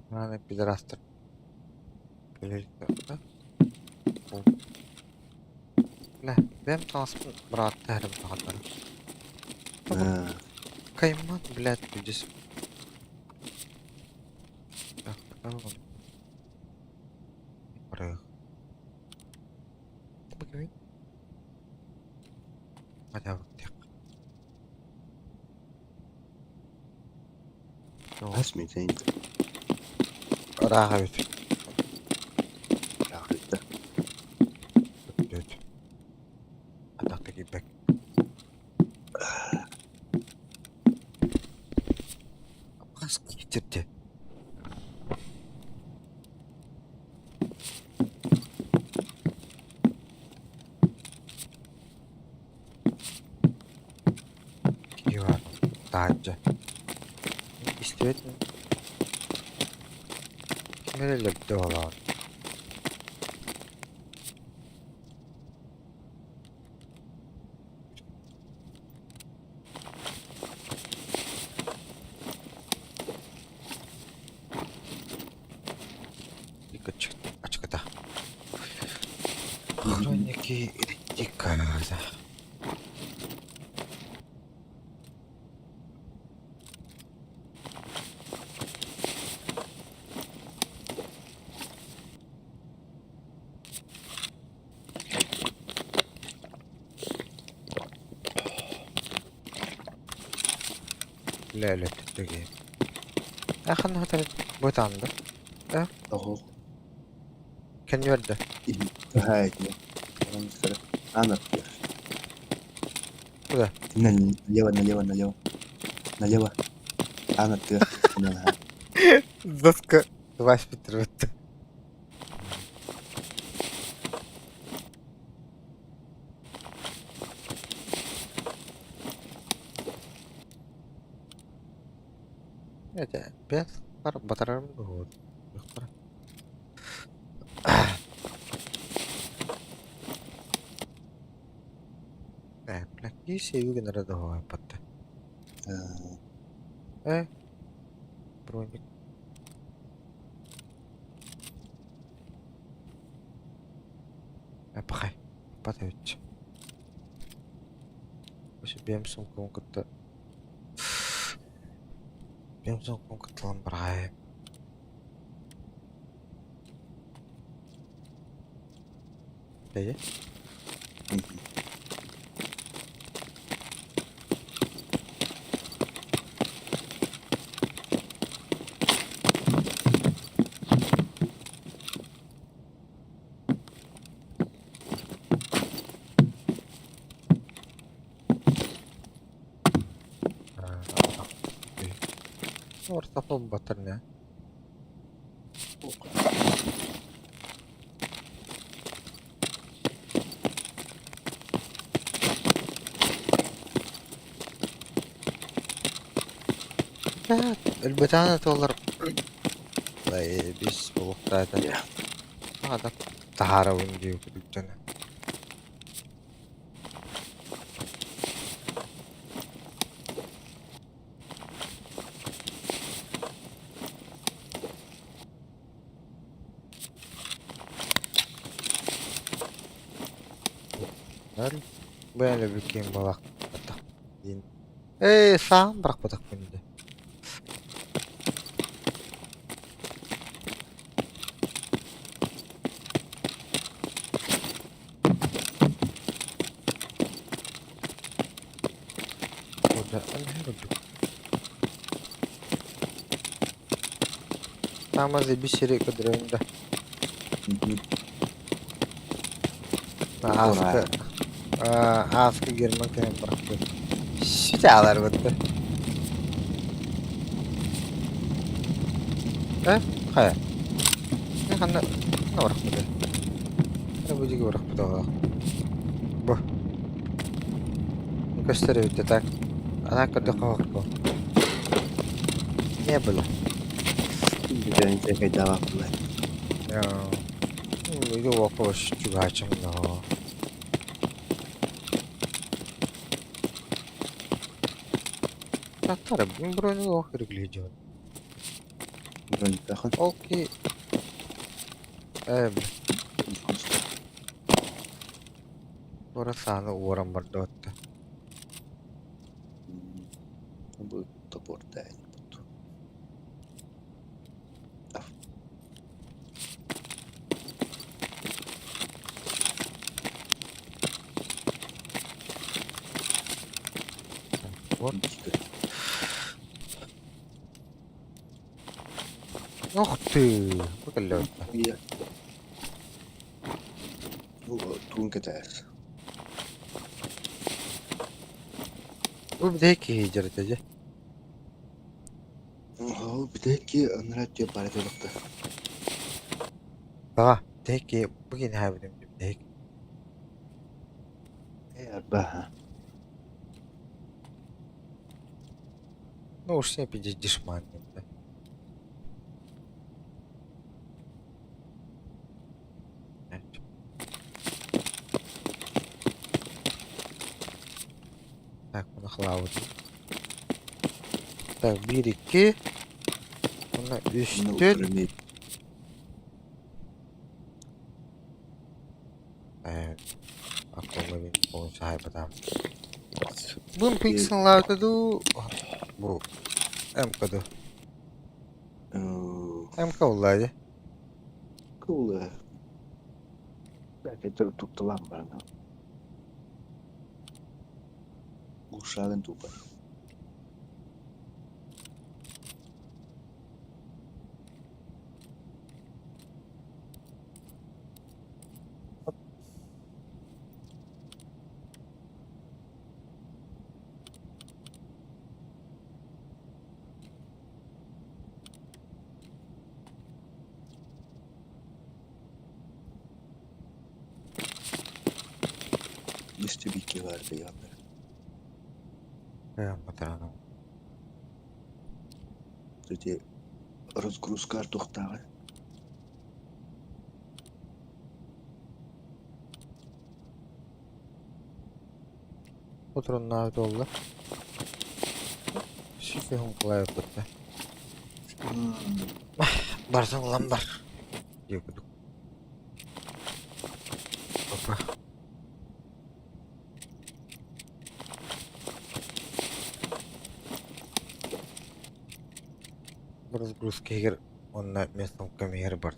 Аны пидорастар Бэйэм таҥаспын быраатта эрэ баҕарбарым. Кайман, блядь, здесь. Хас мүнүүтэ Ыраах эбит. Ыраах эбит да? Бүт. Атахта киирбэк. Хас киирдэ? Киһи баар таһырдьа истибэт ким эрэ өлөрдө олоон Ачыкыта Хроники Риддика. Лэ өлөттүгэ. Ахын хатар бу таанды. Э? Тоҕо? Кэннүөрдэ. Куда? Налево, налево, налево. Налево. Аан аттыгар. Доска Вась Петрович. Это бэс батарарым дуо? Ээ, бля, киһи гынара доһуойбатта. Э, броник. Э, пахай, патавич. Бэйэм сумкабын кытта бэйэм сумкабын кытта ылан бараайым. Бэйэ? Ортопон батарня. Өлбөтөөн туолар бис буолуохтаата. Аҕата таһаарабын дии курдук Бэйэлэ бүккээн балаактатах диэн. Ээ, саам бырахпатахпын дии. Таамаз эби сири көрдөрөбүн да. Ааскы ааскы Герман кэлэн бырахпыт. Ситааларбыт. Э, хайа? Ханна ханна бырахпыты? Ханна бу диги бырахпыт оҕо. Бу. Көстөр эбит так. Ана көрдөххө хоһорго. Не было. Кайдаабаппын. Иди вопрос чугачым но. Татары, броню ох переглядел. Броньтахан. Ол ки э Туора сааны уоран барда. Бу топордаа бутту. Вот. Ух ты! Бу кэллэ. Туун кэтээс. Бу бүтэһик киһи дьарыта дьэ. Ол бүтэһик киһи анараа өттүгэр баар этэ олохто. Таҕа, бүтэһик киһи бу киһини хаайбытым бүтэһик. Ээ, арбааһа. Ну уж не пиздец дешман. Да. Так, муну халаабытым. Так, биир икки. Уонна үс Онно түөрт. упрямей. Аккула саһайбатаам. Бу пикселлаабыта дуу? Бу МК дуу? МК буоллаа дии. Кула. Так, это тутталаан баран. Глушагын тупа. Үстүбикки баар бэйэҕэр. Матараном. Ити разгрузкаар туохтааҕый? Отуруннаа буолла. Сүүһүн кылаайбытта. Барсан ылан бар. Диэбит. Опа. Разгрузка иһигэр уонна местомкам иһигэр бар.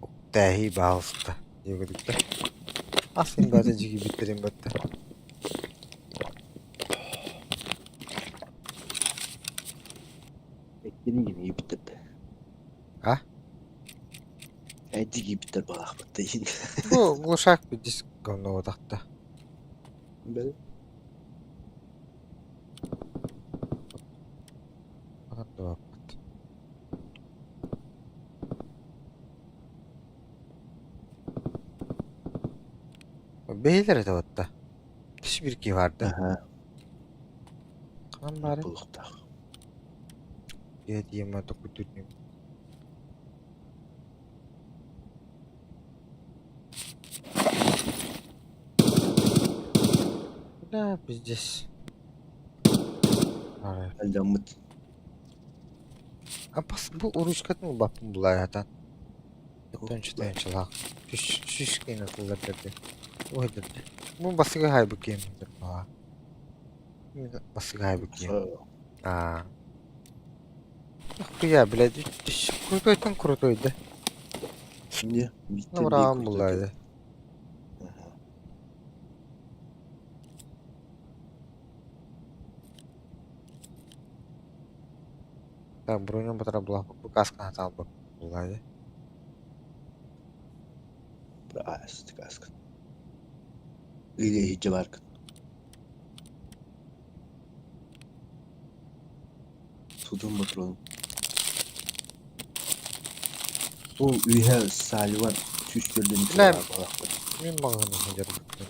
Уктээһии баалыста диэбититтэр. Ас баата дьигийбиттэрин батта. Эккини гинийбиттэр да. А? Эдигийбиттэр балаахпытта иһин. Бу глушак диск говно тахта. Бэл. Баппыт. Бэйэлэр этэ батта. Түс бир киһи баарда. Аха. Ханан баары? Булуктаах. Диэма токутун. Да, пиздец. Алдаммыт. А пас бу уручкатын ылбаппын булаайатан. Төнчүтэнчилаах. Түс киин атыллар дэрди. Ой дэрди. Бу басыга хайбы киин дэр. Басыга хайбы киин. Аа. Хуя, блядь, крутойтан крутой, да? Не, Ну, браво буллаайда. Так, броню батара була бу каска хатаалбыт буллаайда. Аас, каска. Или иһитчэ бааргын. Судун ботуруон. Ол үөһэ Салливан сүүс төрдүн Бля, балаахпыт. Мин маҕаһыын сылдьарбыттан.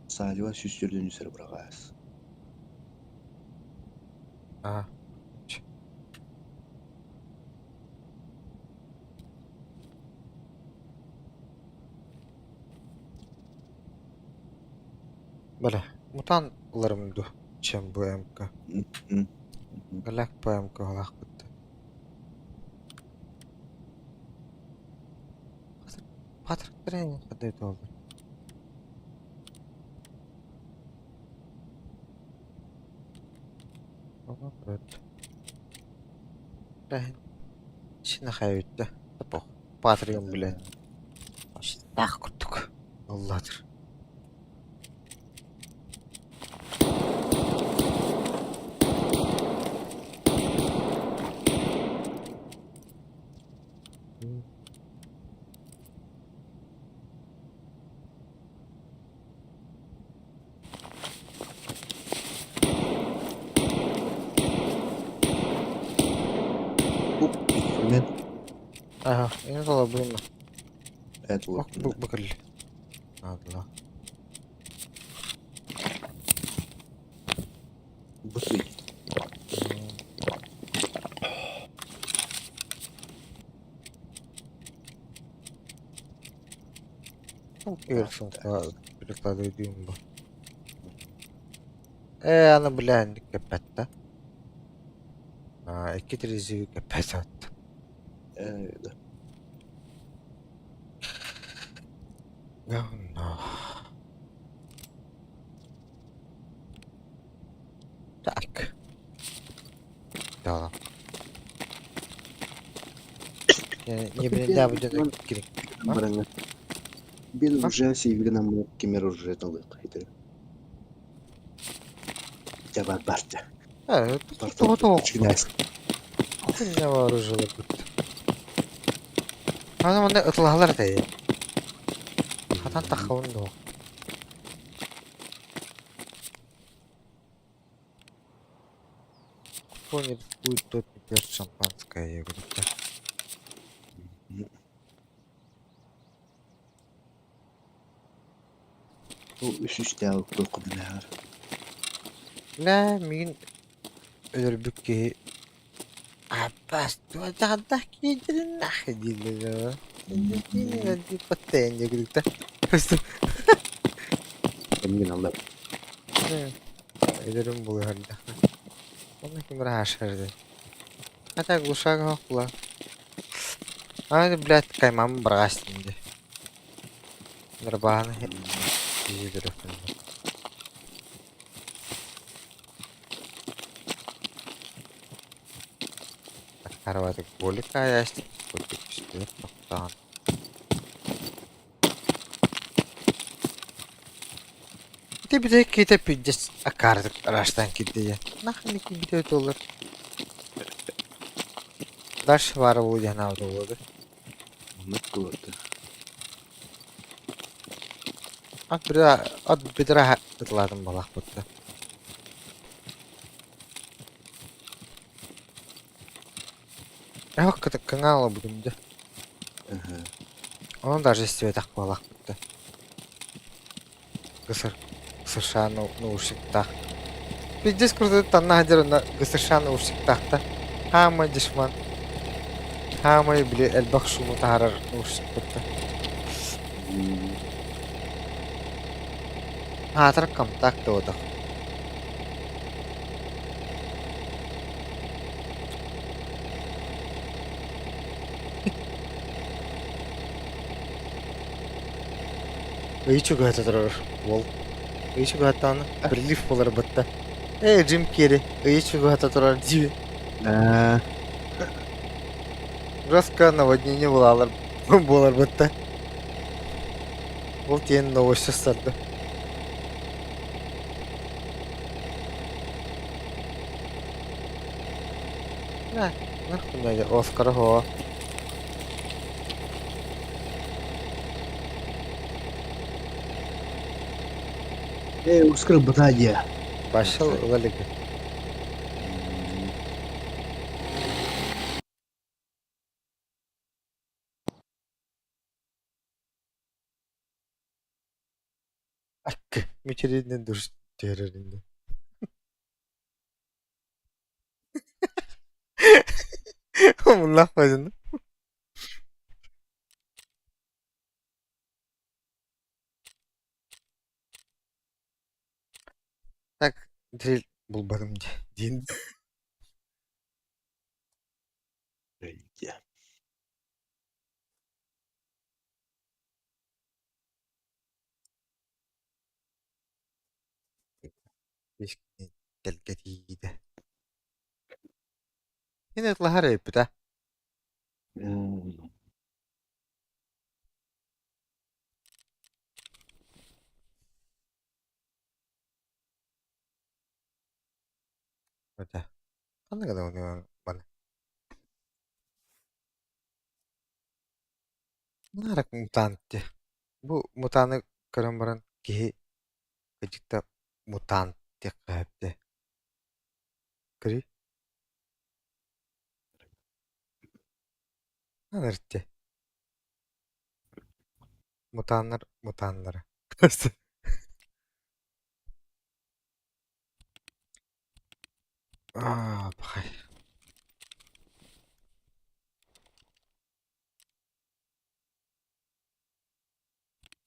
Салливан сүүс төрдүн үсэр быраҕаас. Аа. Бля, мутант ыларым дуу, чем бу МК. Галак ПМК ылаахпыт. Патрик хадыы Син Патрион билэн. Таах курдук. Аллатыр. Мен Аха, энэ толорбутум. это Бу бу бу кэллэ. Наадалаах. Бутыль. Перекладываю бу. Ээ, аны билэһинник кэппэттэ. Аа, икки трезиви кэппэт атта. Да. Говно. Так. Да. Не блин, будет кирик. Бараңа. Бен уже сейвигін кемер уже талык. Это. Жабар барча. Э, то Не вооружила будто. Аны манна ытылаһалар да. Хатан таххабын доо. Кто не рискует, тот не пьет шампанское, я говорю, да. Үс үстээх туоххунар. Бля, миигин өлөрбүт киһи Аппас туотаҕдах киирдэриннах дииллэр Паттайан дьэ Эмин аллар. Өлөрүм булуһардах. Онно ким раашарды. Хотя глушак хохла. А, блядь, каймам браастым дии. Нырбааны киһи Караваты голика ястик, тоқтаған. Ити бите ките пиздец акардык раштан кидде. Нахрен ки бите доллар. Дальше бары бу жана болду. Оннук кылырды. Ат бира ат бидра ытладым балах бутта. Ах, кыңаала будум да. Onun даже истибэтэх буолах бутта. Гысыр гысыршаан наушниктаах. Пиздец курдук танна хадыр на гысыршаан наушниктаахта. Хаамай дешман. Хаамай били элбэх шуму таһаарар наушник бутта. Аатар контакт буотах. Ый чугаһата турар уол. Ый чугаһаттаҕына прилив буолар батта. Ээ, Джим Керри ый чугаһата турар дии. Аа. Жестко наводнение булаалар буолар батта. Ол тиэн новость сарды. На, нахуй Оскар хоо. Ээ, Оскар бытаа Башыл ылалык. Акка, мичеринен душ тереринде. Муллах бажын. Так, дрель булбатым диин. Дьэ. Тэлгэтиитэ. Мин ытлаһар эбиппит аа Этэ. Ханнык да баны. Наарак мутант дии. Бу мутаны көрөн баран киһи кыдьыкта мутант диэххэ сөп дии. Көрүй. Анарчы. Мутаннар мутаннара. Аа, пахай.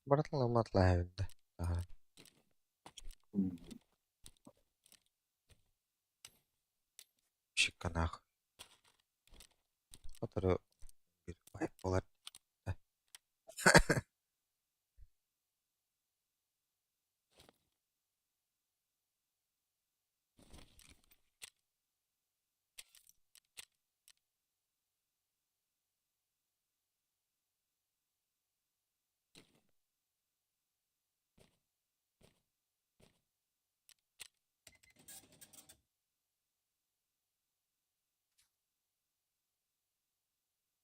Барытын ылыммат да. Шикканаах. Сотору биир баай буолар.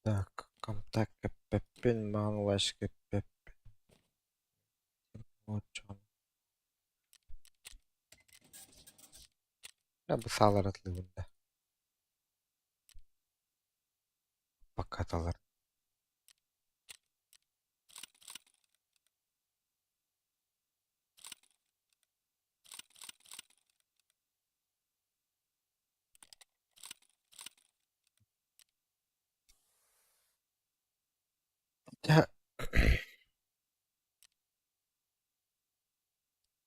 Так, контакт кэппэппин, маҥлаш кэппэппин. Бу саалар атылыбын да. Покаталар. Дьэ,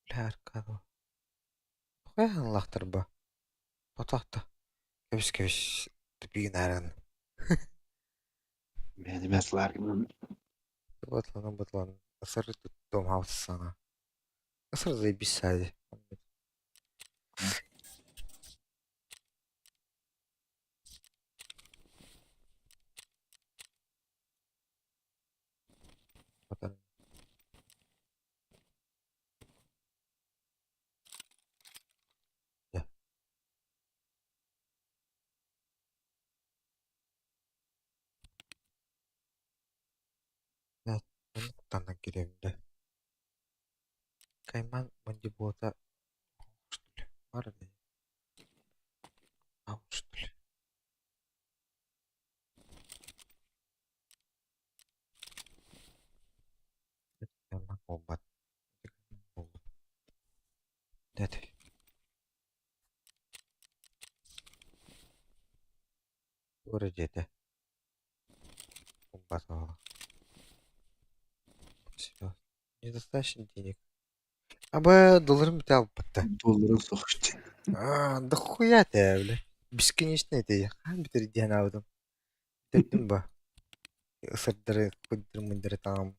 бля, Хайаан бу? Тотоохто. Кэбис-кэбис, тупигин ааран. Бэйэни сларгынан. Бытланан бытлан. Ысыр туттум хаусана. Ысыр заебись сади. Куттанан киирэбин да. Кайман мандибуота что ли? Бар ли? А что ли? Кайман буолбат. Дәт. Туора дьиэтэ. Буолбат Всё. Недостаточно денег. Абы долларым бүтэ албатта. Долларын соҕуччу. Аа, да хуя ты, бля. Бесконечный ты. Хаан бүтэр диэн аабытым. Бүтэрдим ба. Ысырдары, куддыр-мындыры таҥам.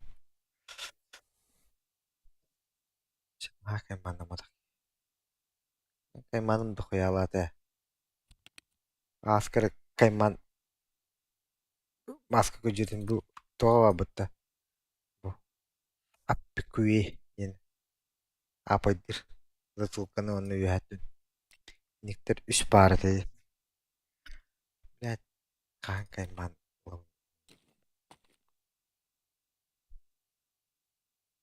Наһаа каймааннамматах. Каймааным да хуялаата. Ааскар кайман маска көдьүтүн бу тоҕо барбытта. Бу аппикуи диэн аапайдыыр затылканы уонна үөһэттэн Никтэр үс паара этэ. Блядь, хаһан каймаан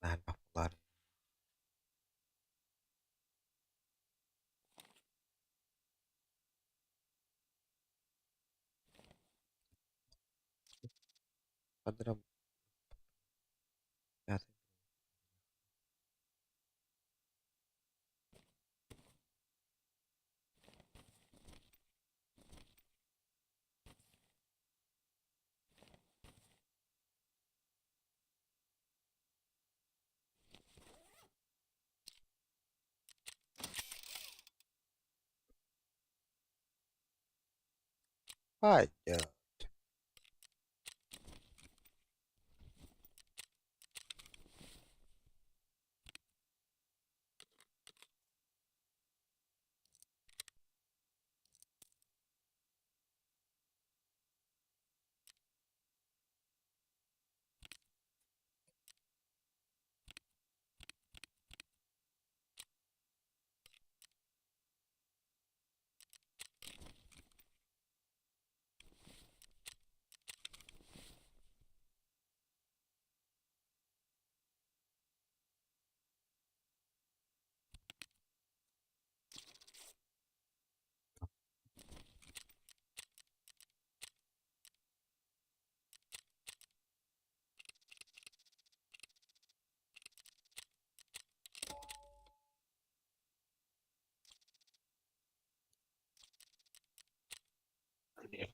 наһаа элбэх буолаар. Кадрам Пойдет.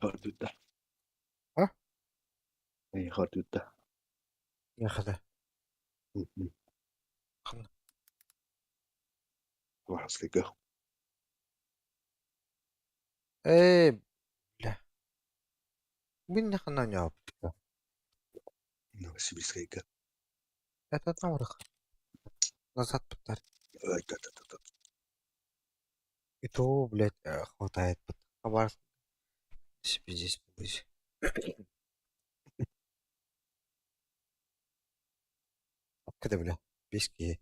Хордута. А? Хордута. Яхада. Ханна? Хабаровскайга. Ээ, бля. Мин ханна оонньообуппут? Новосибирскайга. Это намрых. Назад быттар. Ой, да-да-да. И то, блядь, хватает. Хабаровск здесь быть. Когда, бля, бески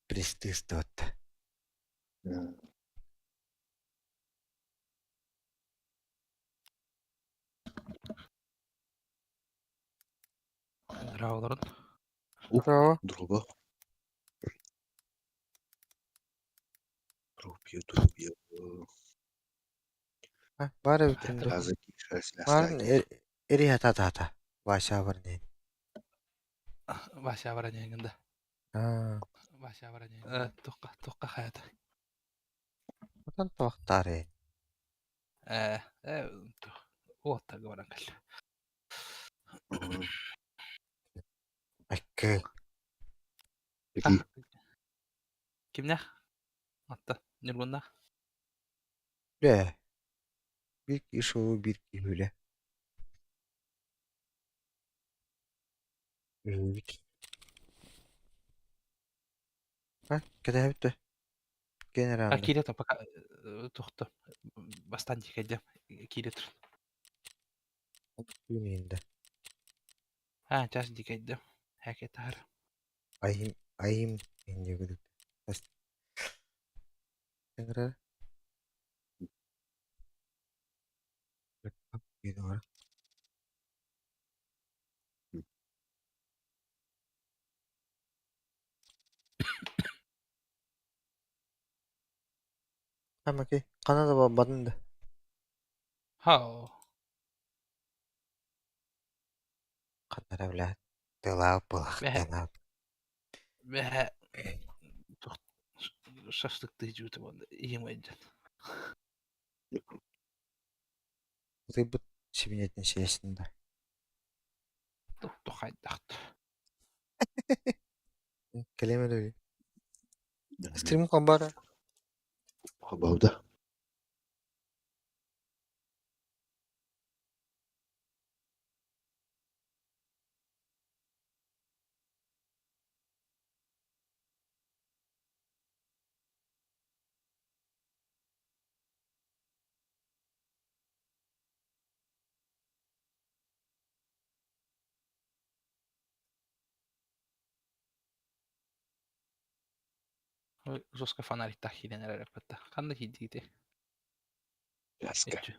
пристыствовать. Здраволорун. Здорово. Друга. Трубье, трубье. А, бары бүтүндө. Барын эри хата Вася барнин. Вася бараньяҥын да. Аа, Вася бараньяҥ. Туққа, туққа хаята. отон туохтаары. Э, э, уоттарга баран кэллэ. Айкы. Какие? Кимнээх? Атта, Ньургуннаах. Бля. Бир кишо, бир киһүлэ. Үһүбүт. А, кэтэһэбит да. А Генералда. киирэ то пока тухта. Бастан дикэдем. Киирэ тур. Түүнүндэ. А, час дикэйдем. Хэке таар. Айым, айым иннигүдүк. Тэҥрэ. Хамаки, хана да батын да. Хау. Ханара бля. Тылаа Бэһэ, булахтана. бэһэ тух шашлыктыы жууту буолла. Ийэм ыйдьан. Утуйбут сибинэтин сиэсин да. Тух хайдахт. Кэлиэм эрэ. Стрим хабара. Хабауда. Жестко фонарик киирэн эрэр эппэтэ. Ханна киирдигити? Ляска. Иччи.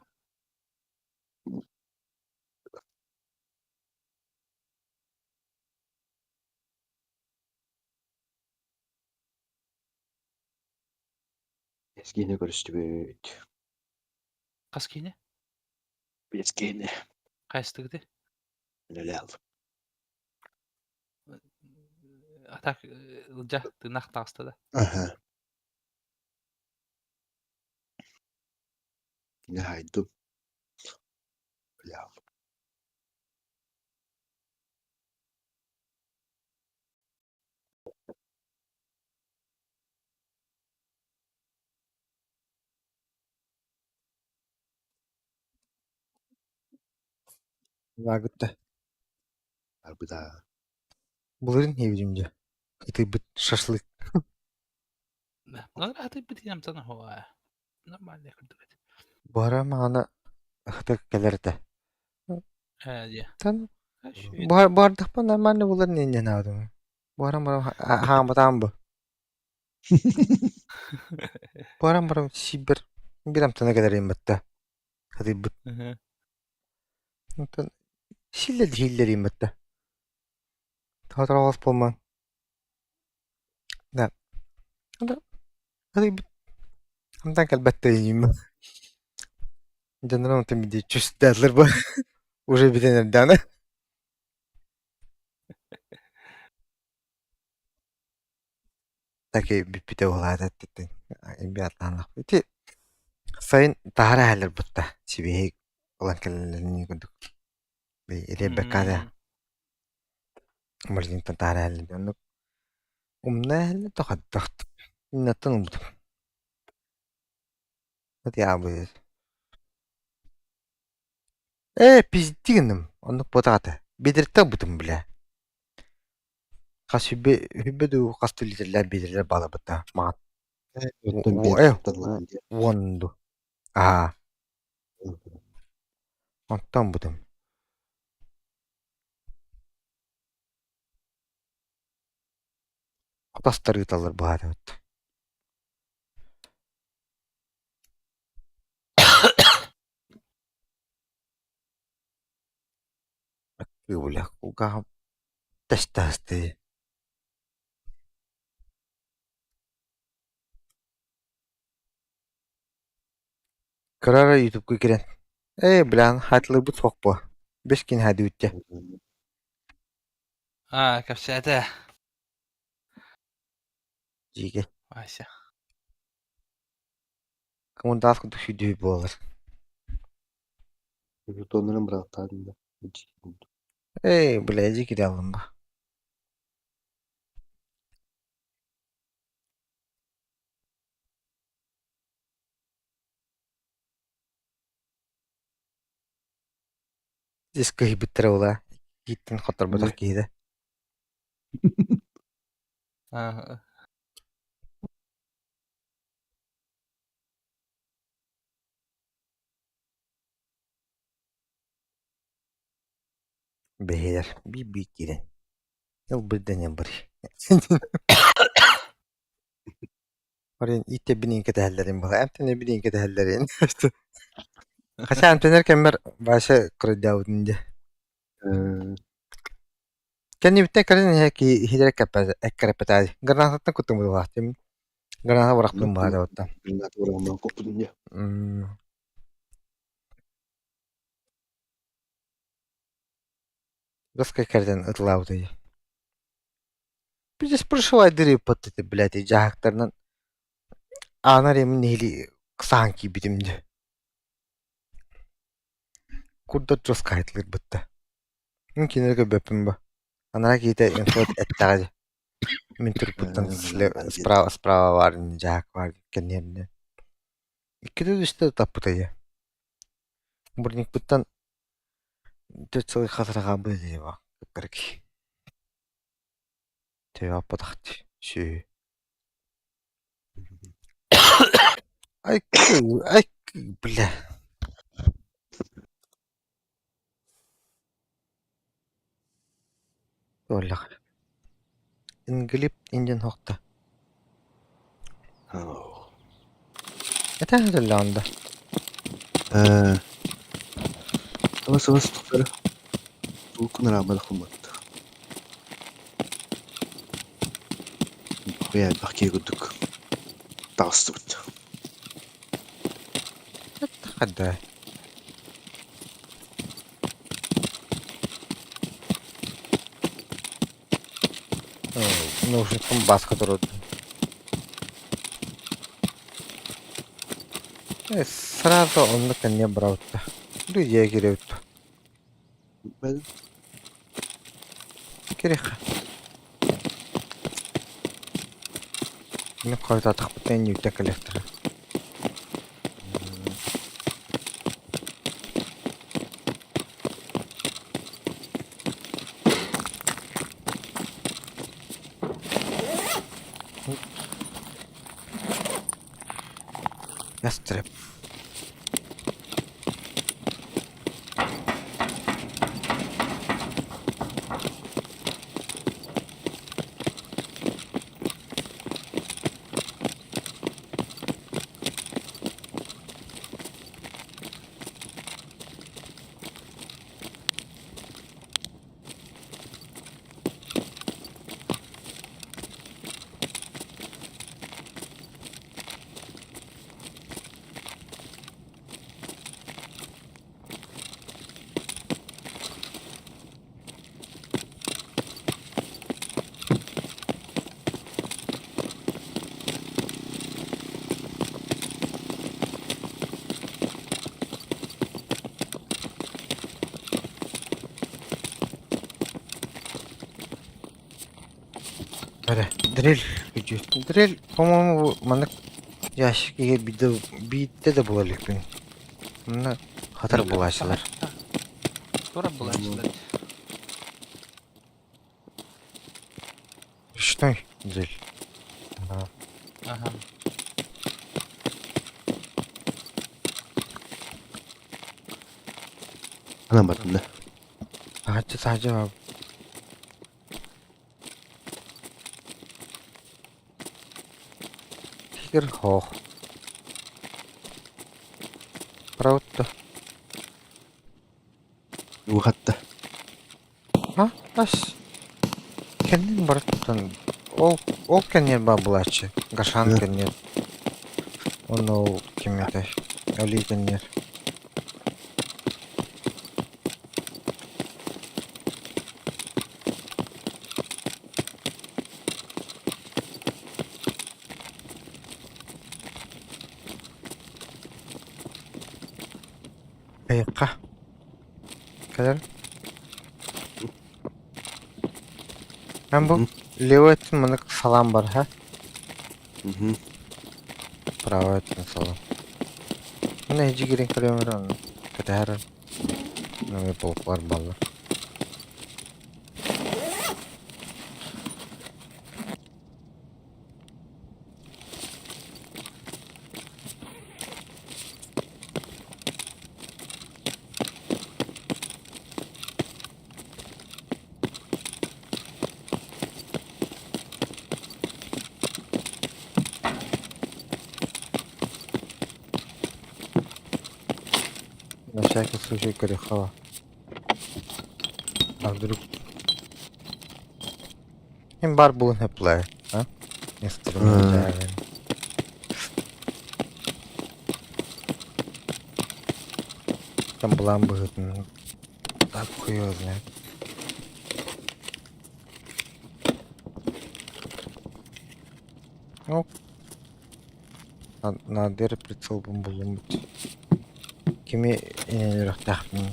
Эскине көрүстүбүт. Хас киинэ? Эскине. Хайастыгыты? Лелел. А так ылдьа тыынах таҕыста да. Ага. Нахайдым. Бля. Лагытта. Арбыда. Булырын хебидим Ытыйбыт шашлык. Ну, хатыйбыт амтана хуа. Нормально курдук этэ. Буһара маҕана ытык кэлэр этэ. Ээ, дьэ. Тан Үчүгэй. буһардахпа нормально булар ниннен аадым. Буһаран баран хааматаан бу. Буһаран баран сиибэр бир амтана кэлэрин батта. Хатыйбыт. Онтон силлер силлерин батта. Тотороҕос буолман. Да. Хатыйбыт. Амтан кэлбэттэ иим. Дьоннорум онтон биди чүстээллэр бу. Уже бүтэн эрдэҕинэ. Такий бүппүтэ буолаата эттиттэн ити сайын таһара иһэллэр бутта сибиэһэй. Ылан кэлэллэрин курдук. Ребеккада Морзинтан таһаараллар оннук умна тохаттахт иннаттан уммутум. Ээ пизди гынным оннук буотах этэ биэдэрэттэн ылбытым бля Хас сүбэ сүбэ дуу хас да литрэлээх биэдэрэлэр бааларбыта маҕан Оттон э биэдэрэттэн уон дуу аа онтон ылбытым. Хотостор ыыталлар быһаарыбыт. Бля, кулгааҕым тэстэ Кыра эрэ ютубка киирэн «Ээ, блян, хаатылыырбыт суох буо, бэс киһи хаадыбыт Аа, кэпсээтэ. Дьиикэй Вася. Кымырдаҕас курдук сүүрдүһүү буолар. Тоннарын бырааттаан да. Ээ, бля, дьиикэй аллым ба. Дьэс кыһыйбыттара буолаа, иккиттэн хотторботох киһи да. Аа, Бэһиэлэр биир-биир киирэн ылбыт дэнэн барый. Барыан ииттэбиниин кэтэһэллэрин буолла, эмтэнэбиниин кэтэһэллэрин. Хотя эмтэнэр кэммэр Вася кырдьаабытын дии. Кэннибиттэн кэлин иһэ киһилэрэ эккирэппэтэ гранататтан куттум быһыылаах граната бырахпытым баҕа Госка кэрдэн ытылаабытый. Пиздец прошивай дырыыппыт блядь дьаһахтарынан аана ремин нэһили саһан киирбитим дии. Курдат жестко айтылырбытта. Мин кинилэри көрбөппүн бо. Анараа киһитэ инфо эттэҕэ дии. Мин турукпуттан справа справа баар дьаһак баар кэнниэринэ. Иккитэ үстэ таппыта дии. Бурникпыттан төрт сыл хатырҕаабыт дии кыттарык. Төбө дии сүөһү. Ай, ай, бля. Туоллах. Инглип индин хохта. Это төллөөнда. Сабас туктары. Тулкун араабал хуммат. Хуя бахки курдук. Таҕыстыбыт. Хадда. Наушникпын бааска турар. Сразу онно кэнниэ барабытта. Дьиэ киирэбит. Кириэххэ. Мин хойутаатахпытына иннибиттэн кэлиэхтэрэ. Ястреб. Дрель күдьүс. Дрель, по-моему, бу маннык ящик иһэ биирдэ биирдэ да була иликпин. Манна хатар булааччылар. Тура булааччылар. Ручной дрель. Ага. Ага. Анам бардым да. Таһыччы таһыччы Тигр хоох. Правда. Уухатта. А, ас. Кэннин барыттан ол ол кэнниэр баар булааччы. Гашан кэнниэр. Онно ол ким этэй? Али кэнниэр. Айыкка. Кэлэр. Эн бу левый өттүн маннык салаан бар, ха? Правый өттүн салаан. Мына эдьи киирэн көрүөм эрэ онно. Кэтэһэр Нөҥүө полкалар баллар. На всякий случай Корехова. А вдруг... Им бар булын хэплэ, а? Инструмент. Там была быһытын. Так хуй его знает. Ну, Надыр прицелбын булуммут. Кими инэлиэхтээхпин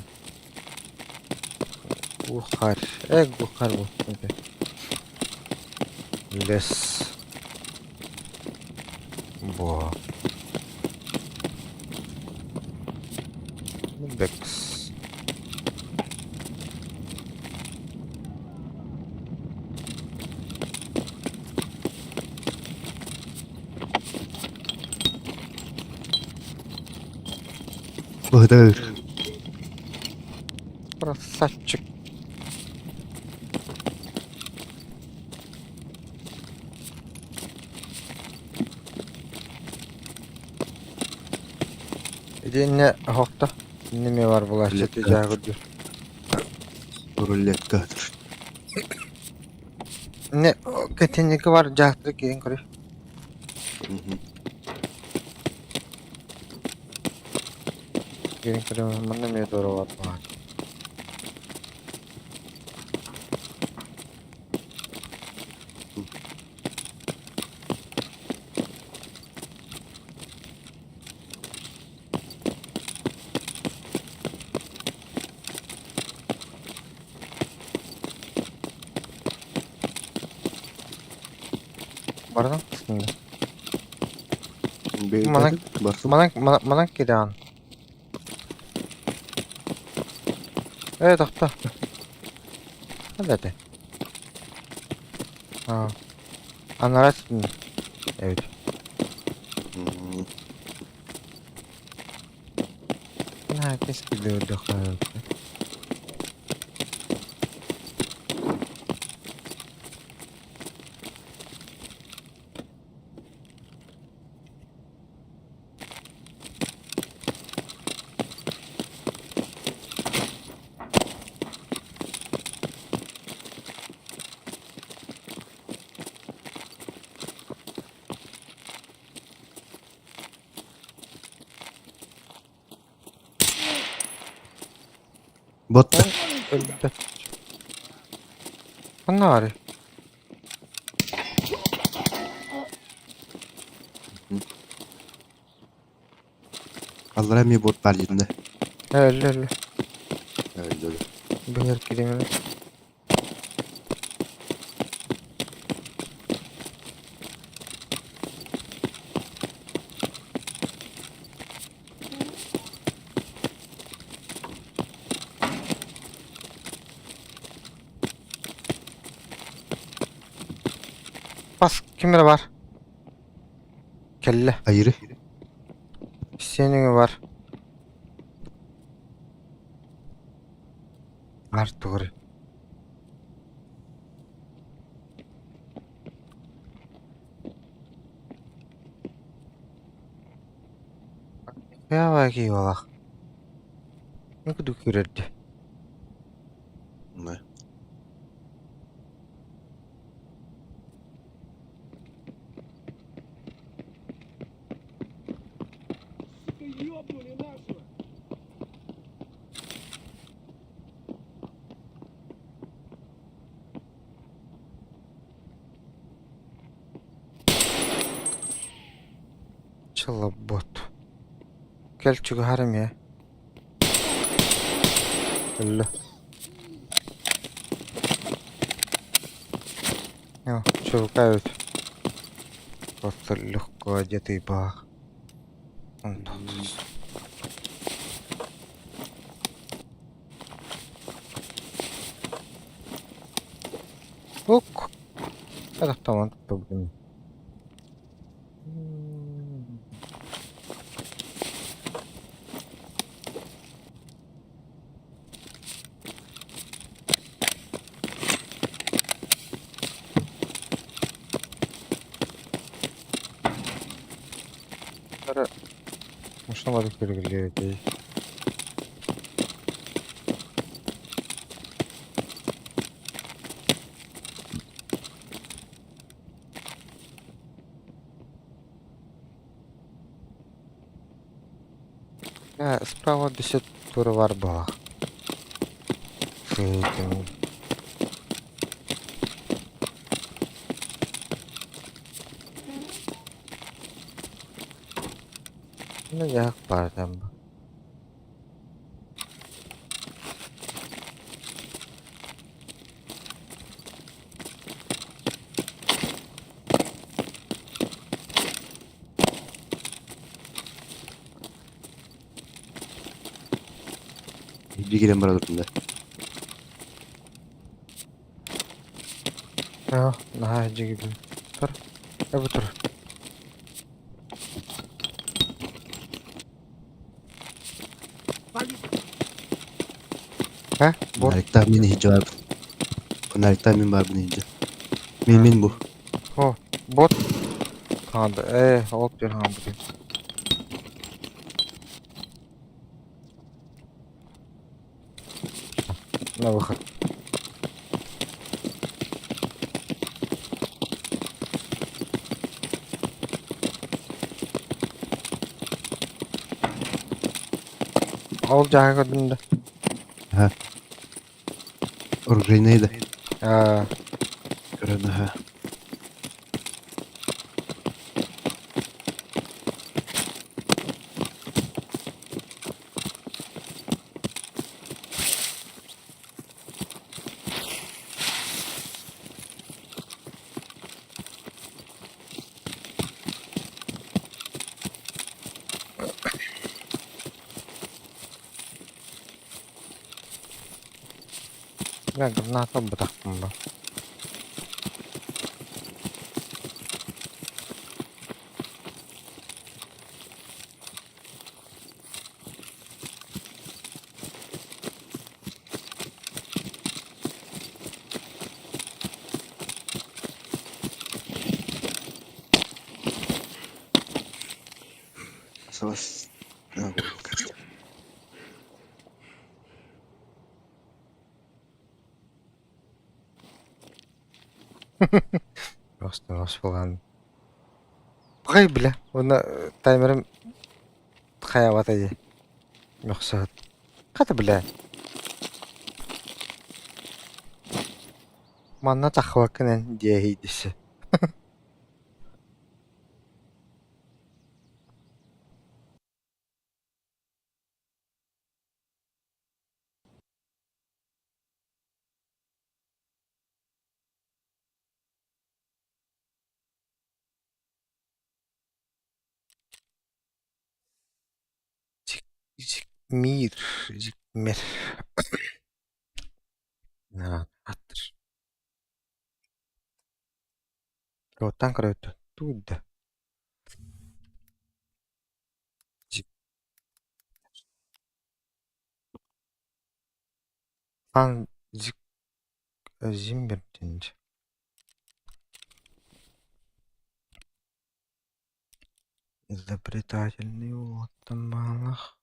Глухарь. Глухарь буолбут Лес. Бо. Бекс. Быһытар. Красавчик. Итиннэ оһохто. Иннэ бар булааччы тыдьаагырдыр. Рулетка. Не, кэтинники бар дьаахтары киирэн көрүй. Киирэн көрүм, манна эмиэ туора баар. Бардан Манан манан манан кирэҕин. Ээ тохто. Ханна этэ? Аа. Анараа сытын эбит. Наһаа кэскиллээх Ботта. Өлбөт. Ханна баарый? Аллара эмиэ бот баар диэтин да. Өллө өллө. Өллө өллө. Быһыр киримин. Пас ким эрэ бар. Кэллэ. Айыры. Сиэниҥэ бар. Бар тугур. Ява киевалах. Ну куду күүрэрди. Да. Чыллабыт. Кэл чугаһар эмиэ. Өллө. Чулка эбит. Просто легко одетый бах. Онтон Ук. Атахтаман туттубутум. Машина барып көргүлүөтэй. Справа дөссө тура бар буоллах. Сыытын. Ну, дьаһах баартан бу. Биир кэлэн баран турда. Аа, наһаа дьигибин. Тур. Эбэ тур. Э, бу. Фонариктаах мин иһдьэ баар. Фонариктаах мин баарбын иһдьэ. Мин мин бу. О, бот. Хаанда, э, ол түр хаамбытын. На выход. Ол дьаһайга көрдүм да. Оружейнай да. Аа, Көрөн аха. Бля, граната бытахпын ба. Сабас. Просто буолан. Пахай бля, уонна таймерым хайаабата дии. Мөхсөһөт. Хата бля. Манна таххыбаккын эн диэһийдиси. Зикмир, Зикмер. Аттыр. Туохтан көрөбүт Тууйда. Хан Зимбердинг. Изобретательный уоттамаалах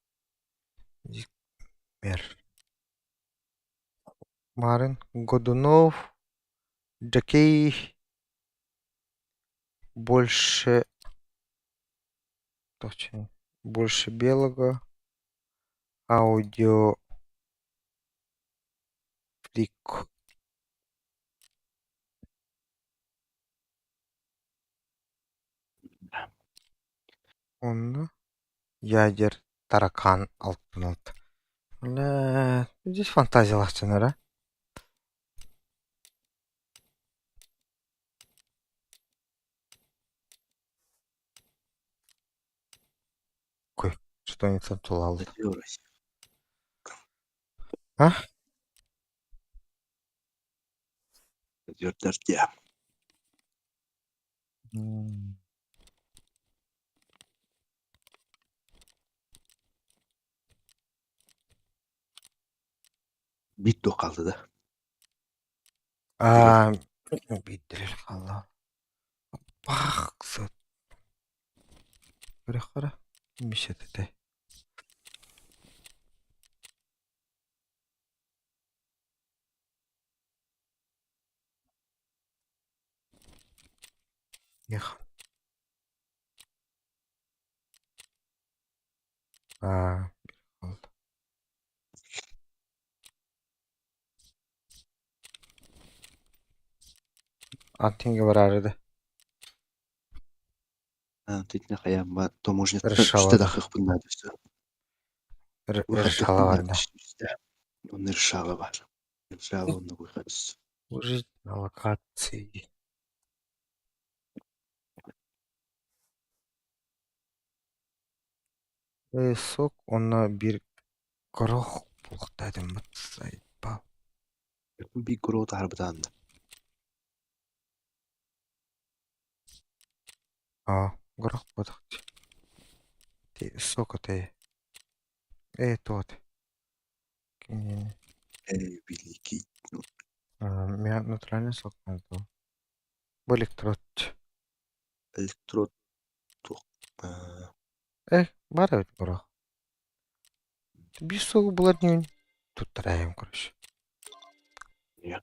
Зикмер. Марын Годунов Жокей больше точно больше белого аудио фрик. Онно ядер таракан алтын. Бля, здесь фантазиялаахчынара. Кой, что они там тулалды? Затерлась. А? Затер дождя. М. Бит kaldı да. Аа, биирдэрэр хаалла. Бах, сыт. Көрөххөрө мишетете. Ех. Аа, ол. Антинге барары да. А, ты не хаям, то можно Решала что да. да хых надо все. Решала да. Он решала бар. Решала он выход. Служить на локации. Сок онно биир горох булуохтаатым сайпа. Би гроот харбатаан. Аа, горох буолуох. Ти сок отой. Э туот. Кинини. Эй, великий. Миа натуральный сок надо. Бу электрод. Электрод. Э, баар эбит горох. Биир согу булар ньүүн туттараайым короче. Я.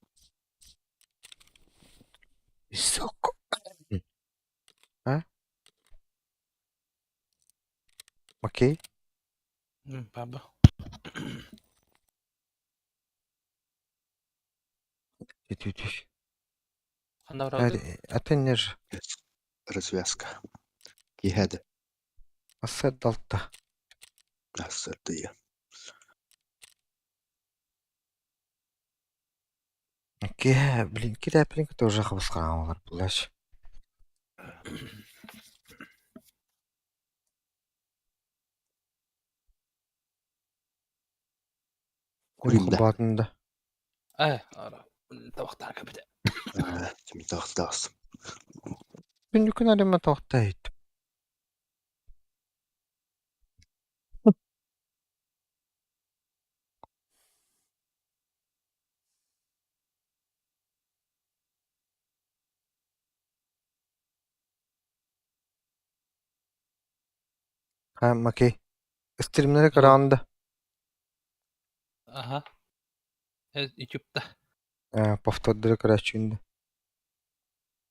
Сок. А? Окей. Паба. Ти-ти-ти. Ханна барабыт? А ты не же. Развязка. Киһэдэ. Асса далта. Ассардыя. Киһэ, блин, китээппин тоже хабысхаан булаш. Курим да. Холбоотун да. Э, ара. Табахтар кабите. Тахтаас. Күндүкүн арыма тоохтойт. Ха, окей. Стримнери көрөҕүн да? Аха. Э, YouTube-та. Повтордары көрөөччүгүн да?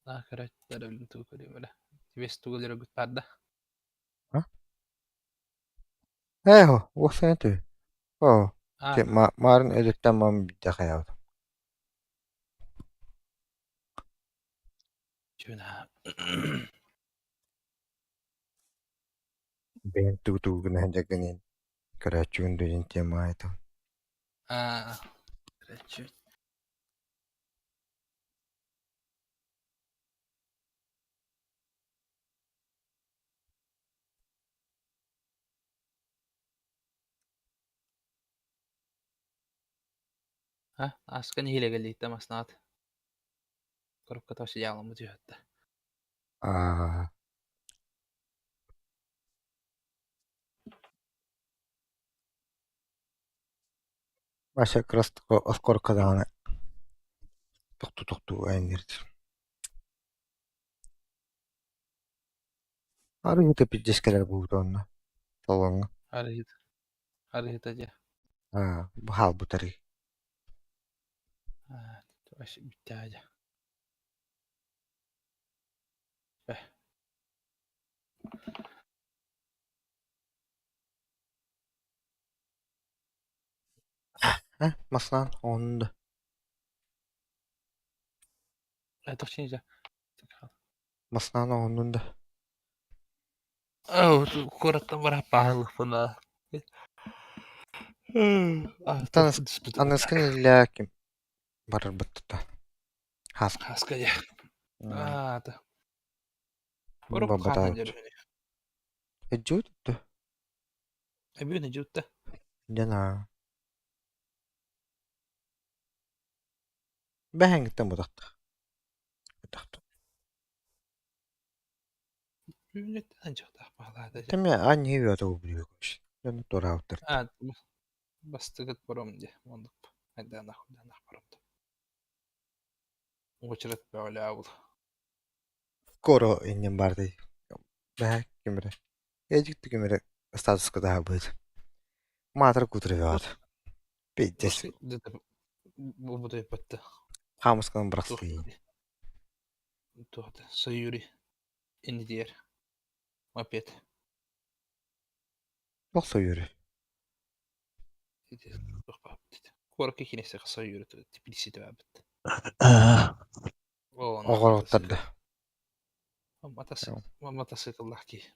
Аа, көрөөччүлэр билин тугу көрүөм эрэ. Вес тугу өлөргүт баар да? А? Ээ, уопсайынан үһү. Оо, Аа, ти маарын өлүттэн мам биирдэ хайаабытым. чүнэ. Бэйэм тугу тугу гына сылдьаргын көрөөччүгүн дуу диэн тема этим. Аа, көрөөччү. А, аска нэһиилэ кэллииттэ маснаат. Коробка тоҕо сидьаҕаламмыт үһү Аа. Вася как раз оскорка даҕаны тохтуу-тохтуу айанныыр Арыыта пиздец кэлэр буолбута онно салоҥҥа. Арыыта. Арыыта дьэ. Аа, бу хаалбыт арыы. Аа, бүттэҕэ дьэ. Э, маслаан оҕоннун да. Тохчинжа. Маслаан оҕоннун да. Куораттан бараппааһылыкпына. Аныскын иллээ ким барарбыт тута. Хааска. Хааска дьэ. Аа, да. Бабатаабыт. Эдьиут да. Эбүүн эдьиутта. Дьэ наа. Бэһэҥҥиттэн бутахта. Бутахта. Тэми анньыы үөтэ убуйугуш. Дьону туораабыттар. Аа, бастыгыт бором дьэ, оннук. Айдаанах, айдаанах бором. Уочарат бөҕөлөөбул. Скоро иннин бардый. Бэһэ кимирэ. Эдьикти кимирэ статуска таһабыт. Маатыр кутуруйаат. Пиздец. Бу Хаамысканан бырахсыы. Сойури иннитигэр мопед. Туох сойури? Куоракка киинэстэхэ сойури типилисити баабыт. Оҕороттор да. Мотоцикллаах киһи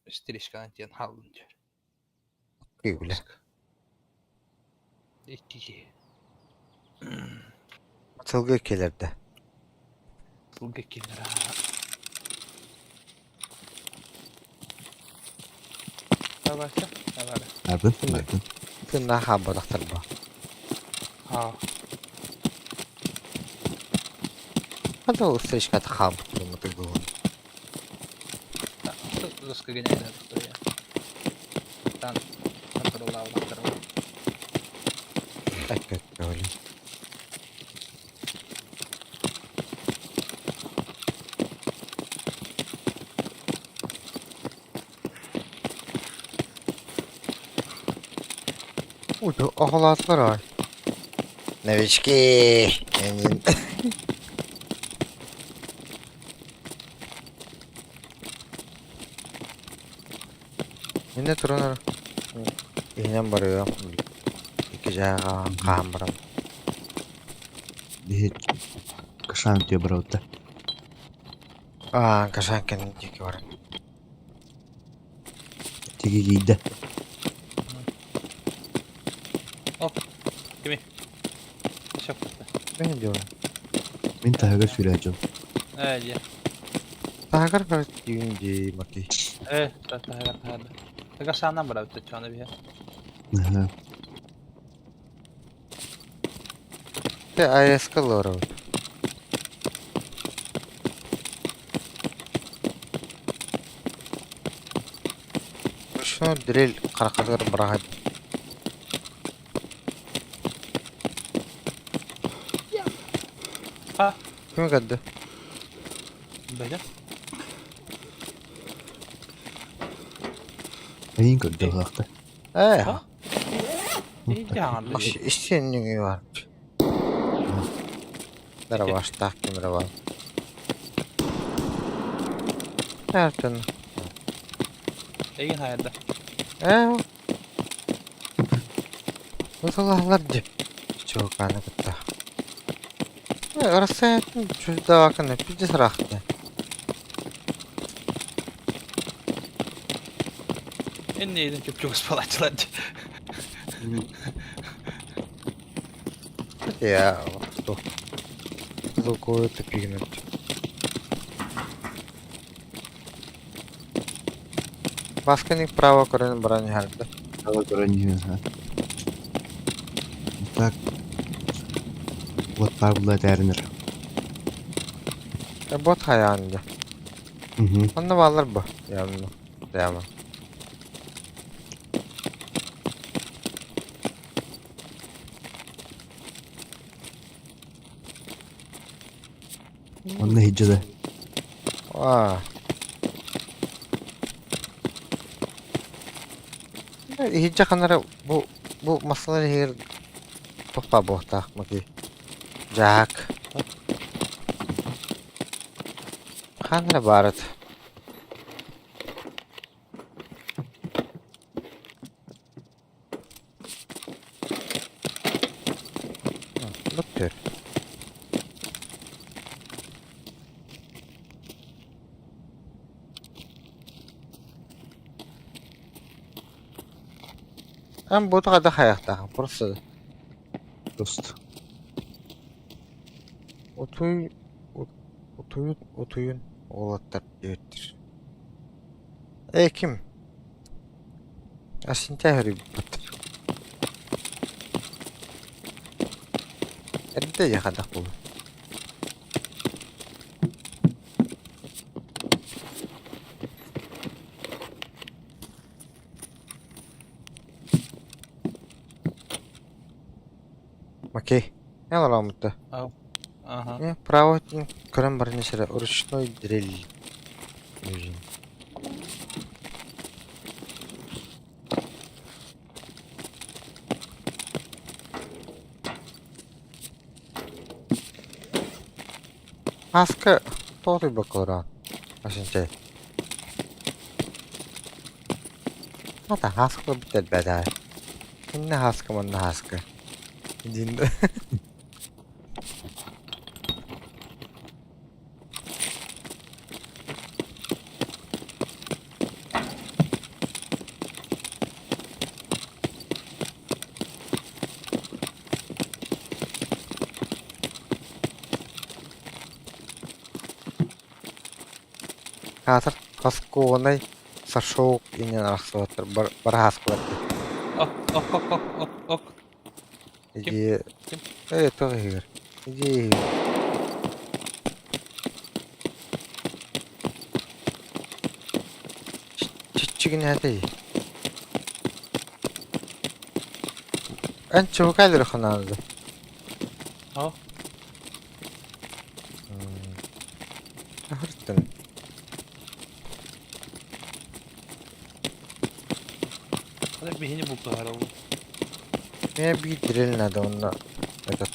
стрижканан тиийэн хааллын диэр. Киһи Икки киһи. Сылгы кэлэр да. Сылгы кэлэр Давайте, давай. Бардын, бардын. Тыннаах хаалбатахтар бо. Аа. Хата ол стрижката хаалбыт буолбут буолуон. Доска геняйда туя. Тан контроллаабаттар. Эккэккэ Ой, оҕолоотулар ой. Новички! Иннэ туран иһинэн барыам. Икки дьааҕа хаһан баран. Биһи кашан тиэ барабыт Аа, кашан кэннин диэки баран. Тиги киирдэ. Оп, кими? Сөп. Мен диyorum. Мин таһыгар сүүрээччим. Ээ, дьэ. Таһыгар барыт дии дии маки. Ээ, таһыгар таһыгар. Тыга саанан барабыт чоно биһэ. Аха. Те АЭС-ка олоробут. Шуну дрель харахатыгар быраҕан А, Ким көрдө? бэдэ. Эйин көрдө ылаахта. Ээ, А? Иди Исчиэнньиҥи бар. Дарабаштаах ким эрэ бар. Эртэн. Эйин хайда. Ээ, Ыталаһалар дии. Чуукааны кытта. Э, Арассыыйаттан чуждааканы пиздец ыраахта. Эннейден чуп-чугас балаччылар дии. Я туох Лукою тупигнуть. Басканы право көрөн баран иһэрдэ. Право көрөн иһэн, Так. Вот пар була этээринэр. Э, бот хайаан дьэ. Угу. Онно бааллар бу. Явно. Прямо. Онно иһдьэ да. Аа. Иһирдьэ ханара бу бу массыына иһигэр туох баар буолуохтаах Макий? Дьаак. Хаан эрэ баар этэ. Бөттөр. Эн бу да хайахтаах просто Просто. Утуй утуйун утуйун уолаттар диэбиттэр. Ээ ким? Асинтя хөрүйбүт. Эрдэ дьэ хайдах буолуо. Окей. Эн олороммут Ага. Право көрөн баран сирэ ручной дрель нужен. Аска тоҕо бакылара Асинчай. Ата хаска бүтэрбэтэ. Инне хаска манна хаска. Дин Хаатыр Хоскуонай Сашок иннин арахсыбаттар бары хааскылар Ок, ок, ок, ок, ок, ок. Иди э туох иһигэр иди Чиччигинээтэй Эн чубукайлары ханаады О. Ахыртын. Hadi bihini buldu herhalde. Мне биир дрель надо, онно этот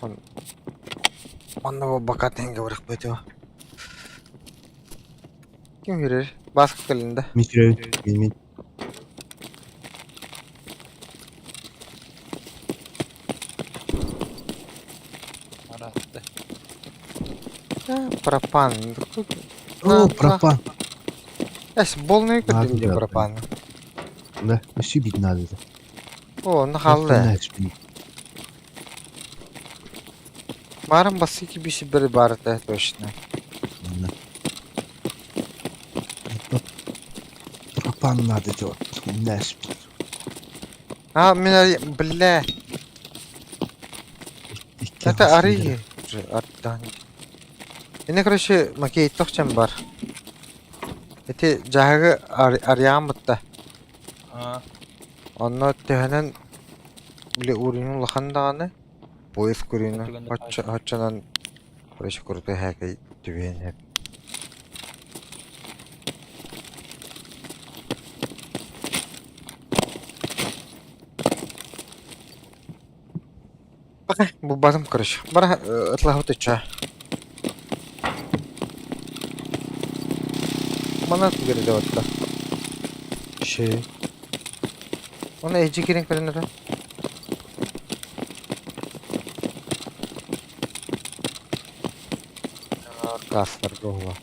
он онно бакатын говорих бөтө. Ким кирер? Баска кэллин да? Мин сүрэбин. Мин мин. Аратты. Пропан. О, пропан. Эс, болный Надо, көрдүм де да. пропан. Да, өссө бит надо. О, онно хаалла. Маарым басыки биси бери бар этэ точно. Да. Пропан надо делать. Знаешь. А, меня, бля, это арыйы. Уже ардан. Ini короче, макей тохчан бар. Эти жаһыгы арыйаамытта. А, Онно төһөнөн били уурунун улахан даҕаны поезд көрүүнү Түгэнэ оччо оччонон короче курдук һээкэй түбүөн сөп. Пока бу короче. Бара ытлаһыбыт ычча. Мана кигерде отта. Ши. Оны эжи кирен көрүнөр. Каслар гола.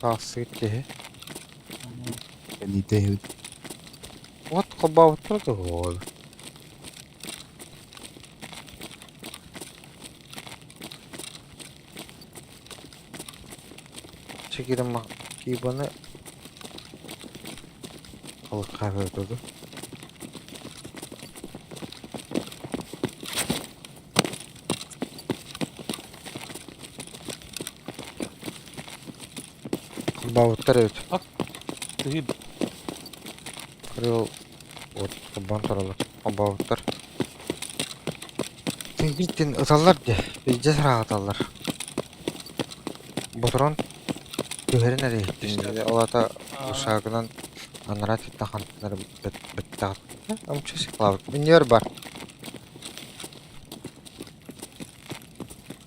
Тахсыбыт киһи. Кэнниитэ иһэбит. Уот холбообуттара дуо? Чигирим кибаны алыккаабыта Холбообуттар эбит. Тыһы Кырыыл вот холбоон тураллар. Холбообуттар. Тыгыйтын ыталлар дии. Илдьэ сарааталлар. Ботурон түһэрин эрэ иһиттим. Ол аата ушаагынан анараа өттүттэн хантан эрэ бэттэҕит. Омчу сыклаабыт. Иннигэр бар.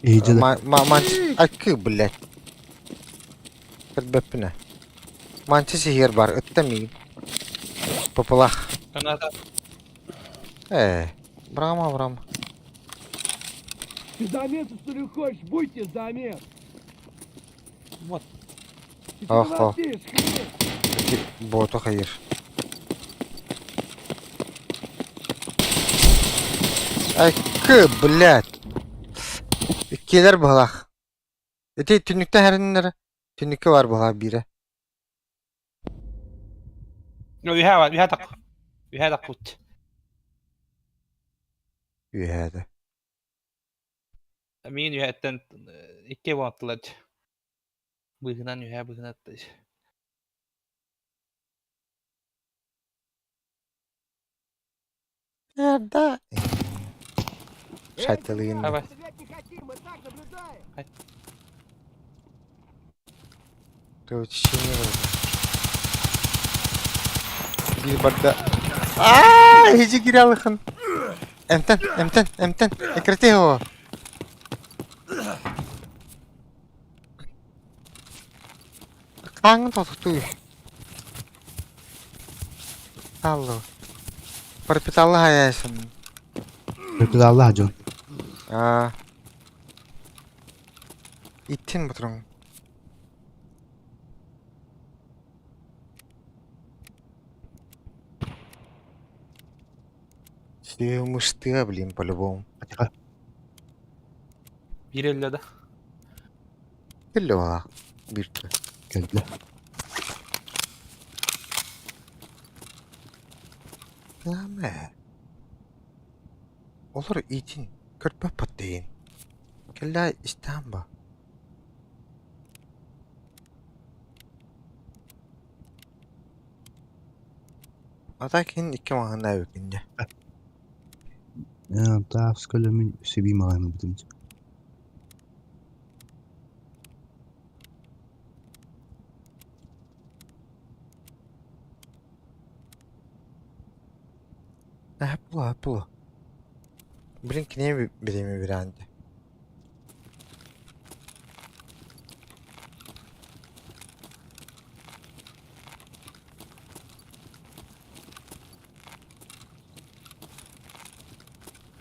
Иһдьэ да. Айкы, блядь. Көрбөппүн ээ. Манчы сиһиэр бар, ытта миигин. Папылах. Каната. Ээ, брама, брама. Ты замес, что ли, хочешь? Будьте замес! Вот. Ты Ох, куда ох. летишь, хрен? Ити боту хайыр. Айкы, блядь. Иккиэлэр быһалаах. Ити түннүктэн хэриннэр түннүккэ бар быһалаах биирэ. No, үһэ үһэ так. Үһэ такпыт. Үөһээтэ. Миин үһэттэн икки буолтулар. Быыһынан үһэ быыһынан Да. Шайталыгын. Давай. Стрелять не хотим, мы так наблюдаем! Кровотечение барда. Биир барда. Аа, иһи киирэ алыхын. Эмтэн, эмтэн, эмтэн. Эккирэтэ его. Хааҥҥын тохтуу. Алло. Пропиталла хайаайсын. Пропиталла дьон. Аа. Иттин ботуруҥ. Сүөмыштыа, блин, по-любому. Атака. Биир өллө да. Биллэ буолаа. Биирдэ. Кэллэ. Ламе. Олор иитин көрбөппүт дейин. Кэллээ истээн ба. Ата кин икки маҕаһыын эбиккин дьэ. Таах көлөмүн сибии маҕаһыын бутун. Була, була. Блин, кинини бириэмэ бирээн дии.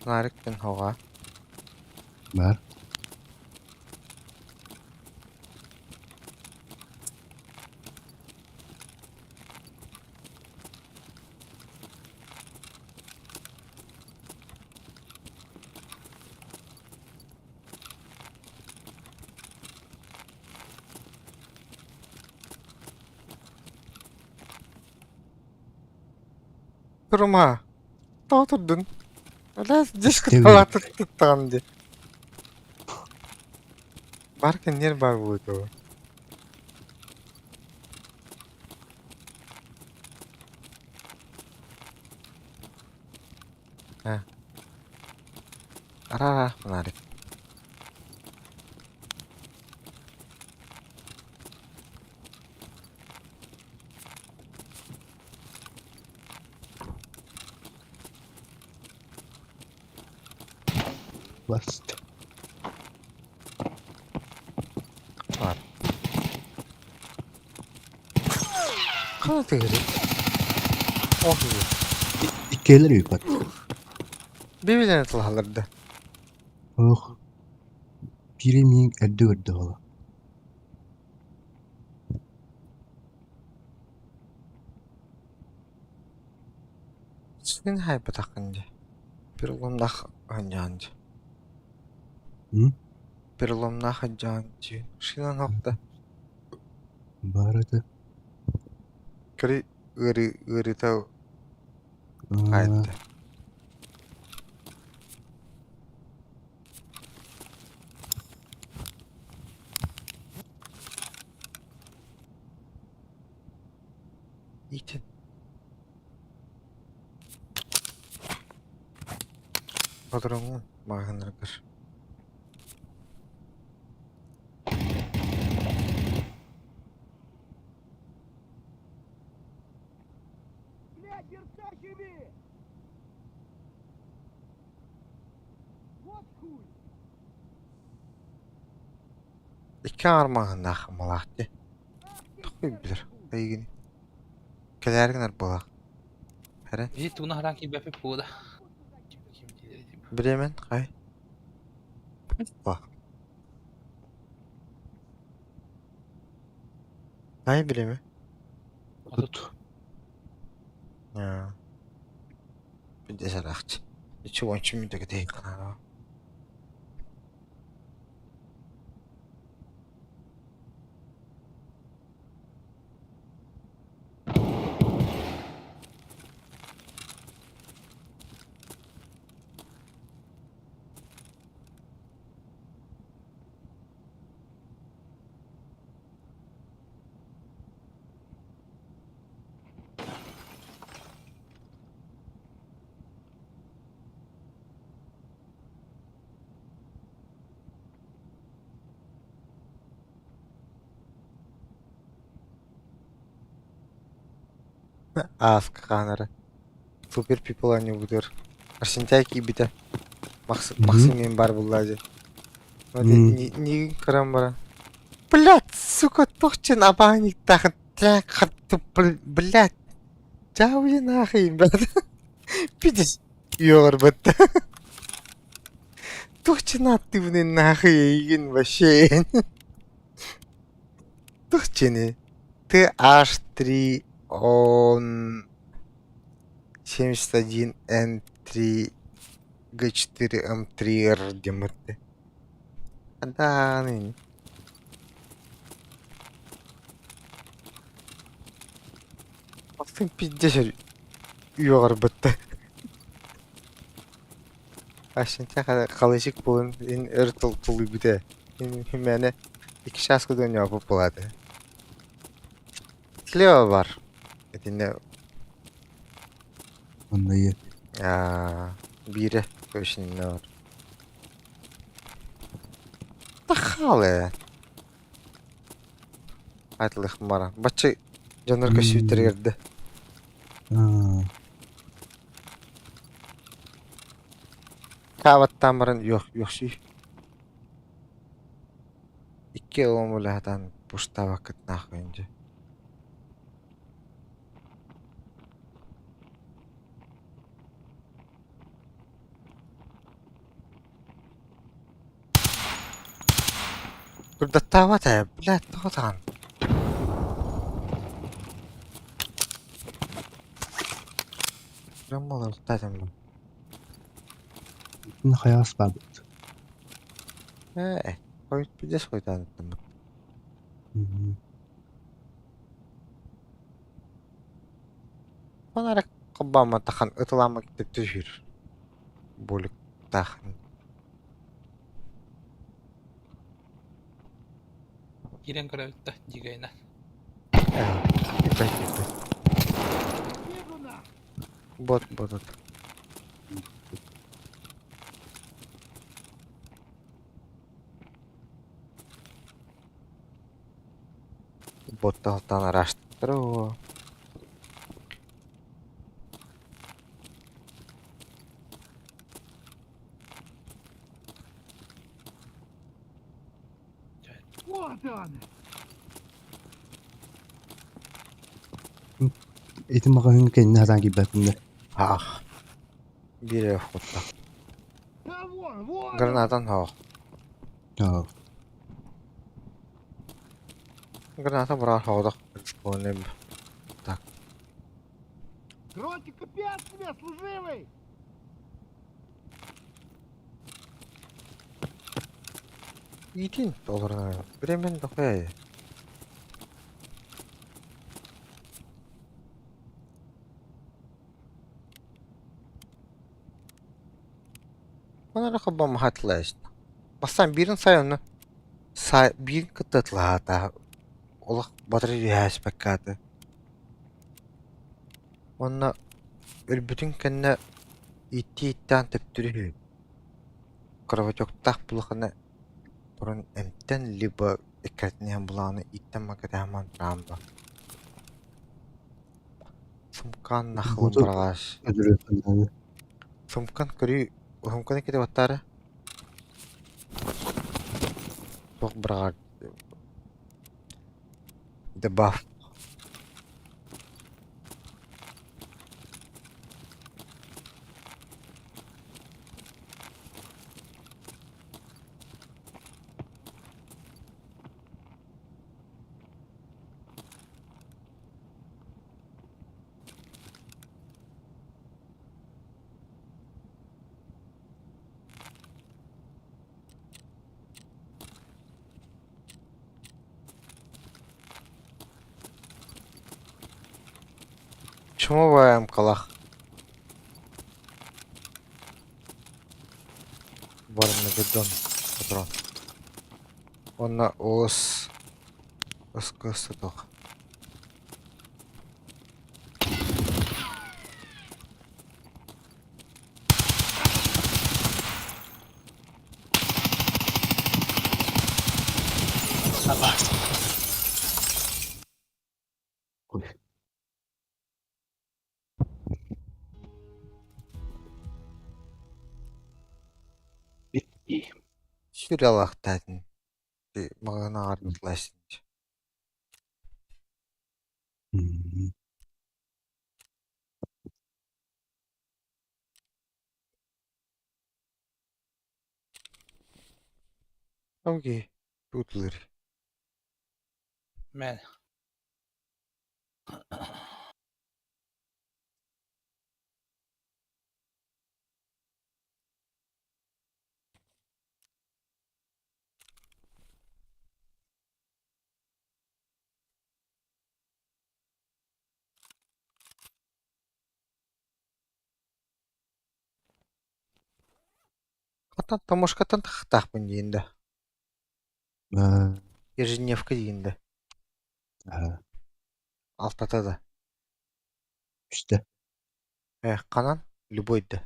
Нарик күн хоҕа. Бар. Турума. Тоҕо турдун? Алаас диск Тэбин. талаата туттаҕым дии. Бар кэнниэр баар буолуо. А. Ара-ара, фонарик. Баст. Бар. Хана тыгырый? Ох, Иккиэлэр үппат. Бибилэн тылаһаларда. Ох. Биири миин эрдэ көрдө ола. Син хаайбатаххын дии. Переломнаах оонньоон дии. М? Переломнаах оонньоон дии. Шинан охто. Баар этэ. Көрүй ыарыы ыарыыта Аа, хаайда. Итин. Бодоруҥҥун маҕаһыыннаргар. Блядь, Версачеви! Вот хуй! Икки аҥар маҕаһыыннаах малаах дии. Туох билэр эйигин Кэлээри гынар буолаах. Эрэ. Биһи тугуна хараан киирбэппит буола. Ким ким диир этим. Бириэмэн хай. Хай бириэмэ. 30. Аа. Бүдэ сараахчы. Ичи уонча мүнүүтэ кэтэһин ханаана. Ааска хаанара. Супер People оонньуубутугар Арсентяй киирбитэ. Макс Максим мин баар буолла дии. Миигин көрөн баран Блядь, сука, туох диэн абааниктаахын блядь, дьаабыйа нахуй, блядь. Пиздец, үөҕэрбэттэ. Туох диэн ааттыыбыный нахуй эйигин вообще. Туох диэний? Ты аш три он 71 Н 3 Г 4 М 3 Р диэммит Дааны Атын пиздец үөҕэрбэттэ. Ащынча халыщик буолан ин өр тулуйбута. Мээнэ икки чааска донньооппут буолаата. Слева бар. Итиннэ Онно аа биирэ көбүсүннэ бар. Тахаал ээ. Айтылых мара. Бачча дьоннор көссүүттэригэр да. Аа. Таабаттаан баран үөхсүү. Икки ылым пуштаабаккыт нахуй дьэ. Курдаттаабат ээ, блядь, тоҕо даҕаны. Дьон буолуохтаах этим. Хайаас баабыт. Ээ, хойут пиздец хойутаан ыттаммыт. Фонарик холбооммотахан ытылааммыт түһүүр. Буликтаах. Киирэн көрөбүт да дьигэйинэн. Киирбэт киирбэт. Вижу нах! Бот бот. Ботталтан араштыроо. Вот он! Ити маҕаһыын кэннэ сатаан киирбэппин да. Ах. Биир хотта. Да вон, вон! он! Гранатан хоох. Аа. Граната быраҕар хоҕодох. Так. Короче, капец тебе, служивый! Иитин олорон Времен дохуя. Онон хабаммаһаатылааччы. Бастаан биирин сай онно саа биирин кытта ытылаһаата олох батары түһээспэккэ ааты. Уонна өлбүтүн кэннэ ииттии-ииттээн төптөрү үһү. Кровотектаах булахына туран эмтэн либо иккитин иһэн булаҕына ииттэн макетаһаман тураан ба. Сумкаан нахлын Буоту быраҕааш. өлөрүөххэ Сумкан көрүү сумканы кити баттаары туох быраҕар дебаф Чумовая мкалах Бармагеддон патрон. Уонна ос СКС туох. Сүрэлэхтээтин маҕанаҕар Мм. Окей, тут лыр. Мэн. Хатан Томошкаттан тахтаахпын диин да. Аа, Ежедневка диин да. аа, Алтата да. үстэ. Э, ханан? Любой да.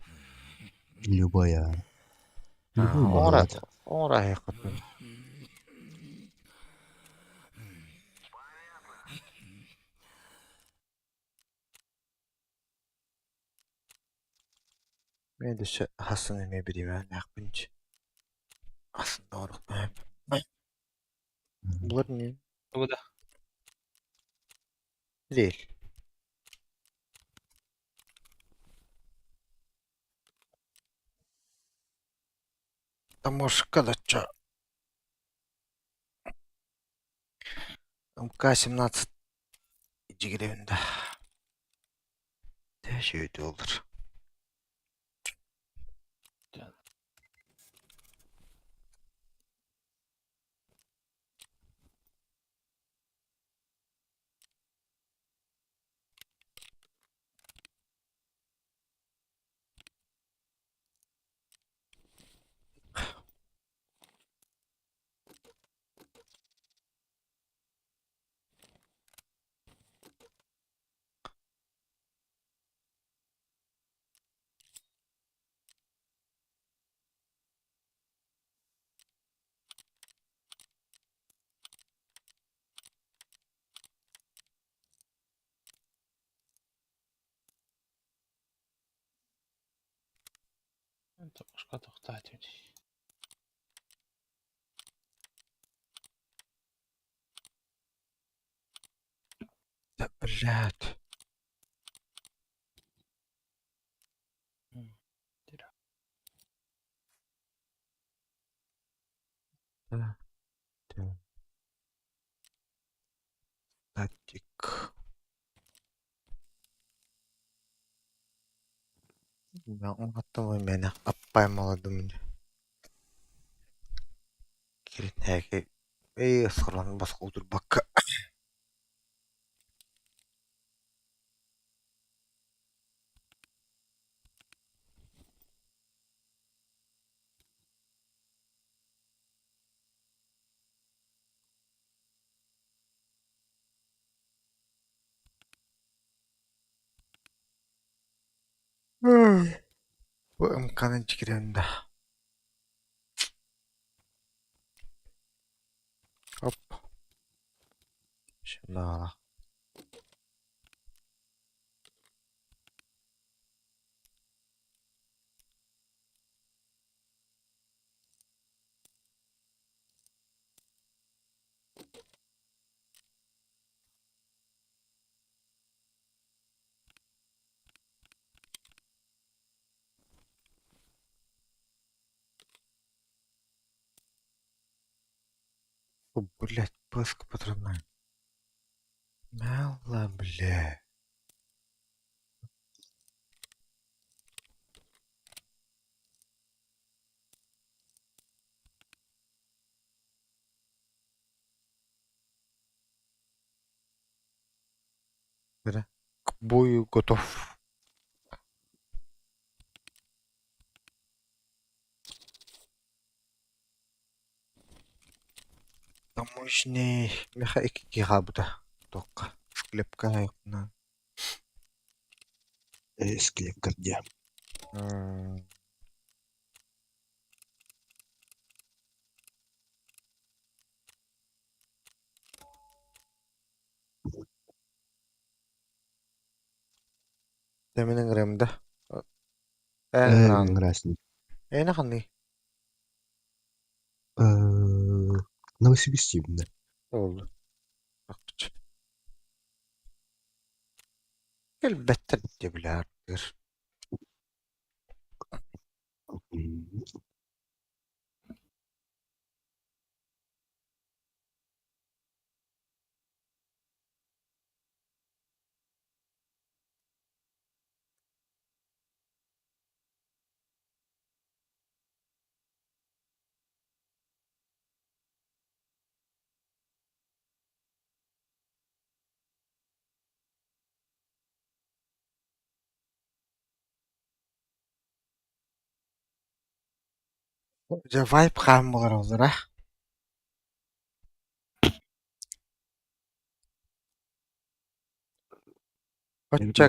Любой аа. Любой Оҥоро баҕалаат. оҥоро аһыаххытын. Мен өссө хасын эмиэ бириэмэлээхпин Асын оҥоруохпун Булар не Тугу да? Değil. Томошка да чё? МК-17 дьигирэбин да. Тэшүүтү olur. Томошка тохтоотум дии. Да, блядь. Да. Да. Тактик. Мэнэ аппай молодым киринээки эй ысхыран босхо утурбакка Бу ымканан чигирэн да Оп. Şunlara. О, блядь, паска патронная. Мало, бля. К бою готов. Мощный меха икки хаалбыта туохха склепка айыкпынан Склепкар дии. Дэмин ыҥырыам да Э, эн Ыҥыраасыный. эйиэнэ ханный Новосибирск да. Ол Элбэттэр дии билээр Дьэ вайп хаан буолар Оччо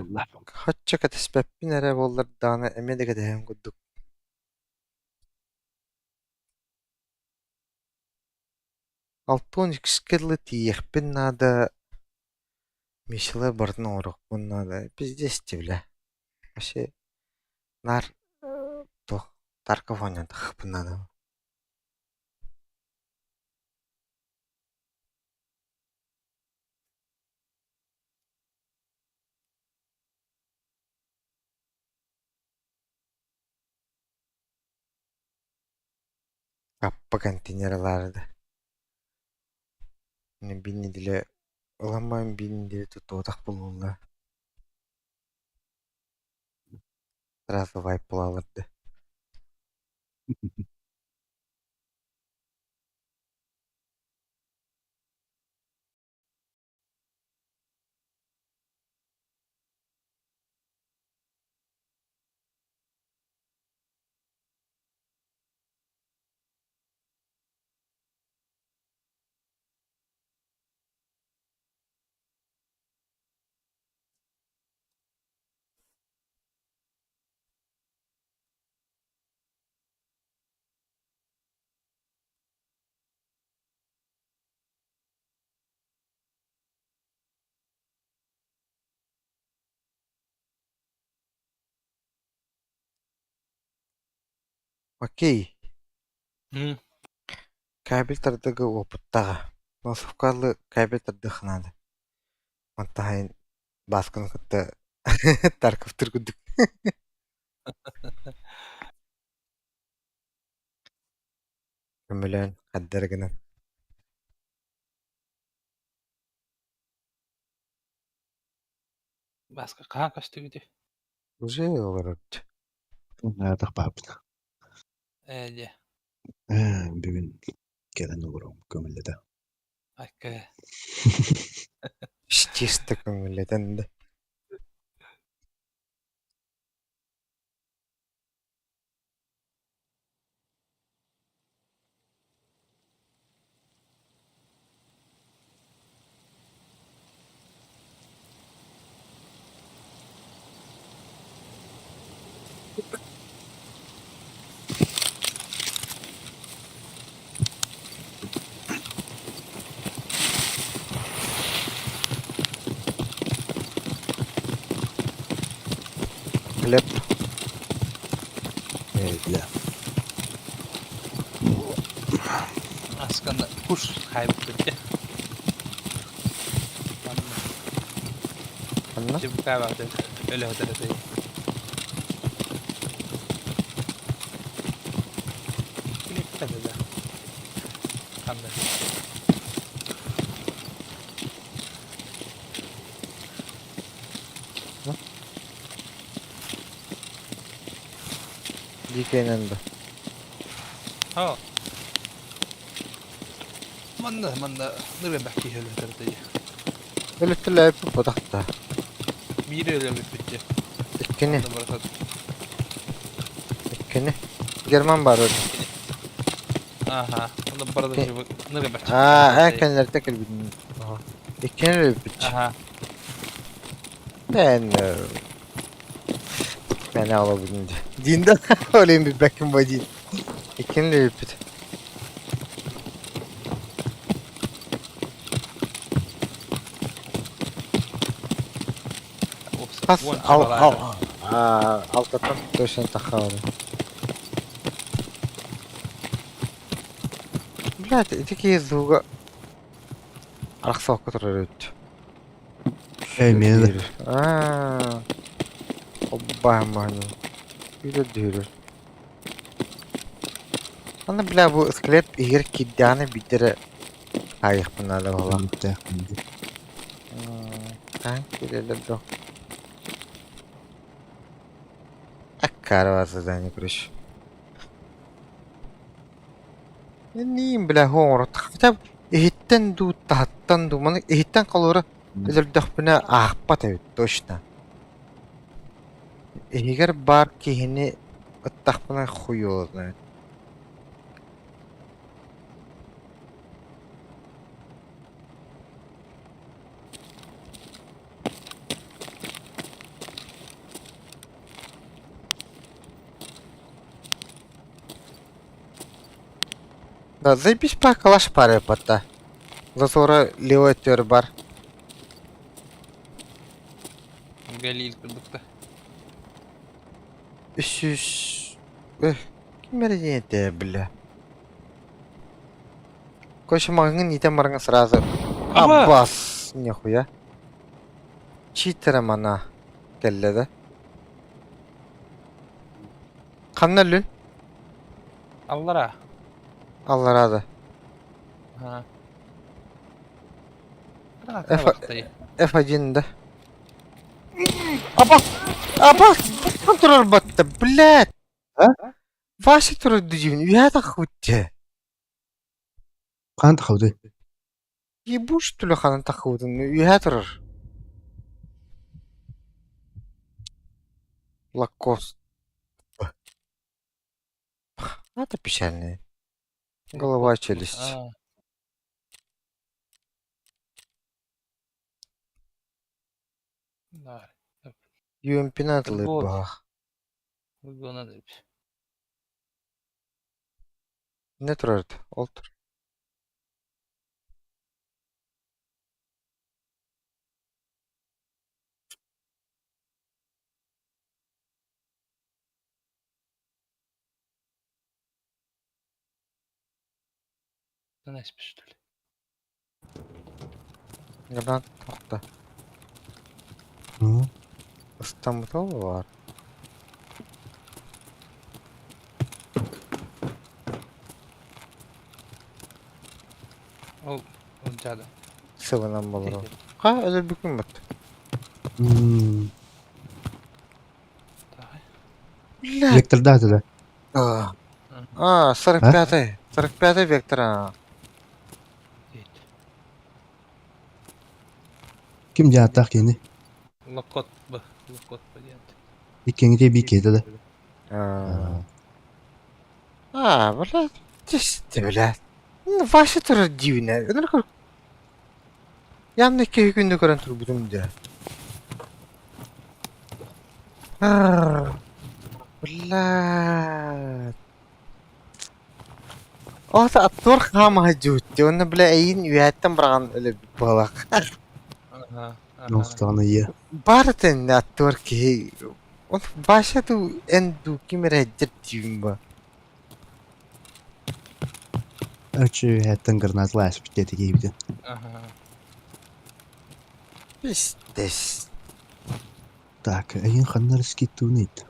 оччо кэтэспэппин эрэ буоллар даҕаны эмиэ да кэтэһиэм курдук 62-скэ дылы тиийиэхпин наада, Мишелэ барытын оҥоруохпун наада, пиздец дии бля Вообще наар туох Тарков оонньоон таххыппын наада Аппа контейнералаары да Биир нэдиэлэ ылан баран биир нэдиэлэ туттубатах буолулла Сразу вайп буолаллар да Окей, кабель тардыга уопуттаҕа. Носовкалы кабель тардыах наада. Мантаһайын Баасканы кытта Тарковтыр курдук. Көмөлөөн хардары гынан. Бааска хаһан көстүбүтүй? Уже олорор. Аатах бааппыт. Ээ дьэ. Ээ, бүгүн кэлэн олоруом көҥүллэтэ. Айка. Чисто көҥүллэтэн да. Хлеб. Ээ, бля. Асканы куш хайбыт дьэ. Манна Ханна? Чебукаабаҕа өлөһөтөрөтөй. Клиппэт да. Ханна. Дикэнэн да. Һоо. Манна манна нырбэх киһи өлөһөтөрөтөй. Өлөттөлөөппүт ботахта. Биири өлөрбүппүт дьэ. Иккини. Онно барыта Иккини. Герман бар өлө. Аха. Онно барыта нырбэх. Аа, эн кэннилэртэ кэлбитин. Иккини өлөрбүт. Аха. Ben Ben alabilirim. Dinde öyleyim bir bakın bu değil. İkini de өлбүт. Хас ал ал аа алтаттан точно тахаабы. Блядь, ити киһи звуга арахсыбакка турар эбит. Эй, миэнэ Аа. Оббаһын Күүтэр дүһүрэр. Аны бля бу склеп иһигэр киирдэҕинэ биирдэ эрэ хаайыахпын наада буолла. Хаһан киирэллэр дуо? Аккаарова задание короче. Ниим бля оҥорот хотя бы иһиттэн дуу таһыттан дуу маны иһиттэн холура өлөрдөхпүнэ аахпат эбит точно. Иһигэр баар киһини ыттахпына хуй знает. Да, заебись по калаш паре батта. Зазора левой өттүгэр бар. Галил курдукта. Үс Эх, ким эрэ диэн этэ бля. Короче, маҕаһыын иитэн бараҥҥа сразу Аба! Аббас! Нихуя. Читера мана кэллэ да. Ханна өллүн? Аллара. Аллараа да. Ха. F F1 да. Аба! Аба! Баттан турар батта, блядь! А? Вася турар дьиибин, үһэ таххыбыт Хаан тахабытай? Ебу что ли ханан таххыбытын, үһэ турар. Лакост. Это печальная. Голова, челюсть. А. Да. UMP-ни Вот. атылыыр Гона деп. Не турар Ол тур. Наспиш что ли? Гранат тохто. Ыстаммыта баар. Ол ончада. Сылынан болоро. Ха, өлөрбүкүн бат. М. Давай. Бля. Вектордаата да? А, а, 45-й. 45-й вектор. А. Ким диэн ааттаах киһини? Локот б. Локот б диэн. Иккиэҥҥитэ биир киһитэ да? А, а, блядь, ты, блядь. Ну, Вася турар дивнэ. Явно икки күндү көрөн турбутум дии. Бля. Ота аттуор хаамаһа дьуутти уонна бля эйин үөһэттэн быраҕан өлөрбүт буолах. Ага. Охтоҕуна ийэ. Баар этэннэ аттуор киһи он Вася дуу эн дуу ким эрэ дьэр диибин бу. Арчы үөһэттэн гранаталаах ааспыт диэтэ киһибитин. Ага. Пиздец. Так, эйин ханна эрэ скидтыыбын ыйыт.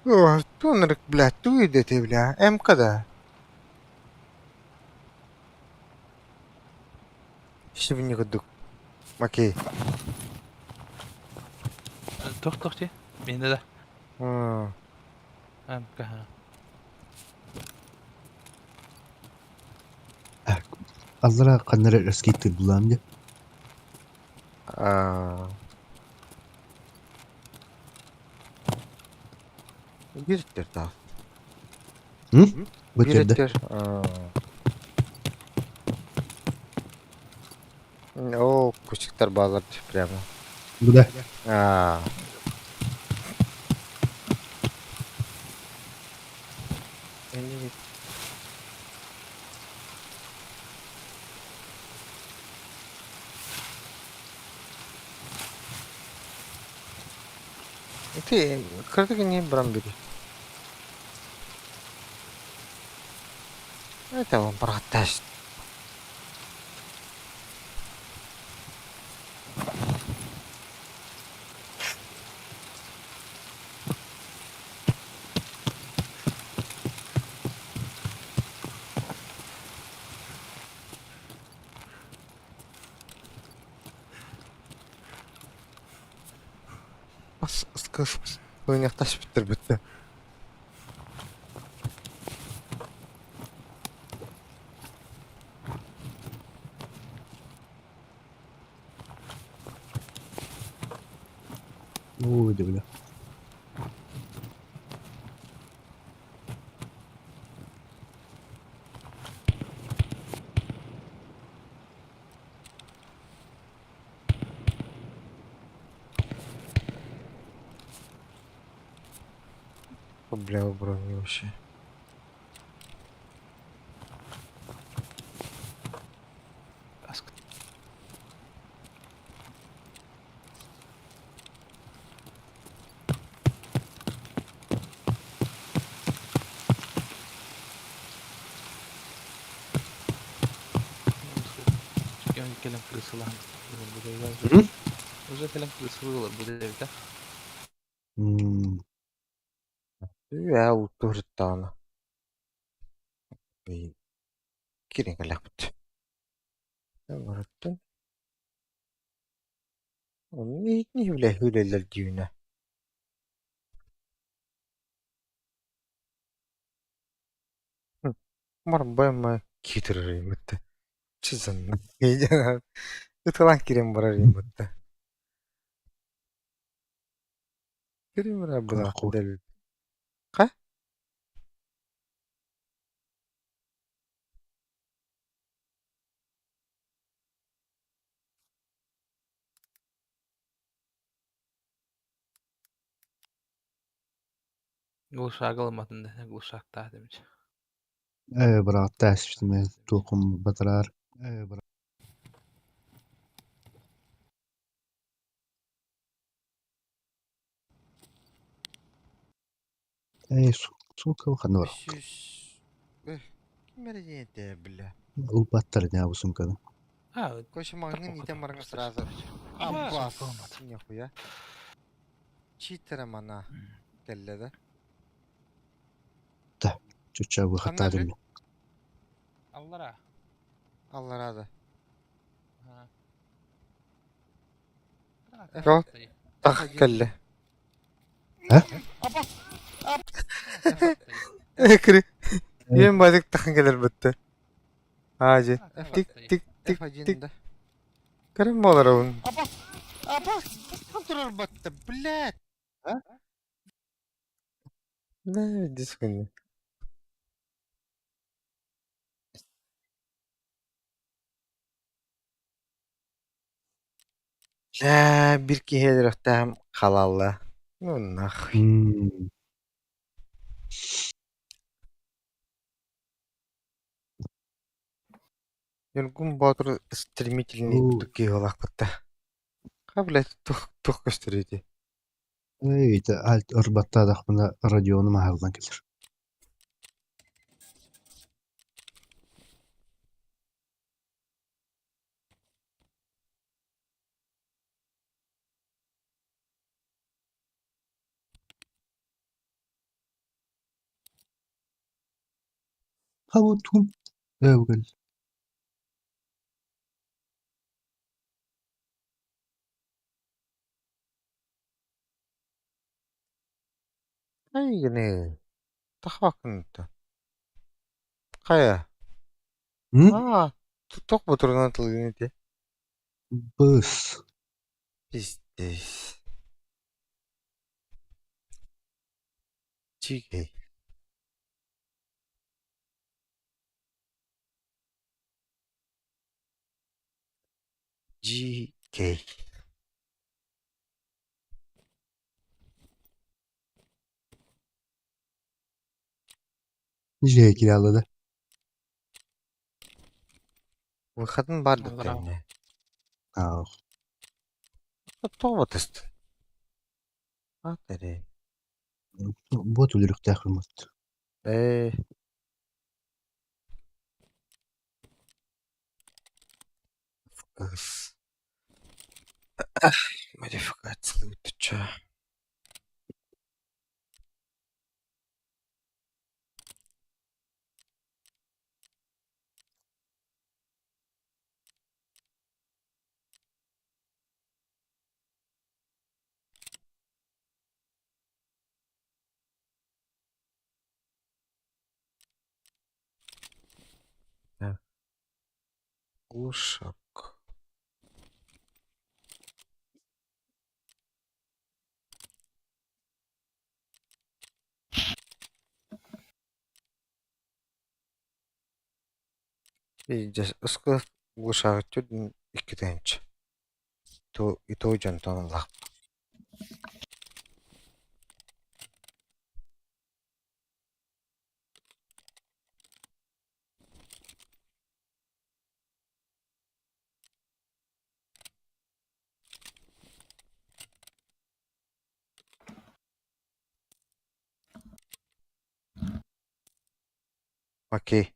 О, тонрик, блядь, ту идете, бля, МК да. Сибини курдук. Окей. Туох туох дии? Миэнэ да. М, МК. Так, аллара ханна эрэ скидтыыр булаам дии. А. Биир төрт М? Бу Биир төрдө. өттүгэр аа Оо, кучиктар бааллар прямо. Бу да. Аа. Ити кырдык не баран бери. Это он протест. Ыс бүттэр бүттэ. Ой, да бля. Бля, брони вообще. Аск. Кэлэн крысалаан М? Уже кэлэн крысалыылар бу диэбитэ. М, Үө утууртаана. Кирин кэлэхпит. Барыттын. Ни бля хүлэлэр дүүнэ. Мар бэм китерер имитте. Чизан. Ыталан кирен барар имитте. Кирен барар була Какой? дел. Ка? Глушак ылыматын да, глушактаа демич. Э, быраатта ааспытым туохум батараар. Э, сука ханна бар. Сүс. Ким эрэ бля. Ылбаттар даа бу сумканы. А, Короче, магнит итен барыңа сразу. Аббас. Нихуя. Читера мана кэллэ да? Чуччаа Ханна хаттаатым. Аллара. Аллараа да. Ha. Жок. Тах кэллэ. Апа. Экри. Ең базик тахын келер бітті. Ажы. Тик тик тик тик. Көрім болар оғын. Апа. Апа. Контроль батты, блядь. Не, дискүнне. Бля, bir киһи өлөрөхтөөхүм халалла. Ну нахуй. Ньургун Боотур стремительный Уу. курдук киһи буолаахпытта. Ха, блядь, туох туох көстөрүй дии. Эй, ити альт ырбаттаатахпына Родионум аһыллан кэлэр. Хабутум эвгэл. Эйгини тахвакынта. Хайа. М? Аа, туох ботурунан тылгын ити? Быс. Пиздец. Чигэй. GK. Дьиэ кираллада. Выходын бар Аллараа. дэттэҥҥэ. Аа. Тоҕо батыстын? Аат эрэ. Бот өлөрүөхтээх гыммыт. Ээ. Кыс. Модификациялыы бүтүччү. Так. Глушак. Пиздец, ыскы глушагы түрдүн икки тыһыынча. И то дьонтон ыллах. Окей.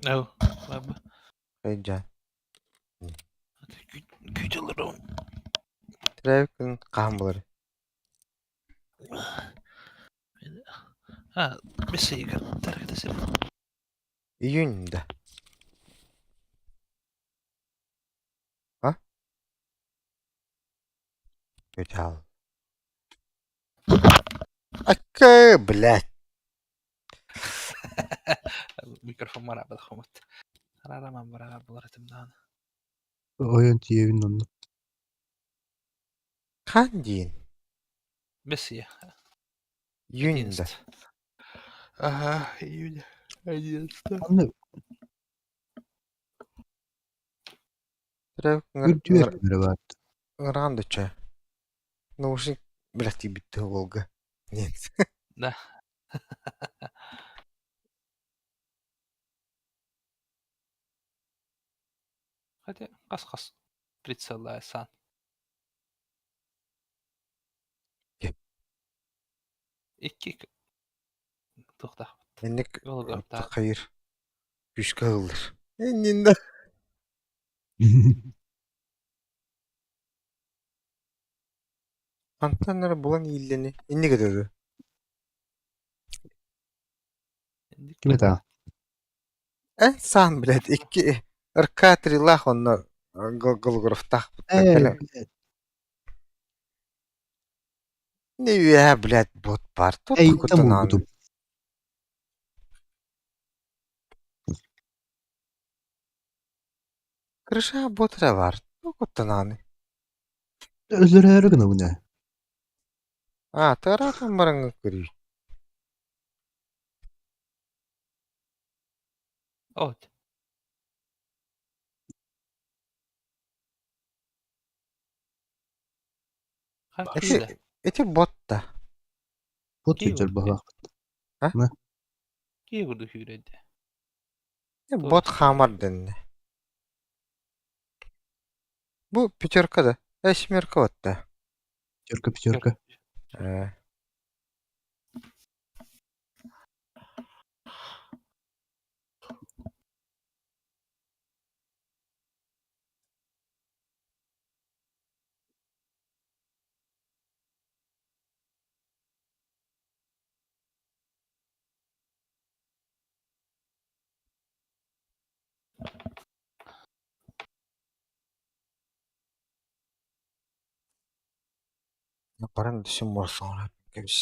No. Баба. Хайдьа. Күүт олорон. Төрөөбүт күн хаһан буолар? А, бэс ыйыгар таргата сир. Июнь да. А? Өтал. Акка, блядь. Микрофон марабат хомут. Арараман барага булар этим даҕаны. Ойон тиийэбин онно. Хаан диин? Бэс ыйа. Июнь да. 11. Ага, июня. 11. Онно Төрөөбүт күнгэр үрдүөр эрэ баар. ыҥыраҕын да чэ. Наушник, блядь, тиийбит Волга. Нет. Да. Хотя хас-хас прицеллаа сан. Икки туохтаахпыт. Инник Волгартаах. хайыр. Күүскэ ыһыллар. Иннинде. Хантан эрэ булан ииллэни инник этэ дуо? Инник Ким это? Эн саан, блядь, икки РК-3-лаах онно голографтаах Э, блядь. Не үөһэ, блядь, бот баар. Туох Эй, там куттанаан. уурбутум. Крыша бот эрэ баар. Туох куттанааны. Өлөрөөрү гынабын ээ. Аа, тыараатан бараҥҥын көрүй. Вот. Ити, ити бот да. Бот сылдьар быһалаахпыт. А? На. Киһи курдук сүүрэрдэ. Бот хаамар дэннэ. Бу пятерка да? Э, семерка вот да. Пятерка, пятерка. Э. Баран түсүм морсоҥ кэбис.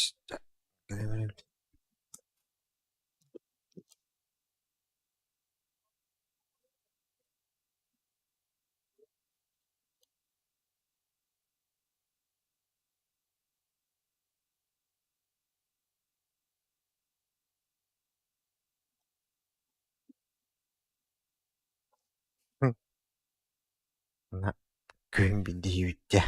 Күһүн билдиһибиттэ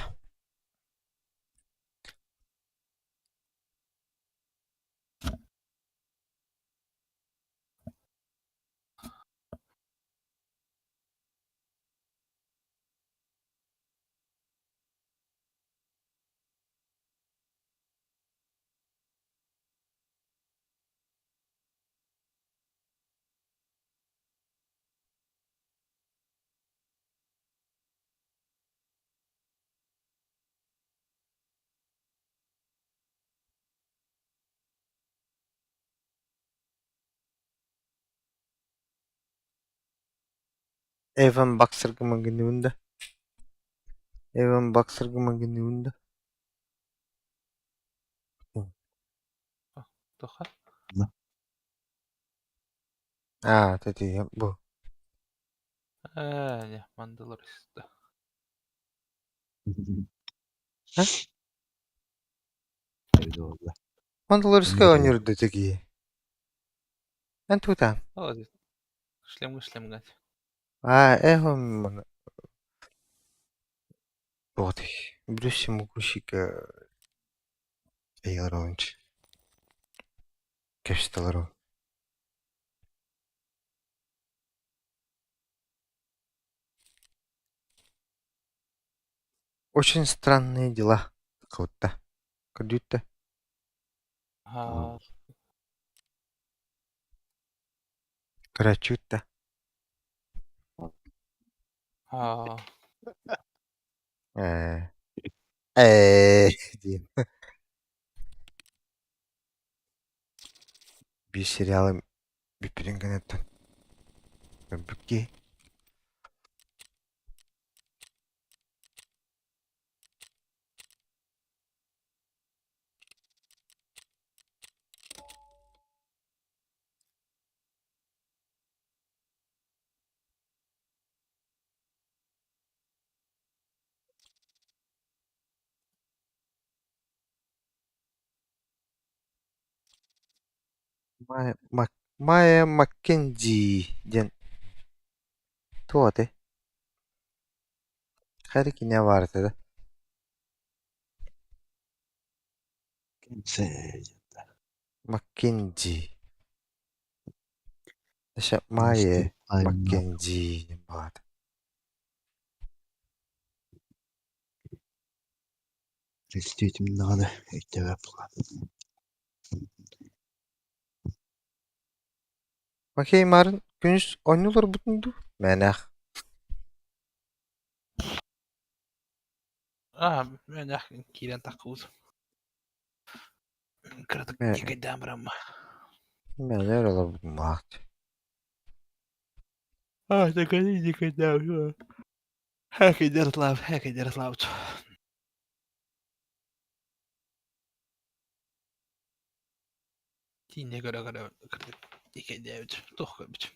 Эван Баксарга майгынныыбын да Эван Баксарга майгынныыбын да Тоха? Аа, тэтиһим бу Ээ, не, Мандалориста. А? Эбит буолла. Мандалорскай оонньуур да киһи. Эн туутаан? Молодец. Шлемга шлемгать. Аа, эхом вот Брюс Мукушика Эйоронч. Кэпсэтэлэр Очень странные дела кыбытта. Көрдүүттэ. Аа, Көрөөччүгүт да. аа, Ээ. Ээ диэн. Биир сериалы бүппүтүн гыныттан көрбүт киһи. Майя, Мак, Майя Маккензи диэн туох этэй? Хайа кини баар этэ да? Маккензи. Майя Маккензи диэн баар этэ. Рестиэтим даҕаны өйдөбөт буолан. Макей Марын күнүс оонньуу олорбутун дуу? Мээнэх. Аа, мэнэх киирэн таххыбыт. Кыратык дикэйдээн барамма. Мэлэр олорбут Аа, такая дикэйдээн. Хэкэй Ярослав, хэкэй Ярославович. Тиинэ көрө-көрө дикэйдээбит, туох көрбүт.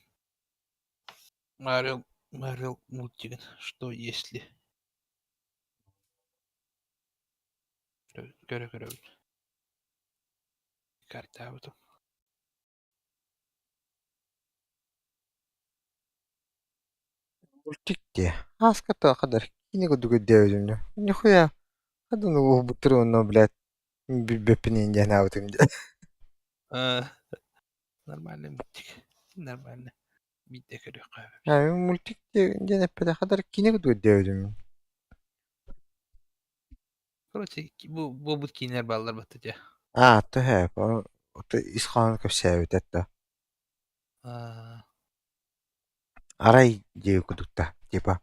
Марвел, Марвел мультигын «Что если?» Көрө-көрөбүт. Картаабытым. Мультик дии. Ааска туохха кини курдук өйдөөбүтүм дии. Нихуя, хаданы уһубуттар уонна, блядь, билбэппин диэн аабытым дии. Нормальный мультик. Нормально. Биирдэ көрүөххэ. Мультик диэн эппэтэххэ да кини курдук өйдөөбүтүм. Короче, бу буолбут киинэлэр бааллар батта дьэ. Аа, төһө, ис хоһоону кэпсээбит этэ. Арай диэби курдукта, типа.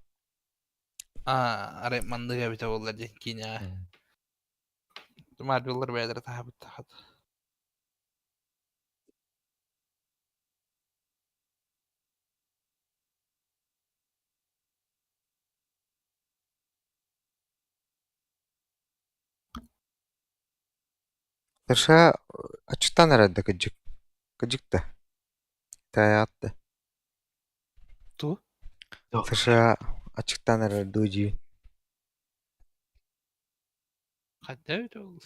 Аа, арай маннык эбитэ буоллар диэн киинэҕэ. Марвеллар бэйэлэрэ таһаабыттахат. США аччыктаан эрэр да кырдьык, кырдьык да, таайаҕыт да. Ту? США аччыктаан эрэр дуу дии. Хайда эбитэ ол?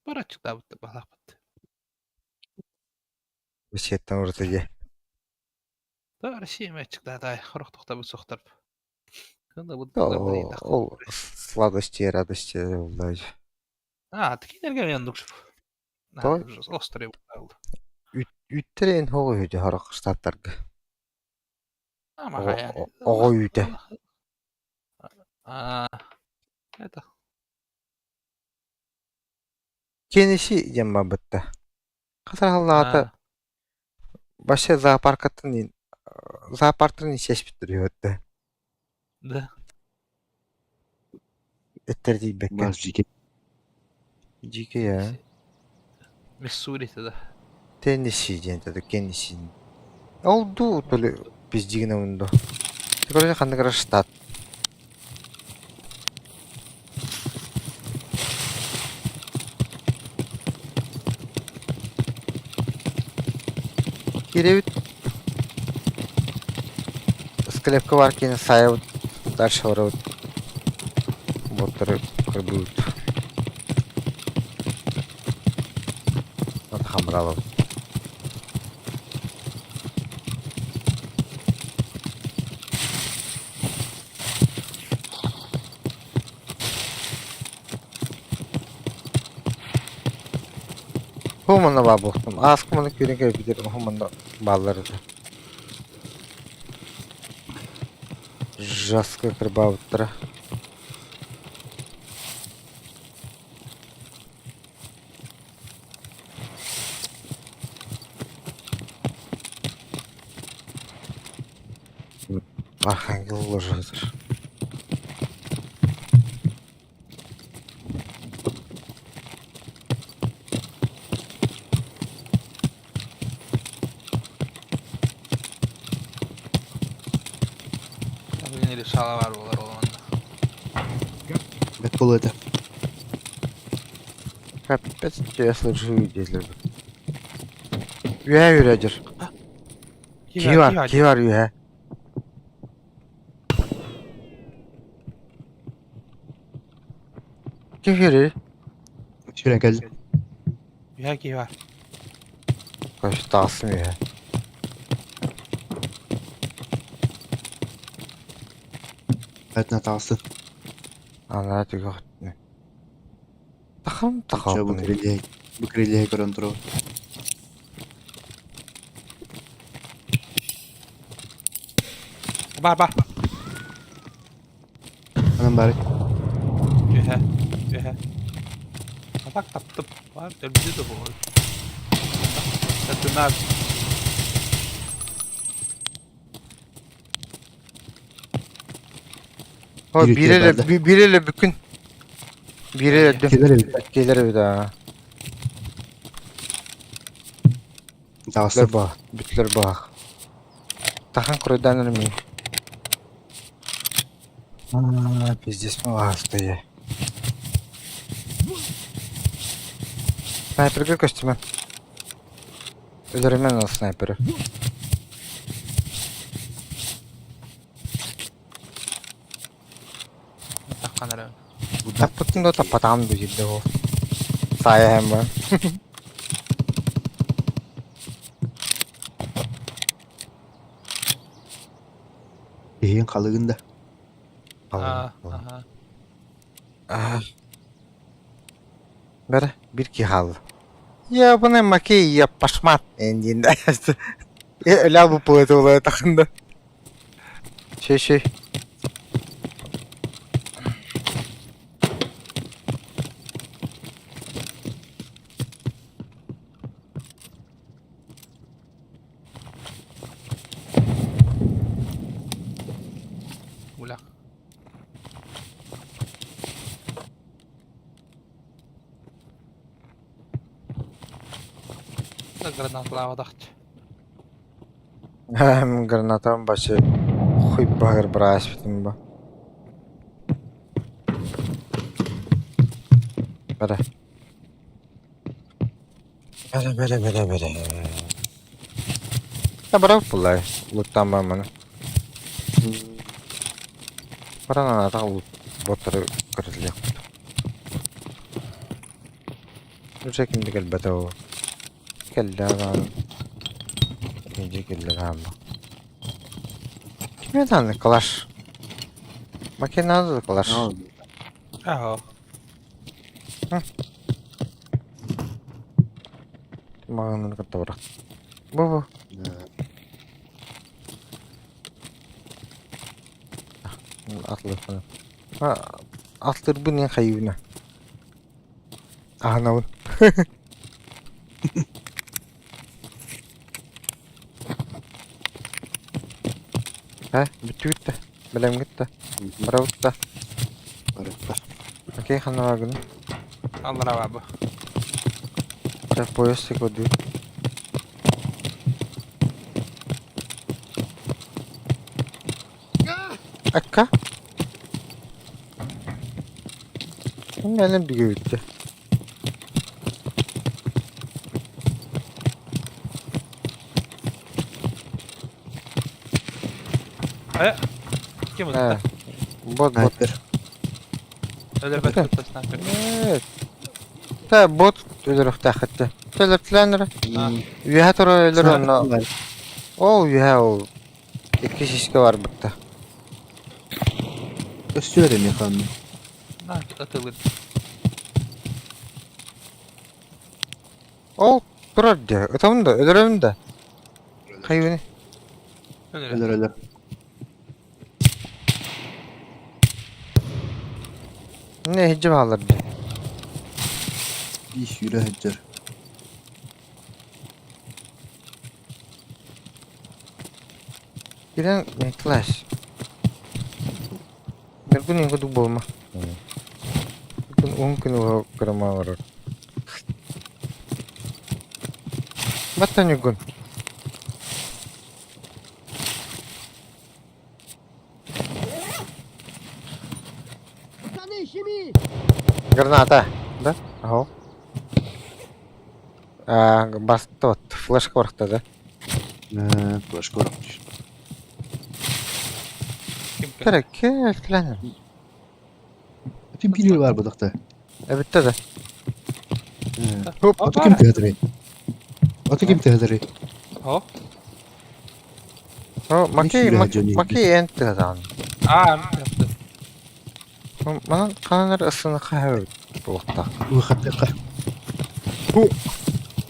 Бар аччыктаабыт баһаахпыт. Россияттан ураты дии. Да, Россия эмэ аччыктаатаай, хорох тохтобут суохтар. Ол сладости и радости буолла. Аа, кинилэргэ оннук Той острый буолла. Үүттэрин хоҕу үһү хорох штаттарга. Ама хайа. Оҕо үүтэ. Аа, это. Теннесси диэн барбытта. Хасараллаата вообще зоопаркаттан зоопарктан исэспиттэр үһү Да. Эттэр тиийбэккэ. Бас дьиикэй. Дьиикэй ээ. Миссури да. Теннесси диэн это Кеннесси. Ол дуу то ли пиздигинэ дуу. Короче, ханнык эрэ штат. Киирэбит склепка баар киһини саайабыт, дальше барабыт. Боттары кырбыыбыт. Хамралабыт. Ху манна баар буолуохтум. Ааска манна күүрэн кэлбитир, ху манна бааллар этэ. Жестко кырбаабыттара. Архангел ложатыр. Или шала бар болар ол онно. Бэт буолуо этэ. Капец, я слышу диэтилэр. Үөһэ үөрэ Киһи бар, киһи бар үөһэ. Ким үөрэр? Сүүрэн кэллим. Үөһэ киһи бар. Короче, таҕыстым үөһэ. Этинэ таҕыстын. Анараа түгэх өттүнэн. Тахам Чэ, бу тахалпын. крылья бу крылья көрөн турабын. Бар бар. Анан бары. Үөһэ. Үөһэ. А так таптым. Бар өлбүтэ да буолар. Татынаар. О, Биир биир үтүө эрэ биир эрэ бүкүн. Биир эрэ өлдүм. Кэлэр эбит. Кэлэр эбит аа. Таҕыстым. Бүтлэр баах. Бүтлэр баах. Тахан курайдаан эрэ мин. Аа, пиздец, малаастайа. Снайперга көстүмэн. Өлөрүмэн ол снайперы. Таххан эрэ. Таппытын да таппатаҕым да киирдэ ол. Саайа иһэн баран. Иһин халыгын да. Аа, аха. Аа. Бэрэ, биир киһи хаалла. Ебаный макей, я пошмат диэн Э, өлөө бу пылы тахында. Шей шей. Улах. Гранаталаабатахчы. Гранатам башы хуй баһыр быраспытым ба. Бара. Бара бара бара бара. Та бара булай. Луттан ба маны. Баран атах лут боттары көрүлүөх. Уже кимди кэлбэтэ ол. Кэллэ аҕаан. Иди кэллэ хаалла. Кимэ даҕаны калаш. Макина да калаш. Аһо. Маҕанын кытта барах. Бу бу. Атлыппын. Атлырбын эн хайыыбына. Аһынабын. Э, бүттүгүт да, бэлэмҥит да, барабыт да. Барыппар. Окей, ханна баргын? Аллара бу. Так, поезд секунду. Акка? Мин бигэ бүттэ. Э, ким Э, ытта? бот бот. Снайпер. Өлөрбөт кытта снайпер. Э, Та бот өлөрөхтаахытта. Төлөртләнер. А. Үөһэ турар өлөр онно. Снайпер. Ол үөһэ ол. Икки сиськэ барбытта. Өстүөр эмиэ хаанна. На, атылыр. Ол турар дии. Ытабын да, өлөрөбүн да. Хайыыны. Өлөр. Өлөр өлөр. Не иһдьэ бааллар дии. Биир сүүрэ сылдьар. Кирен Николас. Ныргын иҥ курдук буолума. Күн уһун күн уһа кырама олорор. Батта Ньургун. Пацаны, щеми! Граната. Да? Аһо. А, баста вот. Флешка барахта да? Э, флешка барахта. Ким кэлэр? Кэрэ, кэллэнэр. Ити биир бар бадахта. Эбиттэ да. Э, Хоп. Аты ким тыһатырый? Аты ким тыһатырый? О. О, Макей, сүүрэ Макей, дьону Макей эн тыһатаҕын. Аа, мин Манан ханан эрэ ысыны хаһа буолуохтаах. Выхаттыка.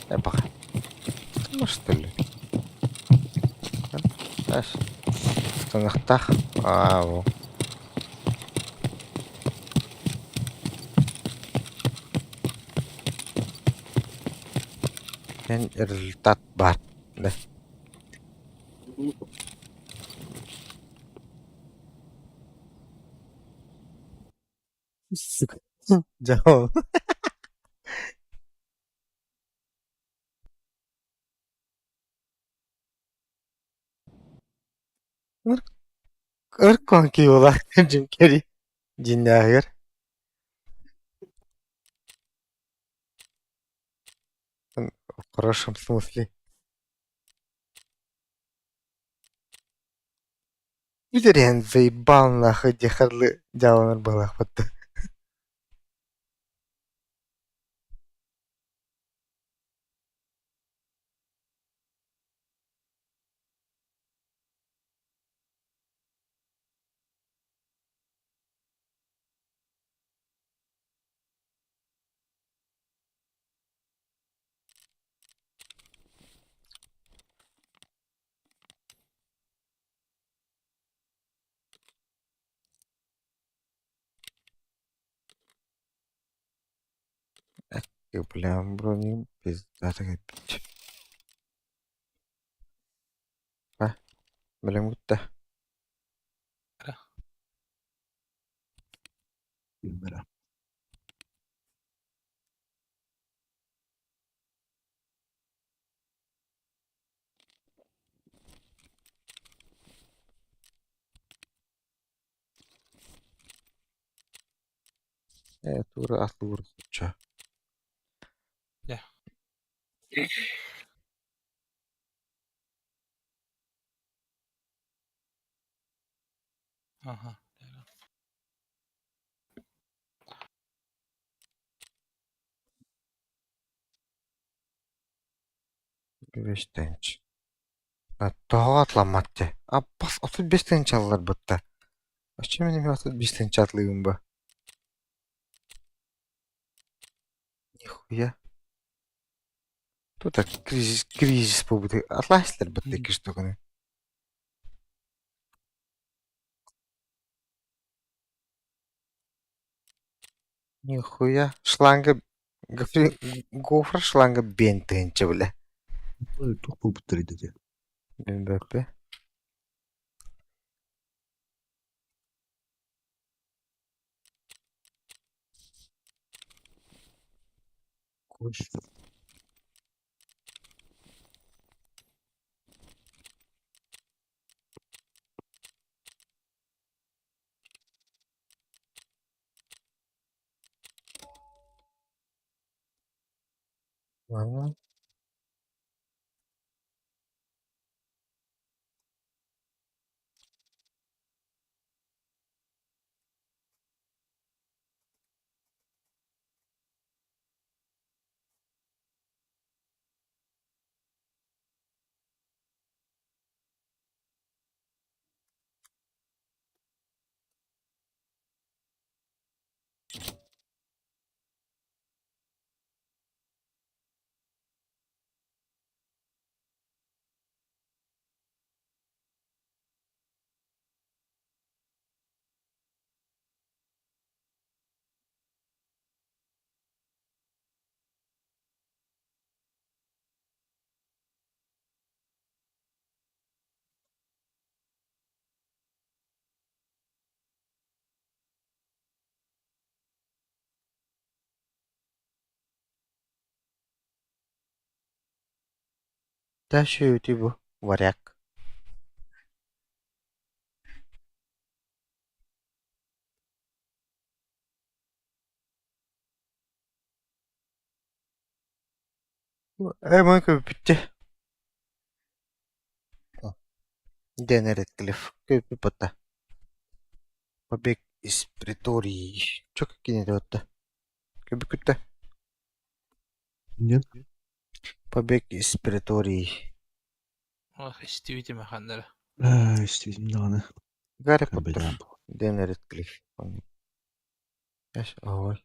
Эбаха. Ну что ли? Знаешь, станахтах. Аа, во. Эн результат баар. Да. Сука. Дьэ, Өр киһи Джим Керри дьиҥнээҕигэр. В хорошем смысле. Бүтэриһэн заебал нахуй диэххэ дьааланар быһыылаахпыт да. Бля, броним пиздата кэлбит. А, бэлэм гытта. Бара. Э, тура атлуур куча. Дьэ. Аха. Бэстэнч. Тоҕо атламмат дии. Аппас 35 тыһыынчалар бытта. Оччо мин эмиэ 35 тыһыынча атлыыбын ба. Нихуя. Тут кризис, кризис буолбут. Атлаһыстар бытта икки штуканы. Нихуя. Шланга гофра шланга биэн тыһыынча бile. Туох буолбуттар ити? Мбаппе. Кош. Ладно. Дальше бу варяг. Э, мой көбүттэ. Дэн Рэдклифф көбүппүт Побег из Претории. Чё кине отта? Көбүкүттэ. Нет. Побег из Претории. Ох, истибитим аханнара. Аа, истибитим даҕаны. Гарри Поттер. Көрбөтөҕүм. Дэн Рэдклифф. Эш, ой.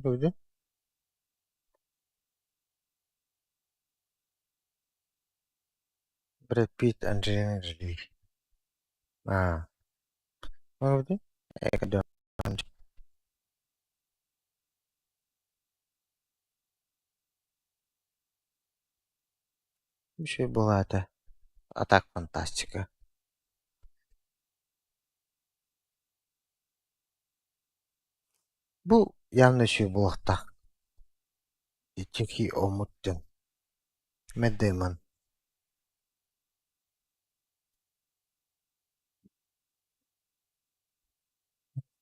Көрдүм. Брэд Питт, Анджелина Джоли. Аа, Үчүгэй буолаата, а так фантастика. Бу явно үчүгэй буолуохтаах. Иччики омут дьон. Мэтт Дэймон.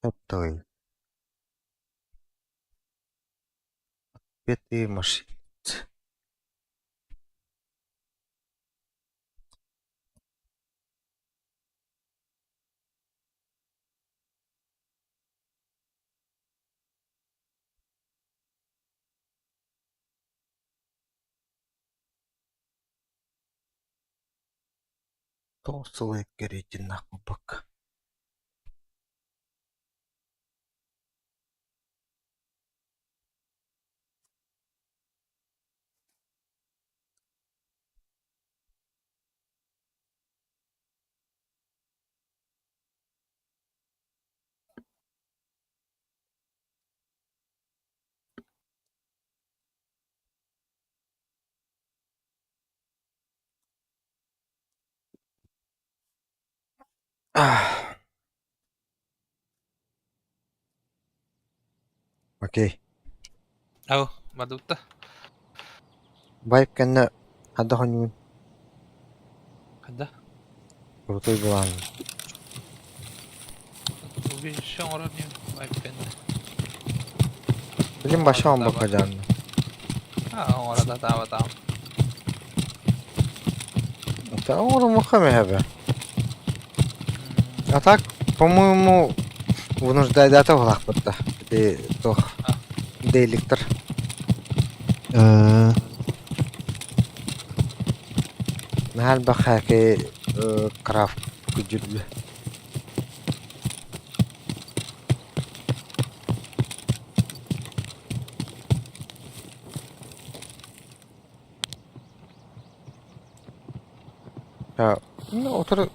Оттуй. Отпетые мошенницы. Тоҕус сыл эккирэтиннэх буолбакка Окей. Ау, бардыбыт да. Вайп кэннэ хадда хонньугун Хадда. крутой былаан. Убежище оҥорор диэн вайп кэннэ. Билим баша оҥорбокко дьаанна. Аа, оҥоро да таабатаам. Это оҥорумуха мэһэбэ. А так, по-моему, вынуждайдата булаахпыт да. Ити туох дейликтер. Э, Наһаа элбэх хээкэй крафт күдьүрдү. Ну, утары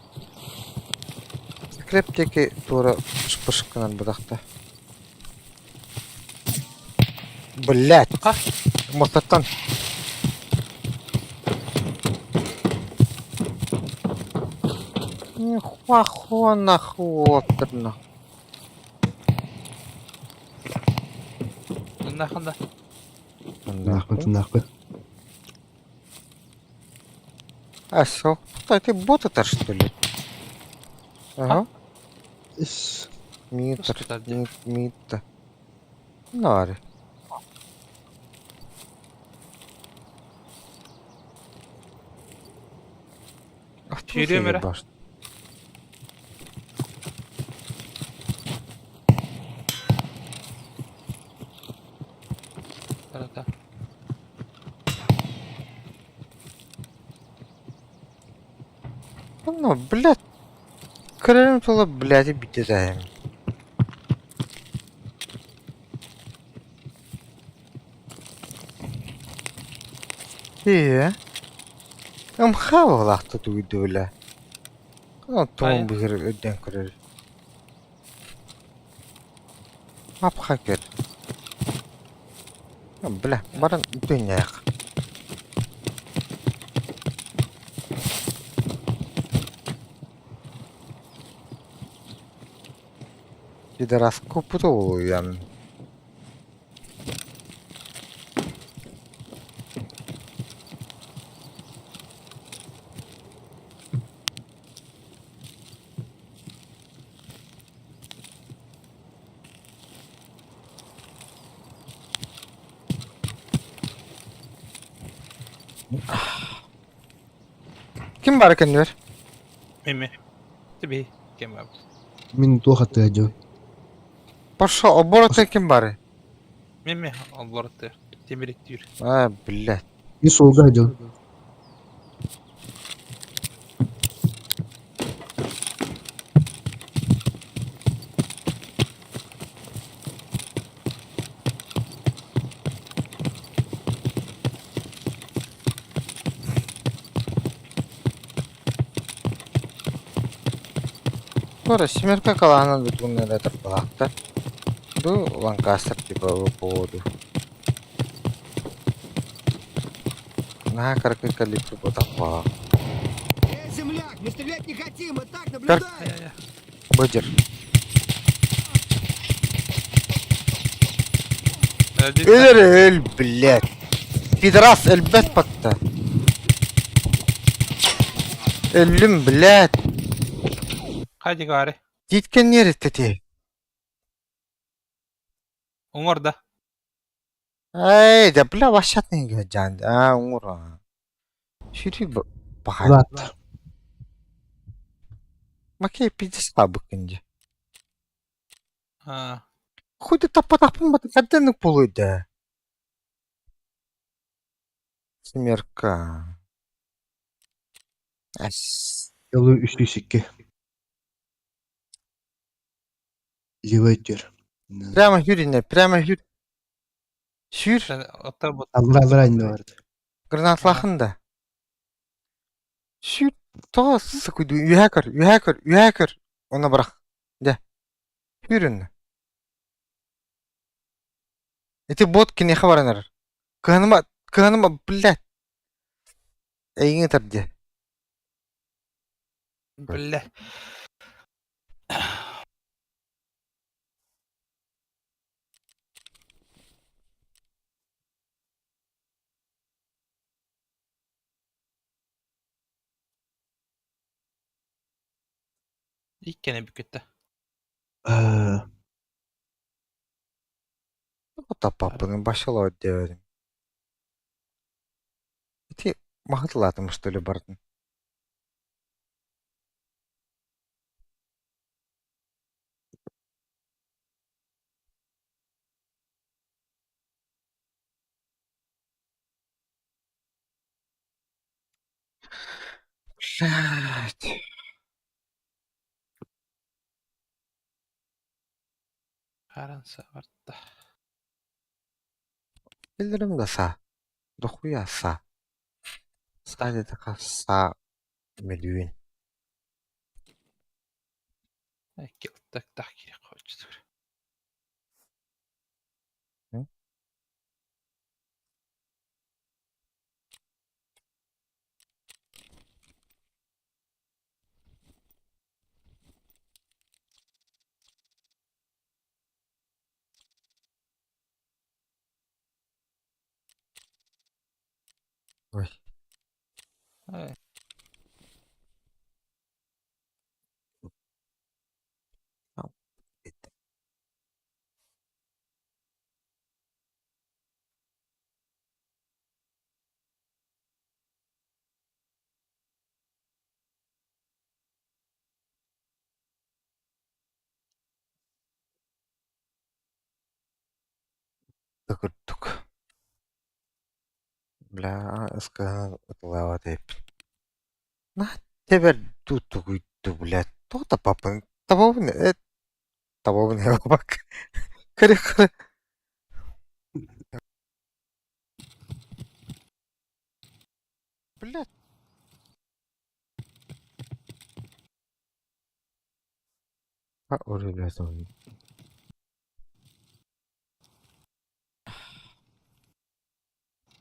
Скреп диэки туора пыш-пыш гынан бырахта. Блядь! А? Муостаттан. Нихуа нахуй Наханда. Нахпыт, нахпыт. А что? Ты бот это что ли? Ага. Ис. Митр, Что это? митр. Наре. Киириэм эрэ. Тарата. Ну, блядь. Көрөрүм тула, блядь, бүтэ Ээ, ымхаа буолаахта тугуйдубула. Оттон быһыр өйдөөн көрөр. Апха көр. Бля, баран дүннээх. Пидорас куппута улуйан. Ким баар кэннибэр? Мими. Тебе кем бар? Мин туох аттыга дьон. Пошел, оборота ким баар? Мими олорты. Темиректир. А, блядь. Мин суолга дьон. Туора семерка калаһынан бутуун эрэ тарбалаахтар. Бу Ланкастер типа по поводу. Наһаа кыракый калибр ботах Эй, земляк, мы стрелять не хотим, мы так Кар наблюдаем. Быдьыр. Өлдүн Өлөр өл, блядь. Пидорас өлбөт батта. Өллүм, блядь. Хайди гаари. Тииткэн нереттети. Уҥор да. Эй, да бля, вообще-то жан. А, уҥур. Сүрүй баҕай. Улаатта. Макей пиздец хаабыккын дии. Аа. Хуй ты таппатахпын бата хадданнык буолуой да. Семерка. Ас. Ялы 302. Левый тер. Прямо хүріне, прямо хүр. Сүүр. Оттор бут. Аллара аллара инне барды. Гранатлахын да. Сүүр. Тоҕо сыкуйду үһэ көр, үһэ көр, үһэ көр. Оны бырах. Дьэ. Хүрүннэ. Ити бот киниэхэ баран эрэр. Кыһаныма, кыһаныма, блядь. Эйигин ытар дии. Бля. Иккини бүкүттэ. Аа, Таппаппын башала диэбитим. Ити маһытылаатым что ли бардын? Блядь. Харанса барда. Билэрим да саа. Дохуя саа. Саа диэтэххэ саа мөлүйүөн. Килтактах киирэх хоччутур. Ой. Ай. Курдук. Бля, ыскаһынан ытылаабат эбиппин. Наһаа тэбэр дуу тугуйду, блядь, тоҕо таппаппын? Табабын э табабын эбэбак. Көрө-көрө. Блядь. А, ой, блядь, он.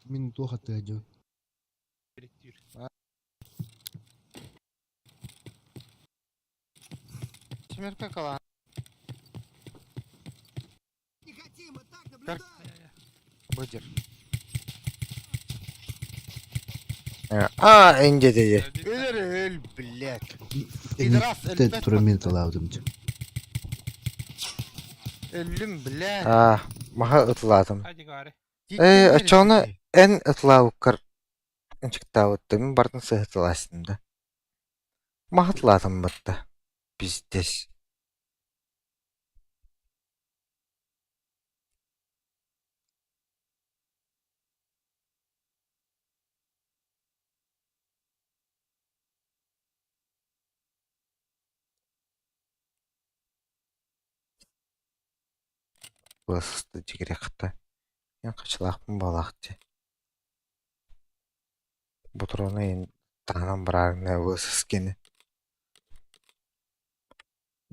Мин туох аттыга дьон. Семерка кала. Не хотим, мы так наблюдаем. Быдыр. А, инде dedi. Өлөр өл, блядь. Пидорас өлбөт. Тура мен талаабытым дьэ. Өллүм, блядь. А, маха ытылаатым. Хайди гаари. Э, оччоҕуна эн ытылаабыккар ынчыктаабыттым, мин бартын сыһытылаастым да. Маха ытылаатым батта. Пиздец. Быысты дьигириэхтэ. Эн хачылаахпын буолаах дии. Ботуруона эн таһынан бараарына быысыс кини.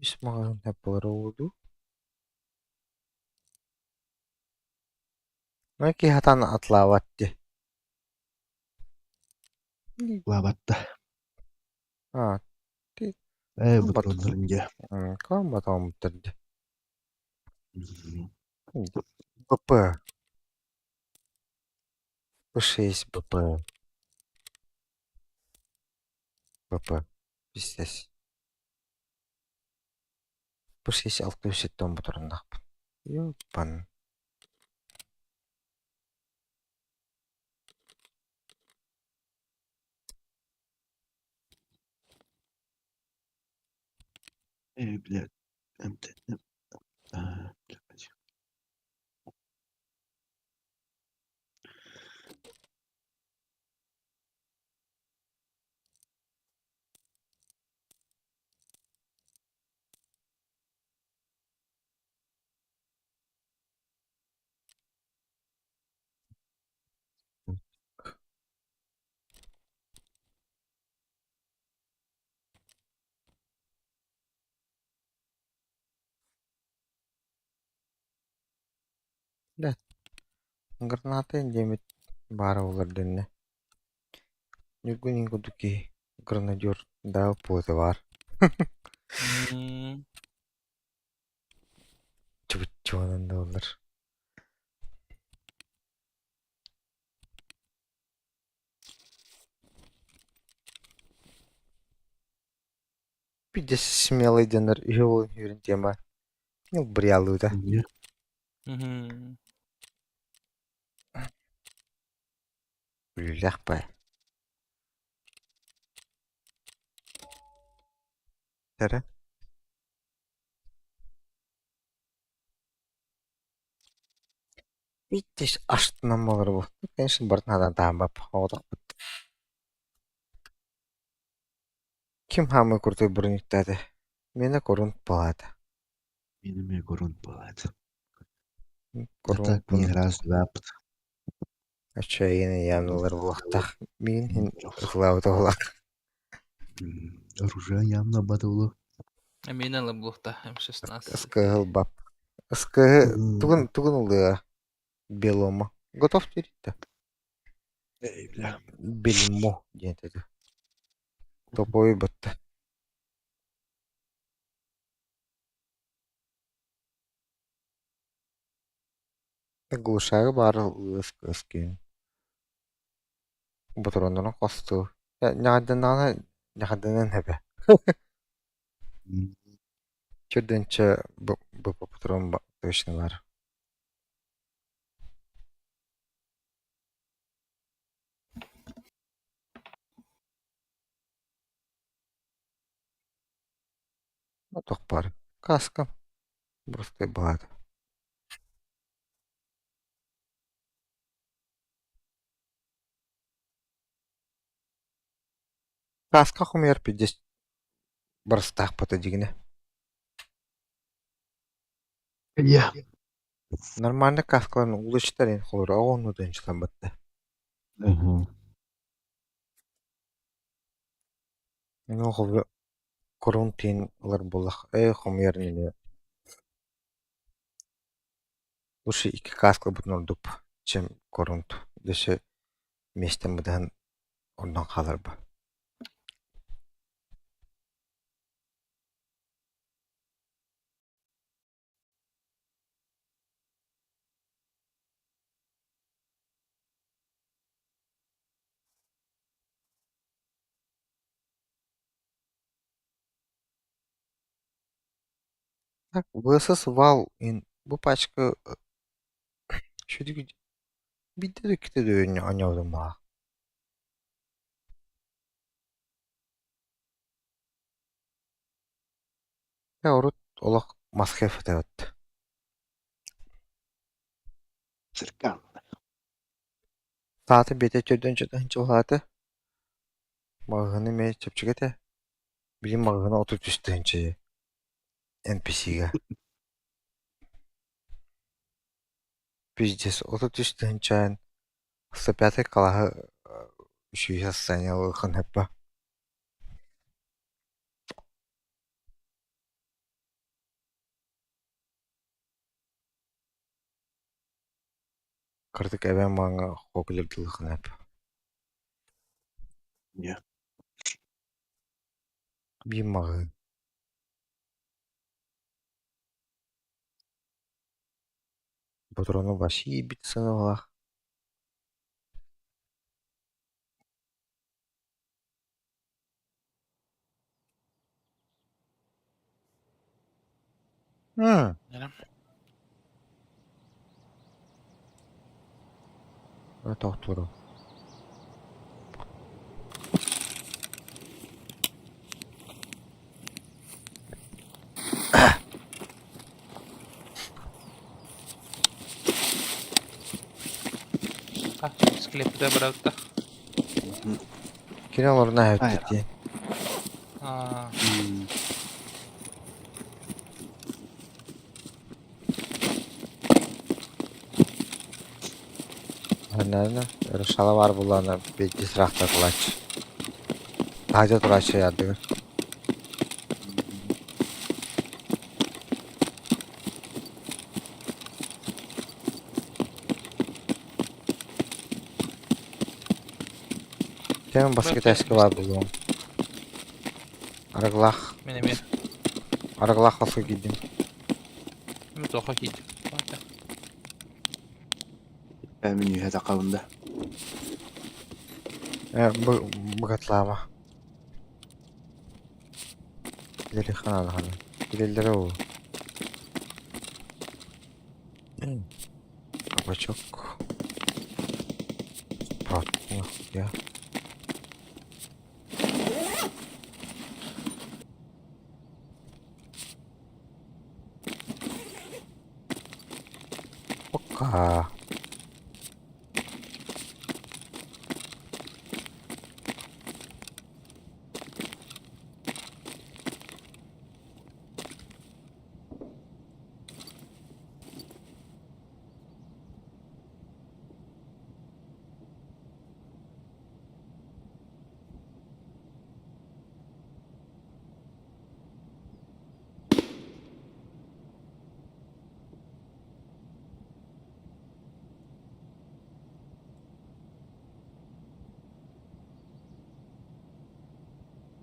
Үс маҕаһыын буолара дуу Аны киһи сатаан атылаабат дии Лаабатта. Аа, Ээ, ботуруоннарын дьэ. Кылаан дии БП П6 БП БП пиздец П6 670 ботуруоннаахпын Ёппан Ээ, блядь, эмтэнним. Аа, блядь. Граната диэммит баара буолар дэннэ Ньургун курдук киһи гранадер даа пуота баар Чубуччуонан да буоллар Пиздец смелый дэнэр үһү буолан үөрэн тема ньылбырыйалыыта Эмиэ. Үлэлээх бай Эрэ Пиздец астынан буолар бу конечно барытын сатаан таһаарбаппын оҕотохпут Ким хаамыы курдук бронниктаата Миэнэ курун буолаата Мин эмиэ курун буолаат. Курун Так не раз два Отчаяние явно ылар буолуохтаах Миигин иһин ыкылаабыта буоллар Оружие явно батылы. Эмиэ ылар буолуохтаах М16. Ыскыһы ылбап Ыскыһы тугун тугун ылыа Белома Готов диэбит да Эй, бля. Бельмо диэн этэ Топовой батта Глушагы баар ылыас киһин Ботуруоннарын хостуу Ньаҕайданаҕына ньаҕайданан эбэ Чөрдөнчө ботуруон точно баар Туох баар каска просто баҕата Каска хомуйар пиздец барыстаахпыта дьигинэ Я. Нормально каскаларын улучтар ин холоро оҕоннутун чыламмытта Ну холоро курун тиин ылар буоллах ээ хомуйар инини лучше икки каска ылбытын ордук чем корунт өссө миэстэм быдаһан оннон хааларба Так, VSS Val in бу пачка Шүдүг биирдэ да иккитэ да оонньообутум баҕа. Дьэ урут олох Москва этэ Циркан. Саата биэтэ төрдүн чугаһаата Маҕаһыын эмиэ чэпчэки этэ. Билигин маҕаһыына 33 тыһыынча NPC-гэ. Пиздец, 33 тыһыынчаан 105 кылааһы үчүгэй состояниелыаххын сөп. Кырдьык эбэм мааҥҥа хоһуйардыаххына сөп. Дьэ. Биир маҕаһыын Ботуруону вообще иирбит сыаналаах. Нэрэ. Тохтууру. А, склепте баралта. Кини олорно Ай. эбит дии. Аа, Наверное, решала бар буллаана биирдии сыраахтар кулааччы. Таһырдьа турааччы аардыгар. Кэм баскы этээскэ баар буолуом. Арыгылаах, Мин эмиэ. арыгылаах хоско киирдим. Мин туохха киирдим. Мин үһэ тахабын да. Э, быгатлаама. Илери ханаалахана. Илэллэрэ ол. Кабачок. Я. Пока.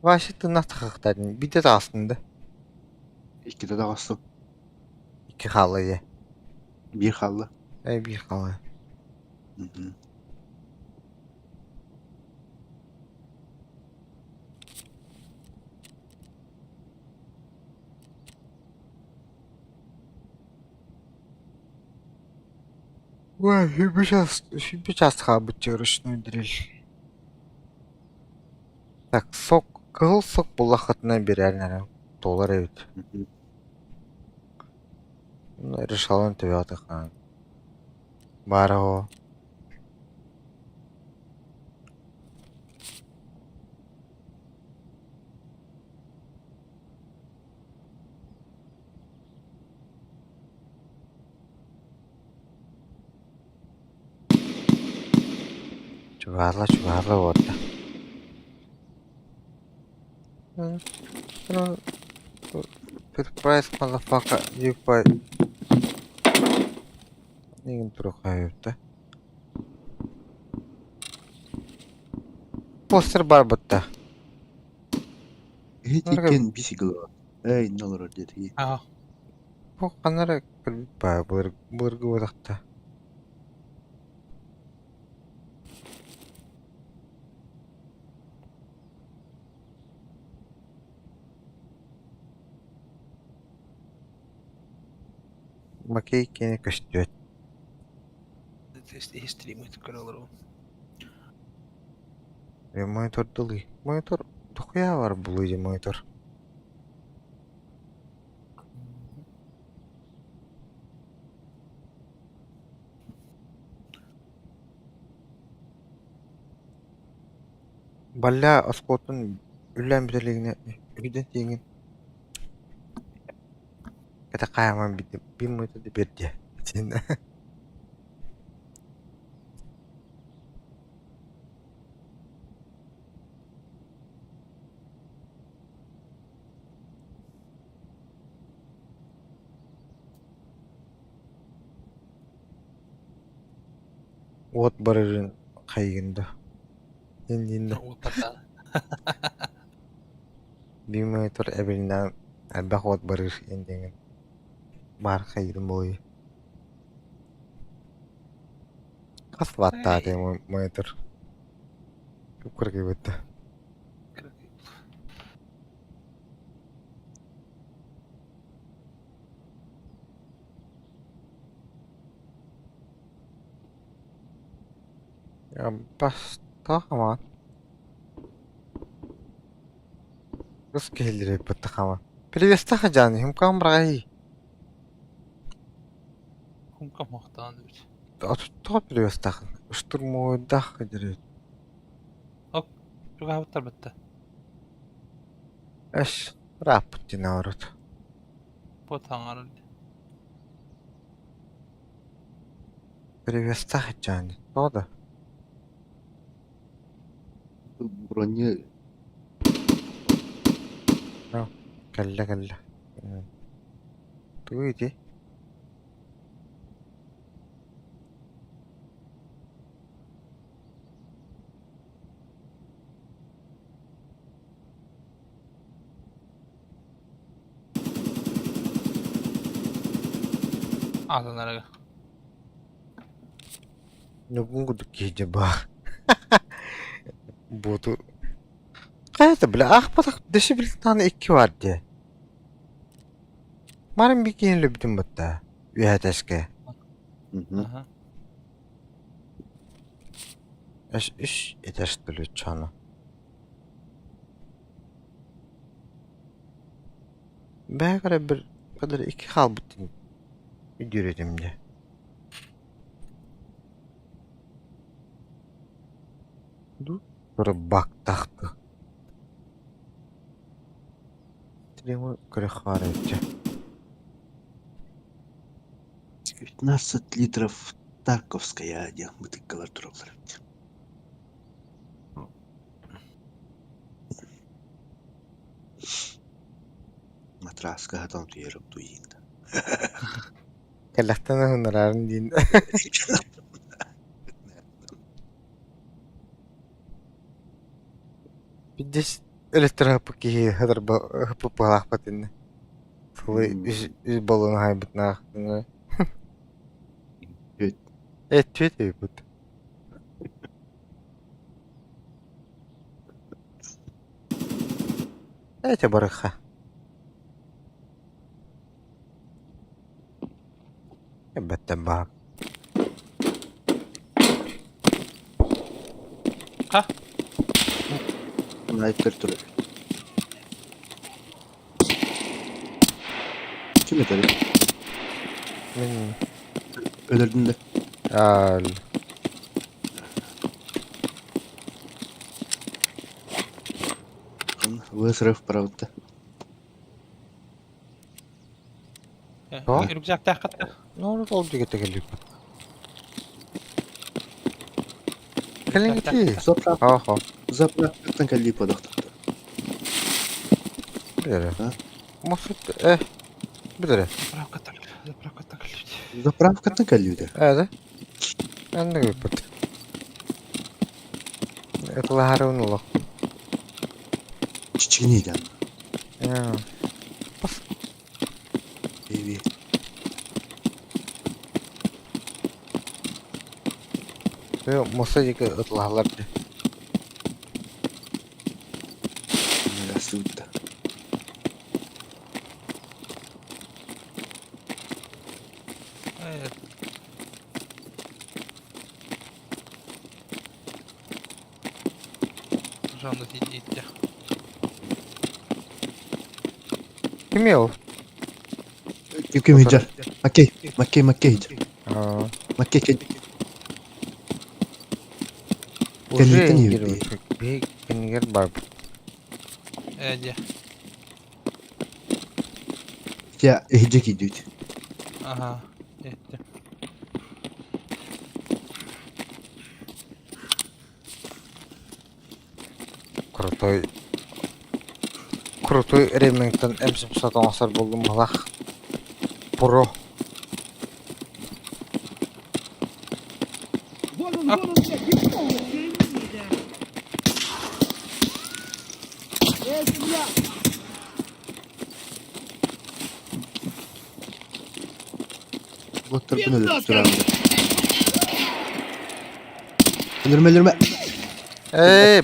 Вася тыыннаах тахахтаатын биирдэ таҕыстын да? Иккитэ таҕыстым. Икки хаалла дии. Биир хаалла. Ээ биир хаалла. Мгм. Ой, сүүрбэ чаас хаалбыт ручной дрель. Так, сок, кыһыл сок буллаххытына биэрээр эрэ туолар эбит. Мгм. Решалын төбөҕө Баара оо. Чугаһаатылар, чугаһаатылар уотта. Surprise motherfucker, you fight. Нэгэн туруох да. Постер бар бутта. Эһи иккиэн бисигылар. Эй, иннэ олорор диэтиги. Аа, Бу ханна эрэ көрбүт баа былыргы буолахта. Макей киэнэ көстүбэт. Стримы көрө олоробун. Монитор дылый. Монитор дохуя бар булуй монитор. Балля оскуолатын үлээн бүтэлигинэ үрдэн тииҥин кэтэх хааман биир монитор да биэрдиэ Уот барарын хайыгын да Иннин да Уоппата. Биир монитор эбилинэн элбэх уот барыыр инниҥин баар хайыырым буолуой Хас ваттаатый монитор Кыргыйбыт да Бастаама Кыс киһилири баттахама. Приветстаха Жан, химкам брай. Хумка мохтаан эбит. Тоҕо приветстахан? Штурмуйдах дирит. Ок, чугаһабыттар бытта. Эш, раппыт динаврут. Бот хаҥарар. Приветстаха Жан. Тоҕо да? Броня Кэллэ кэллэ. Тугуй ити? Атын арыгы. Ньургун курдук киһи дьэ баар. Буоту хайата бля аахпатах дөссө билтааны икки баар дии. Марын биир киһини өлөрбүтүм батта үөһэ тэскэ. Мгм. Эш үс этаж төлөччөну. Бэҕэ бір kadar икки хаалбыт үдүрүтүм дьэ. Бактахты. Көрө 15 литров Тарковская диэн бытыыккалар тураллар эбит. Матраска хатан утуйарым туйин да. Кэлэхтэн ыһыннарарын диин. Биирдэс өлөттөрө киһи ыһыппыппалаахпыт иннэ. Сылы үс үс баллону хаайбытнаах. Үт. Эт өйбүт. Эти барыха. Эбэттэ баар. Ха? Снайпер турар. Ким этэр? Мин Өлөрдүн да. Аал. Высрыв правда. Тоҕо? Рюкзактааххыт да? Ну, ол диэки кэллиппит. Кэлиҥҥитий? Заправка. Оһо. Заправкаттан кэллии подохтохто. Билэрэ. А? Мосут билэрэ. Заправкаттан заправкаттан кэллибит. Заправкаттан кэллиүтэ. Ээ Аннык ыыппыт. Ытылаһарын олох. Чичигинийден. Ээ. Бейби. Муса диэки ытылаһаллар дии. Сыытта. Э, Жанна тиийдэ. Кимий ол? Ким ким иһдьэр? Маккей, Маккей, Маккей иһдьэр. Аа. Маккей кэл. Уже Кэллиттэн ингир иһибит. биһи кинигэр барбыт. Э, дьэ. Дьэ, иһдьэ киирдибит. Аха. Эттэ. Крутой крутой Ремингтон М700 оҥостор буоллум быһалаах. Про. Вон он! Уоттарбын өлөрүп турабын. Өлөрмө, өлөрмө. Эй!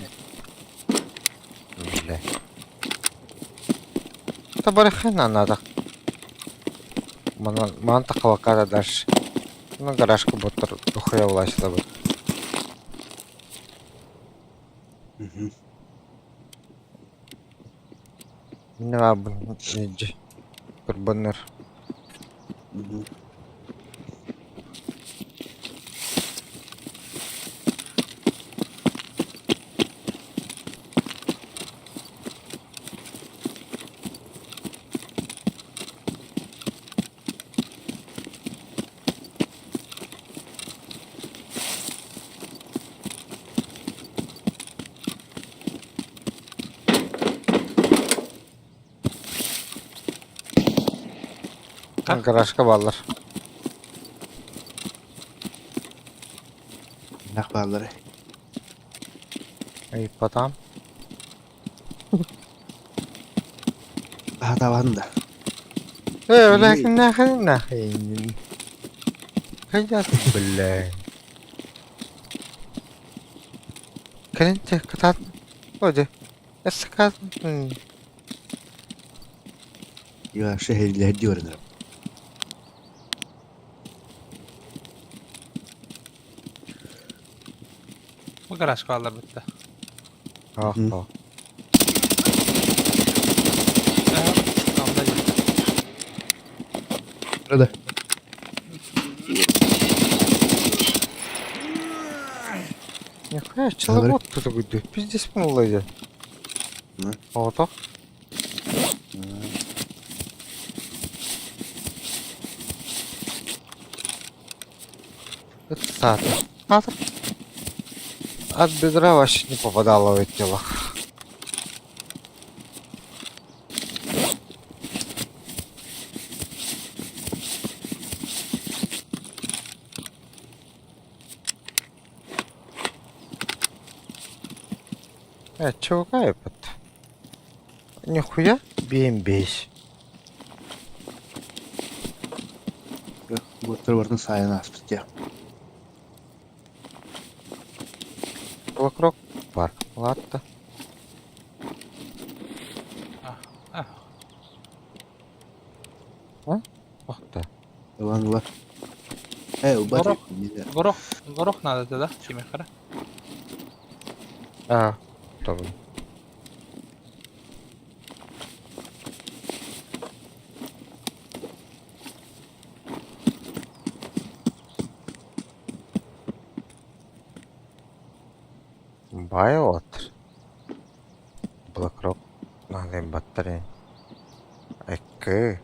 Бля. Это барыхына надо. Манан манан тахалакка дальше. Ну гаражка буттар дохуя власила бы. Мгм. Мине баабын илдьи турбаннар. Мгм. Гаражка бааллар. Нах бааллары. Ыйыппатаҕым. Аһатаабатын да. Ээ, ولكن нахрен. Хайдах бля. Кэлин кытаат. Оде. Эсакат. Я шehirler diyorum. Бу гаражка бааллар бытта. Ах, Мгм. ах. Онно Burada. Нихуя, пчеловод тут такой, пиздец молодец. Ну. Ото. Это сад. Надо. От бедра вообще не попадало в это тело. Чувака этот. Нихуя бейс. Буттар бартын сайын аспыт я. Вокруг парк. Ладно. А, Ох ты. Ылан ыла. Э, убат. Горох. Горох, горох надо тогда, Тимехара. А, добре. Байот. Блэкрок. Надо батарея. Эккэ.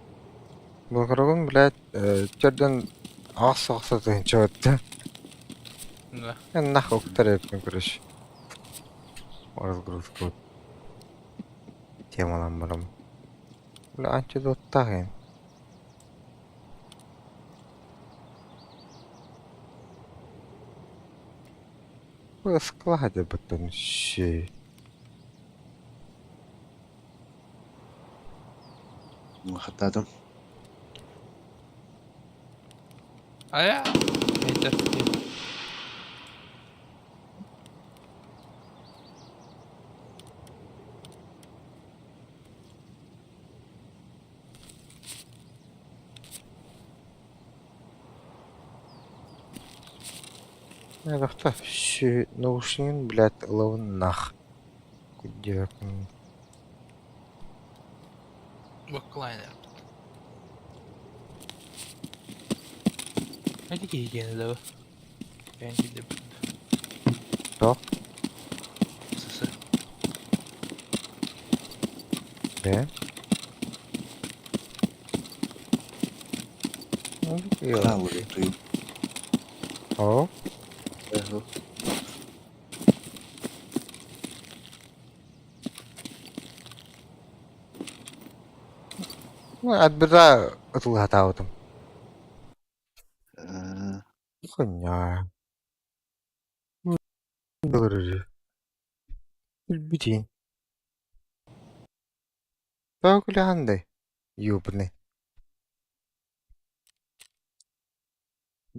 Блэкрогун, блядь, төрдөн ас аса тыһынча Да. Нахуй уктар короче. Разгрузку. Темалан барам. Бля, антидоттагын. Бу складе бутын ши. Хаттатым. А я... Это... Рахта ши наушнигин, блядь, ылабын нах. Куддиэкин. Баклайнер. Эти гигиены да. Я не Что? СС. Б. Ну, я. Калыр туйум. О, ну, от бедра ытылгатаабытым. Хуйня. Билбитин. Тоҕо күлэҕин Ёбаный.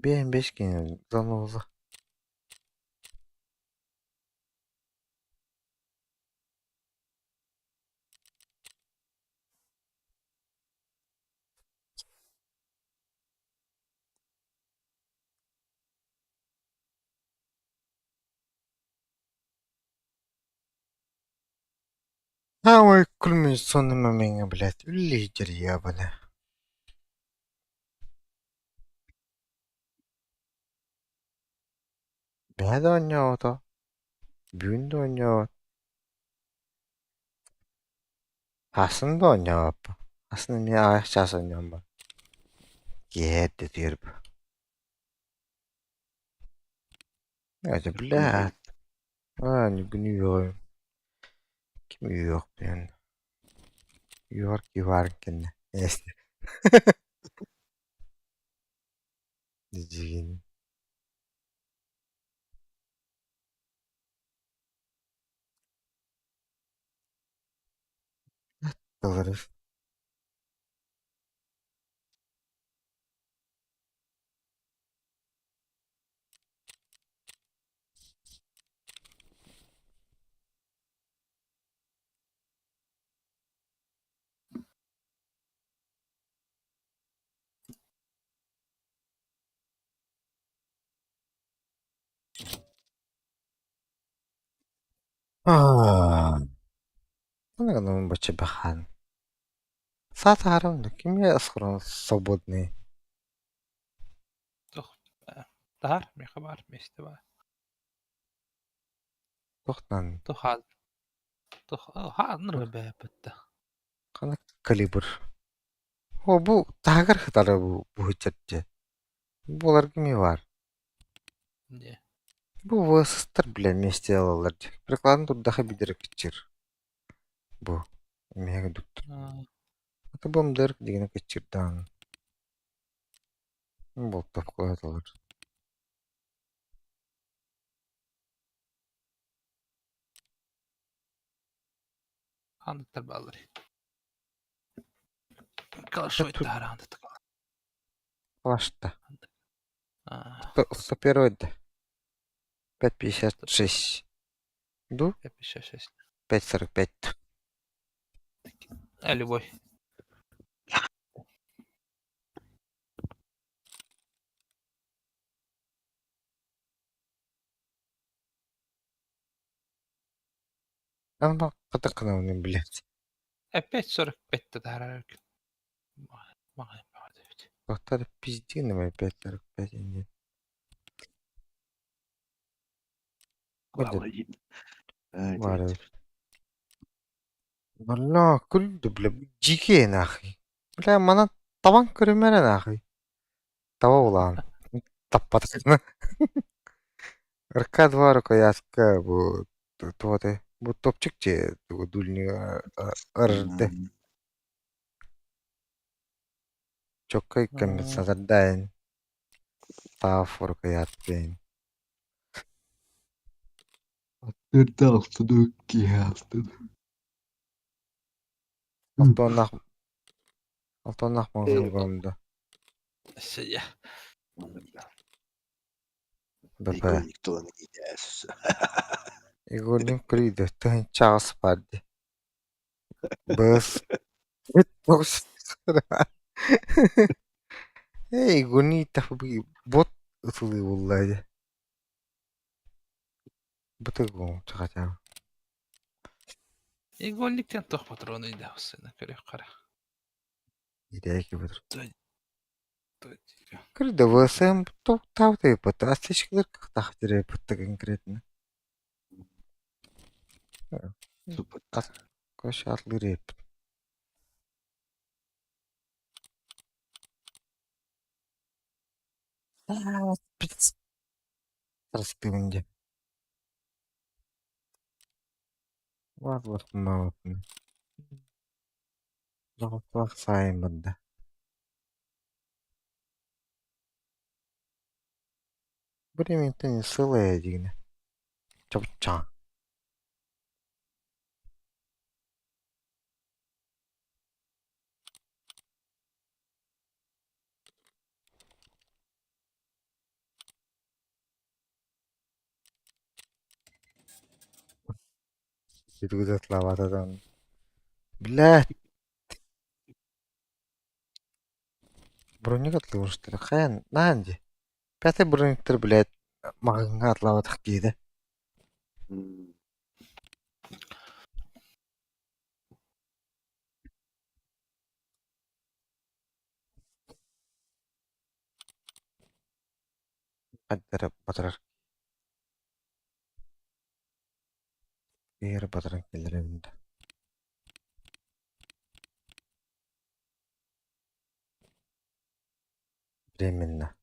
Биэн беш кини заноза. Хаамай кульминационный момеҥҥа блядь, үллэһитэр ебана. Бэһэ да оонньообото, бүгүн да оонньообот, хасын да оонньообоппун, хасын эмиэ аҕыйах чаас оонньоон баран киэһэ эрдэ утуйарбын. Это блядь, а, не гнилой. Ким үөхпүн? Үөр кивар кэннэ. Дьигин. Тылырыш. Бачча Саатаарым кими схрон свободный? Туох таһаар, миэхэ баар, миэстэ баар. Туохтан? Туох хаал туох хааннар бэйэппит Ханнык калибр? О, бу таһыгар сытара бу бу Буоларга эмиэ баар. Дьэ. Бу ВССтар бля вместе ылаллар дии. Прикладын турдаха бидер кыччыр. Бу эмиэ курдук. Аты бомдыр дигини кыччырдаан. Болтовкалаатылар. Ханныктар бааллар. Калашой таһараан Калашта. 101 да. 5,56. Ду? 5,56. 5,45. А, любой. Ама катаканауны, блядь. Опять 45 таһаарар. Тоқтар пиздин 5,45 инде. Бары. Бля, күлді, бля, дикие нахуй. Бля, мана табан көрүмэрэ нахуй. Таба улаан. Таппатахына. РК-2 рукоятка бу туоты. Бу топчик же дульный РД. Чоккай компенсатордайын. Таф рукояткин. Төрдө алтыны киһи алтын. Алтоннах Алтоннах маңғымда. Сия. БП. Игольник тула идес. Игольник криде тыһын чаҕыс баар дии. Быс. Эй, игольник бот ытылыы булла дии. Бытыгу чахачаа. Игольниктен туох патроны идэхсина көрөх хара. Идээки бытыр. Криде ВСМ тоқтауты быты. Астечкалар кахтахтыры быты конкретно. Короче, атлы реп. Распиванде. Варлах маутны. Жоғытлақ сайын бында. Бір минуттан сылая дегені. Чапча. Сүргү да Блядь! Броник атлыыр Хайан, наан дии. Пятый брониктар, блядь, маҕаһыыҥҥа атлаабатах киһитэ. Хайдара батарар Киһи батаран кэлэрин да. Временно.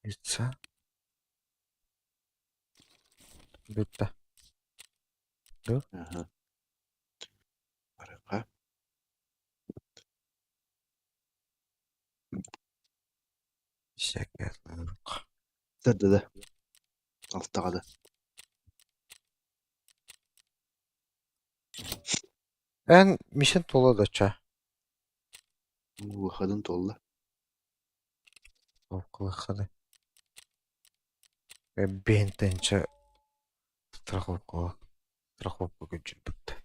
Пицца. Бүттэ. Ду? Аха. Барыха. Всякое. Сырдыда. Алтаҕа да. Эн мишен туола доча. Выходын туолла. Холкулахханы. Бентенче страховка страховка күнчүрбүт.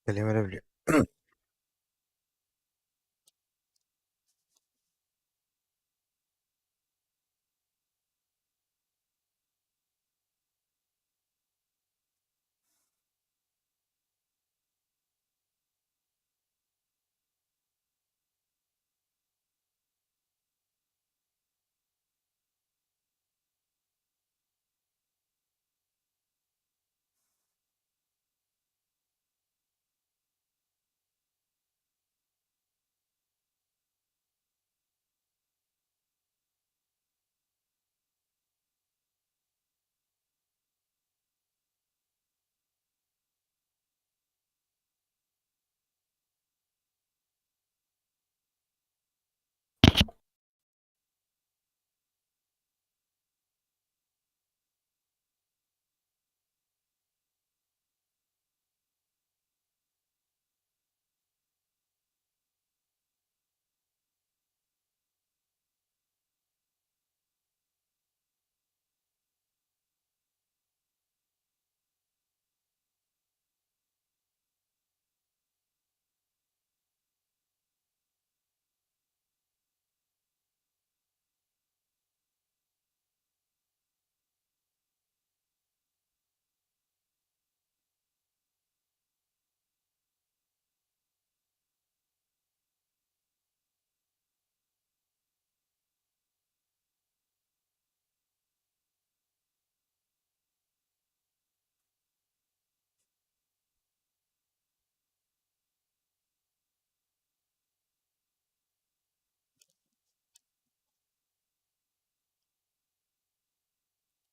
Кэлим эрэ били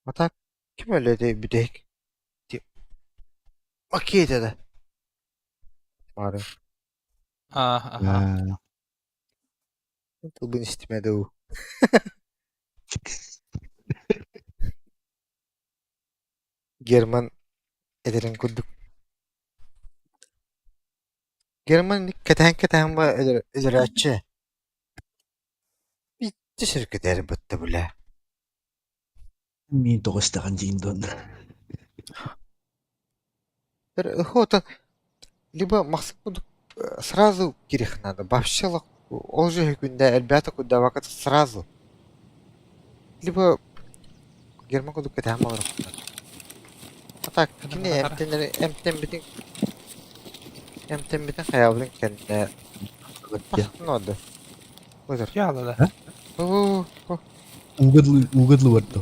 А так ким өллөтүй бүтэһик Макета да Бары Аха. Тылбын истимэ дуу. Герман этэрин курдук. Герман кэтэһэн-кэтэһэн ба өлөрөөччү. Иччи сиргэтэр бытта бля. Мин тоҕо истэҕин диин дон. Охота либо махсык курдук сразу кириэх надо. Вообще ол же күндэ элбээтэ курдавака сразу. Либо Герман курдук кэтэһэн олорохтор. А так кини эмтэнэр эмтэммитин. Эмтэммитин хайаабытын кэннэ тахтын Быдыр. Дьаалала. Оо, Ууга дылы барда.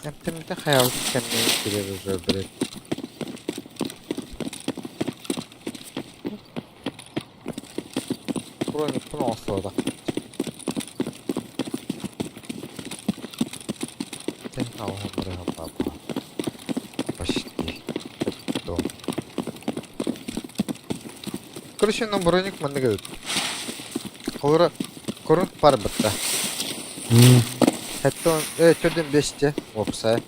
Эмтэммитин хайаабытын кэннэ кирэр уже, блядь. Броникпын оҥостубатах. Почти. Короче, ну броник маннык эбит. Холоро корун барбытта. Хэттон төрдүн бесте уопсай.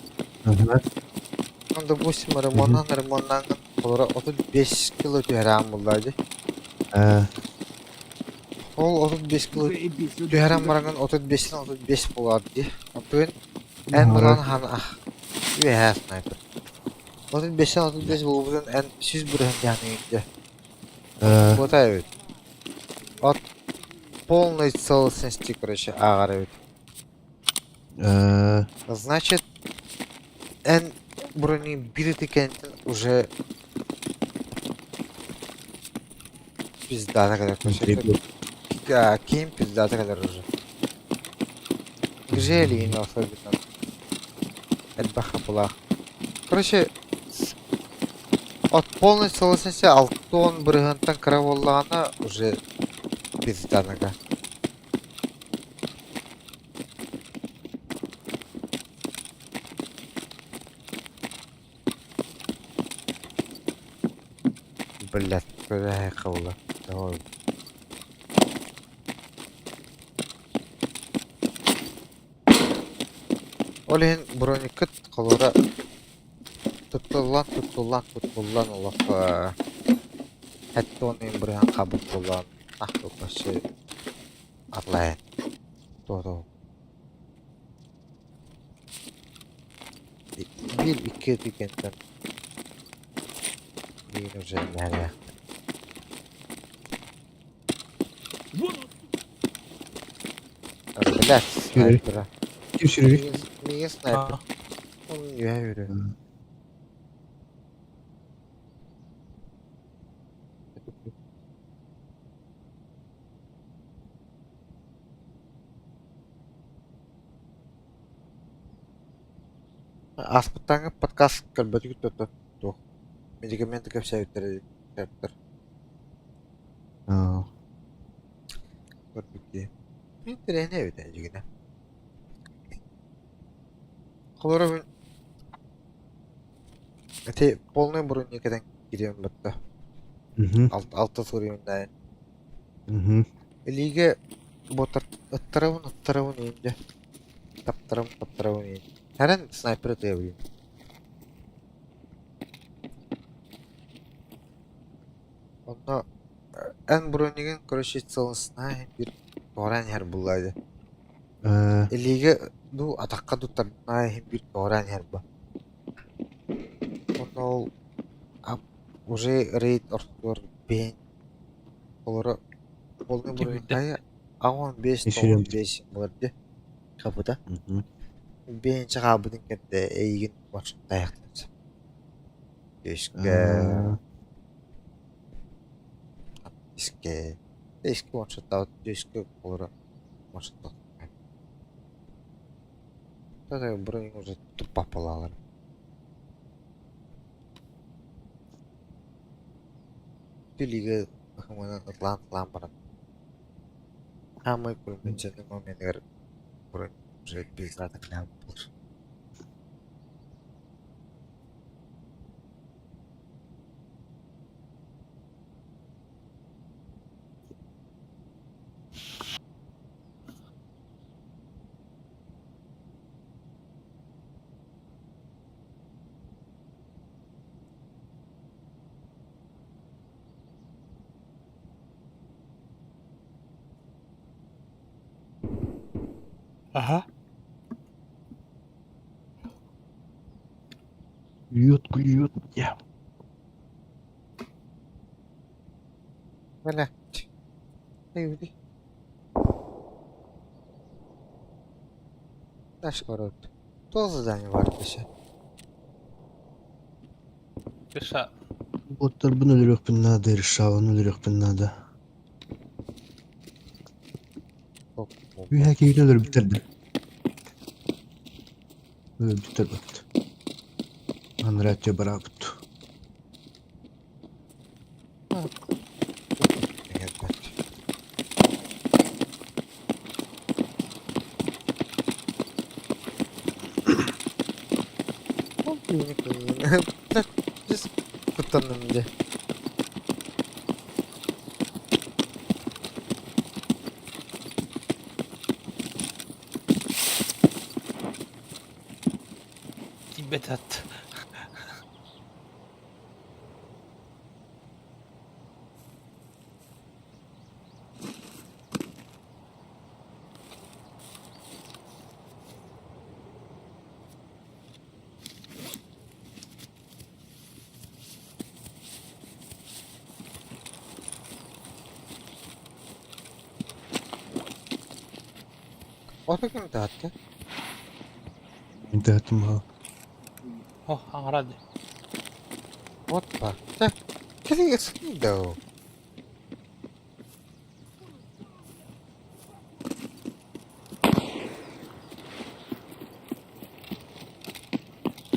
Ну, допустим, ремоннан ремоннан холоро 35 кило түһэрэн булла дии. Ол 35 кило түһэрэн бараҥын 35-тэн 35 буолар дии. Онтугун эн булан хан ах үөһээ снайпер. 35-тэн 35 буолбутун эн 100% дьаһаныгын дьэ. Буота эбит. От полной целостности, короче, ааҕар эбит. Значит, эн брони биир ытыкэнтэн уже пиздата кэлэр, короче. Ким пиздата кэлэр уже. Гжели особенно. Элбэх хапылаах. Короче, от полной целостности 60 бырыһыантан кыра буоллаҕына уже пизданыга. Блядь, куда я Давай. Ол иһин брониккыт холура туттуллан туттуллан туттуллан олох сэттэ уон бырыһан хабыр буолан ах вообще атлайан туоту биир икки түгэнтэн биир уже мэһэлээх. Блядь, снайпера. Ким сүрүрүй? Миигин снайпер. Он үөһэ үрү. Ааспыттааҥҥы подкаст көрбөтүгүт дуо туох медикаменты кэпсээбиттэр эбиттэр. Көрбүт дии. Интэриэһинэй эбит ээ дьигинэ. Холобура мин ити полный броня кэтэн киириэм батта. Алта суруйуннаайын. Илиигэ ботар ыттарабын ыттарабын иин дьэ. Таптарабын таптарабын иин. Хэрэн снайпер ытыабын. Онно эн бронигын короче целостная биир туораан иһэр буоллаа дии. Илиигэ дуу атахха дуу тарбанаа иһин биир туораан иһэр бо. Онно ол уже рейд ортотугар бэйэҥ олоро полный бронигы 15 95 буолар дии хапыта. Бэйэнчэ хаалбытын кэннэ эйигин маршруттаайахтарын сөп. Искэ искэ искэ маршруттаабыт искэ олоро маршруттаах. Бронь уже туппах буолаалар. Билигэ ыкымынан ытлаан-ытлаан баран хаамай кулминчаны моменыгар бронь уже пиздата клям буолар. Аха. Клюет, клюет, я. Бля. Эй, Наш город. Туох задание баар дэсэ? Кыша. Уоттарбын өлөрүөхпүн наада, решаланы өлөрүөхпүн наада. Үөһэ киһини өлөрбүттэр да. Өлөрбүттэр бат. Анараа өттө бараабыт. Куттанным дии. Тиийбэт ат. Ото ким таатта? Интехтим ha. О, аҥара дии. Вот ба. Чэ, кэлин though.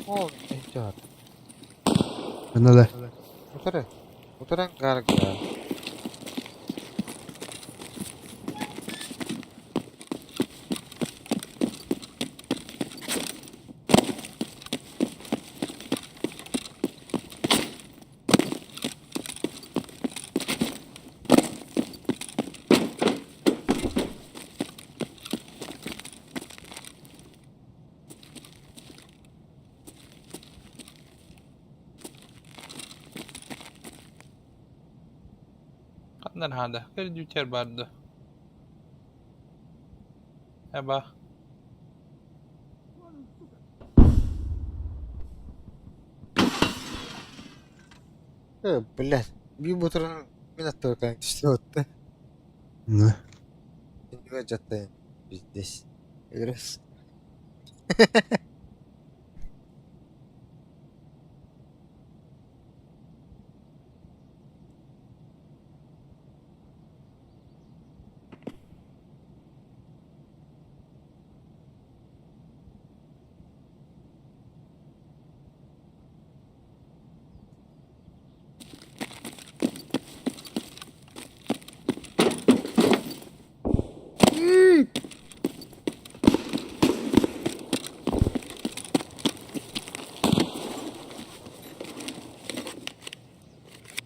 О, эйдиот. Ханна да? Утары. Утаран гарга. Ханна наада? Көрдүүтэр барды. Эба. Блядь, биир бутрун мин аттыбар түстэ отта. Не. Иннигэр дьаттайын. Пиздец. Ырыс.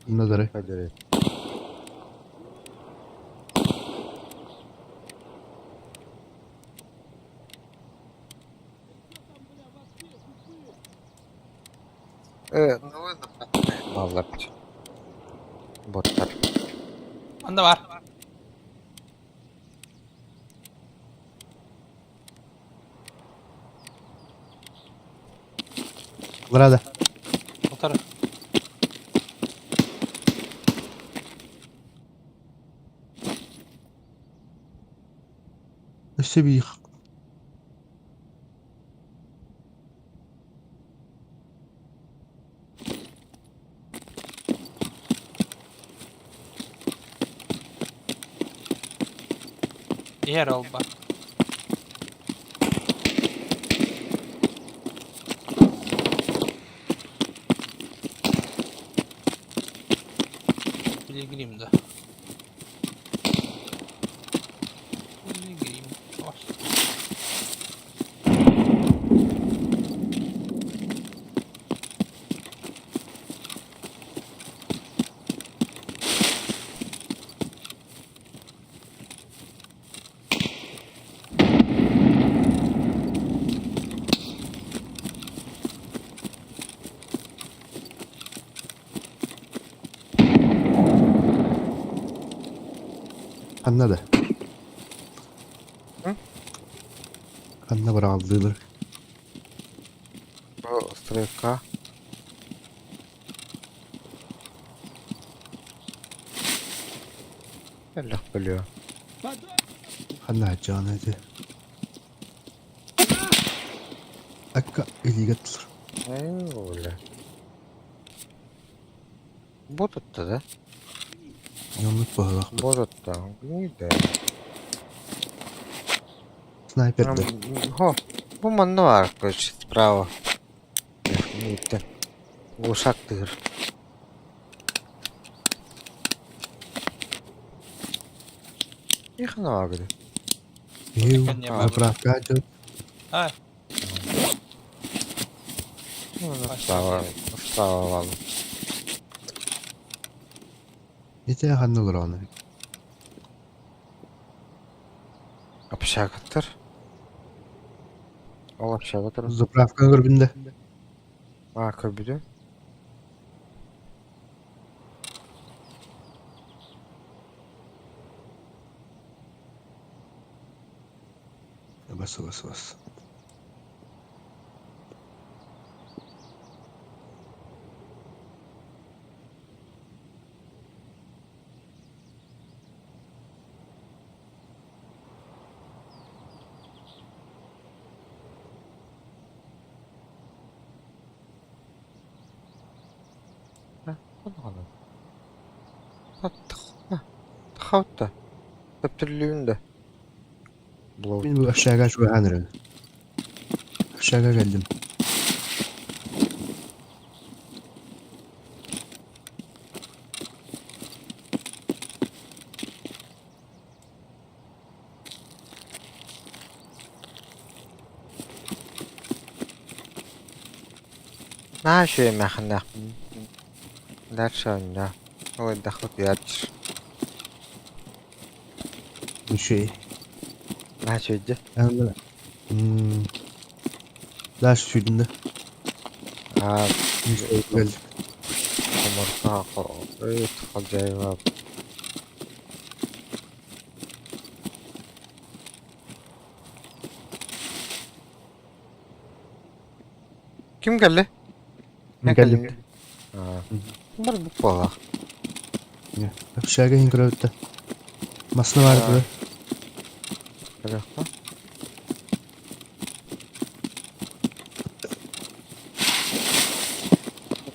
Ханна дарай? Хадыры. Ну баллар. Боттар. Анда бар. Барада. Утары. Өссө биир Иһэр ол бар. Пилигрим, да. Пилигрим. Ой. Ханна да? М? Ханна бараалдыылар? Бу стройка. Эллэх бөлүө. Ханна дьаана этэ? Акка илиигэ тылар. Ээ, бля. Бу тутта да? Оннук быһыылаах. Бу тутта. Да. Снайпер да. Хо, бу манна баар, короче, справа. Мииттэн. Глушак тыыр. Ехана баар Заправка идет. А, Ну, справа, справа валу. Ити ханна олороҕун? Общагаттар. Ол общага турар. Заправканы көрбүн да. А, көрбүтүм. Бас бас бас. Тахаутта. Төптүрүлүүн да. Мин бу общага чугаһаан эрэбин. Общага кэллим. Наһаа үчүгэй эмээхиннээхпин. Дальше оонньоо. Ол элбэх утуйааччы. Үчүгэй. Наһаа үчүгэй дии. Дальше сүүрдүм да. Аа, Кэллим. Хомуртаа халдьайга Ким кэллэ? Мин кэллим. Аа. Бар буоллах. Общага иһин көрөбүт да. Массыына баар этэ. Көрүөххэ.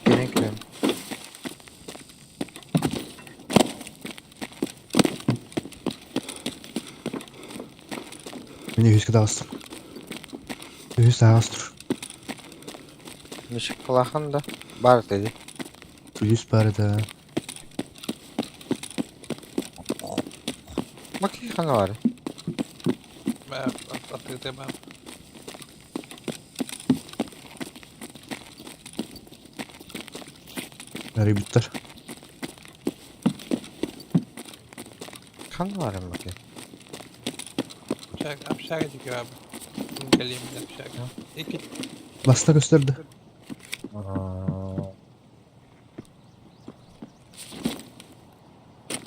Кэлин кэлин. Мин үһүскэ таҕыстым. Үһүс таһаҕас тур. Мишкалахан да баар этэ дии. Үһүс баар этэ. Бакы хана бар. Атыыта баар. Арыйбыттар. Ханна бар бакы. Общага, общага диэки баар. Кэлиим общага. Икки Маста көстөр да. Аа.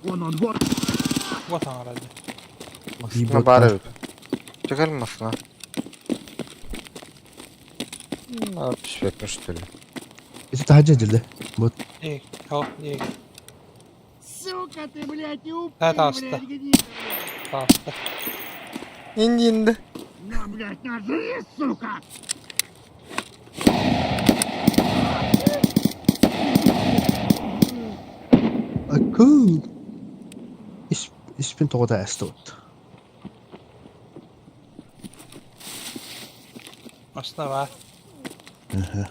Вон он, вот. вот аҥарады. Массыына баар эбит. Чекал массыына. Түспэппин что ли. Ити таһырдьа дьэллэ. Вот. Эй, хо, эй, Сука ты, блядь, не Да, упырь, таҕыста. блядь, гнида. Таҕыста. Инди-инди. На, блядь, на, жри, сука! Акуу. Ис испин тоҕо астыбыт. Массыына баар. Аха.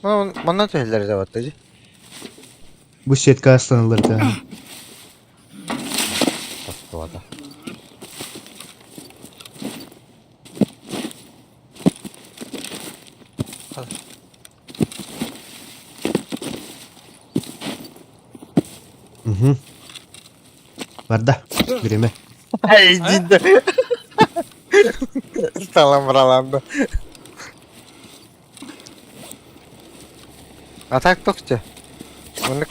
Ну, манна түһэллэр да батта дии. Бу сетка астанылар да. Тохтуота. Угу. Барда. Бириэмэ. Ай, иди. Сталам браланды. А так тохте. Оны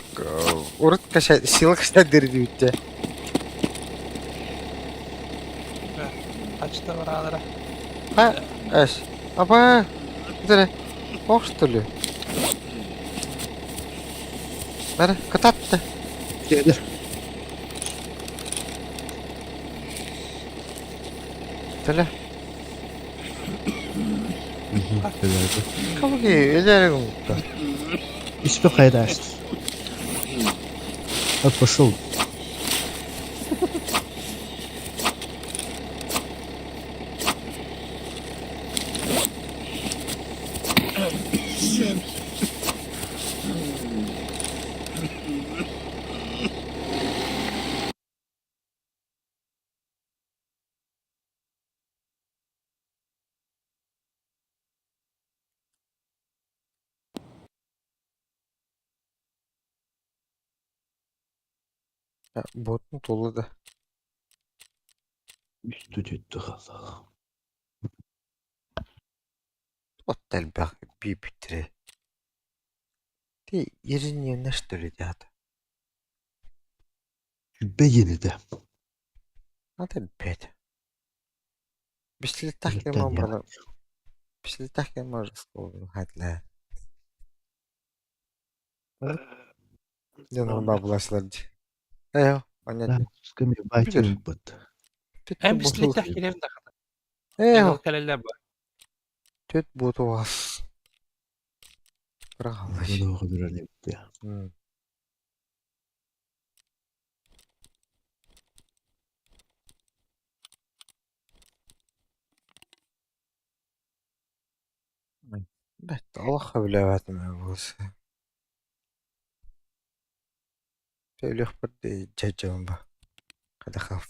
урут каша сила каша дирдибитте. Ачта бараалара. А, эш. Апа. Дere. Ох, что ли? Бары, кытатты. Кэлэр. Төлө. Кабыки өлөрү гыммыта. Испэ хайдаашт. Пошел. Ботун толы да. Үстү түттү халлаах. От элбэх биибиттири. Ти ерин что ли дята. Сүбэ диэн этэ. Надо бэт. Пистолеттах Өлөртөн кем образом. Пистолеттах кем хатлаа. Дьон бабыласлар дии. Ээ, понятно. Сками байтын быт. Эн пистолеттах килем да. Ээ, Кэлэллэр ба. Түт буту вас. Бырахаллаш. Бэт олох сөбүлээбэтим буолса. Төлүөхпэр дьэ ба. Хадахав.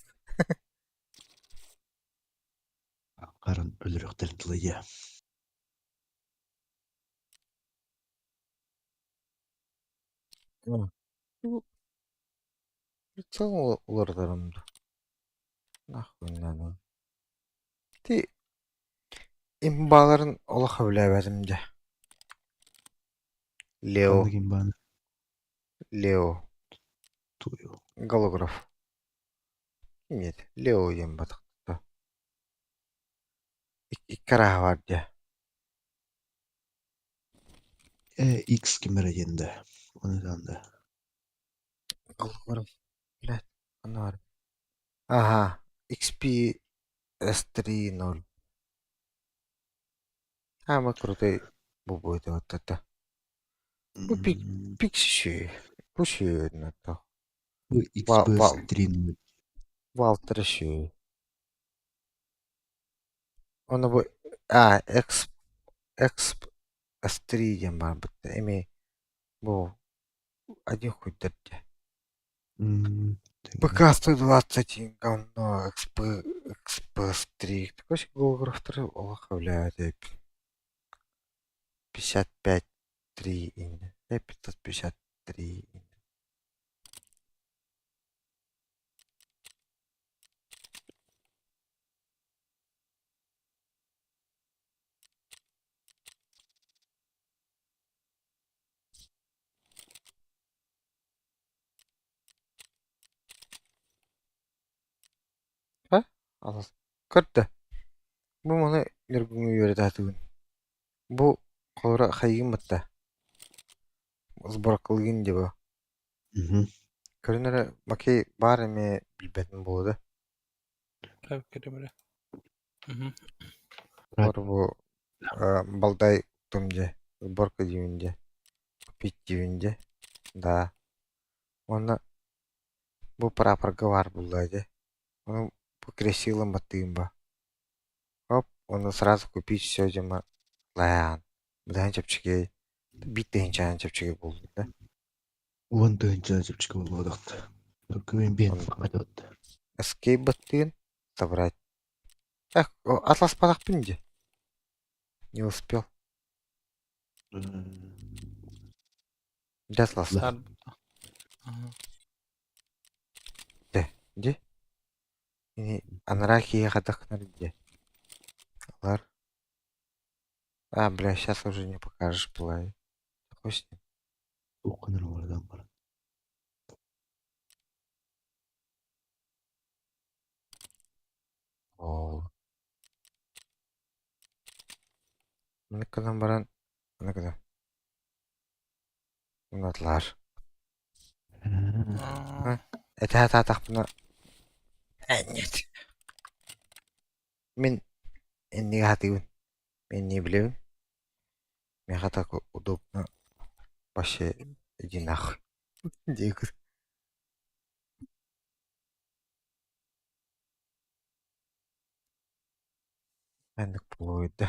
Харын өлөрөхтөр тылыйа. Уларытарым да. Нахуй надо. Ти имбаларын олох сөбүлээбэтим дьэ. Лео. Лео. Голограф. Нет, Лео диэн батахта. Икки арааһа баар дьэ. X кимэрэ диэн да. Ону да. Голограф. Блядь, аны Ага, XP S3.0. Самый крутой бу будет вот это. Бу пик пикси Бу то. Бу XP S3.0. Валтер үшүй. Оны бу а X X S3 диэн баар бытта. Эми бу один хуйдар дьэ. ПК-120 говно, XP, XP-3. Такой голографтары олох сөбүлээбэт 55-3 инде. 553 инде. Көрдө. Бу маны нөргүҥҥү үөрэтаатыгын. Бу холоро хайыгын батта. Сборкалыгын дии бу. Көрүн эрэ Макей баар эмиэ билбэтин буолуо да. Олор бу балдай тум дьэ, сборка диибин дьэ, купить диибин дьэ, да. Уонна бу прапорга баар буолла дьэ. Ону бу кресилом баттыым ба. Оп, уонна сразу купить все дьэ лаан. Быдаһын чэпчэки, биир тыһыынчаан чэпчэки буолбут да. Уон тыһыынча чэпчэки буолуодахта. Только мен бен Escape баттыын собрать. Эх, атласпатахпын дии. Не успел. Дьэ атласта. Дэ, дии. Ини анараа киһиэхэ дахнар дии. Алар. А, бля, сейчас уже не покажешь, была. Хуй с ним. Ол. Маны гынан баран, аны гынан. Унатлар. Этэ таатахпына нет. Мин иннигэ хатыыбын. Мин не билэбин. Миэхэ так удобно вообще иди нахуй диэки. Маннык буолуой да.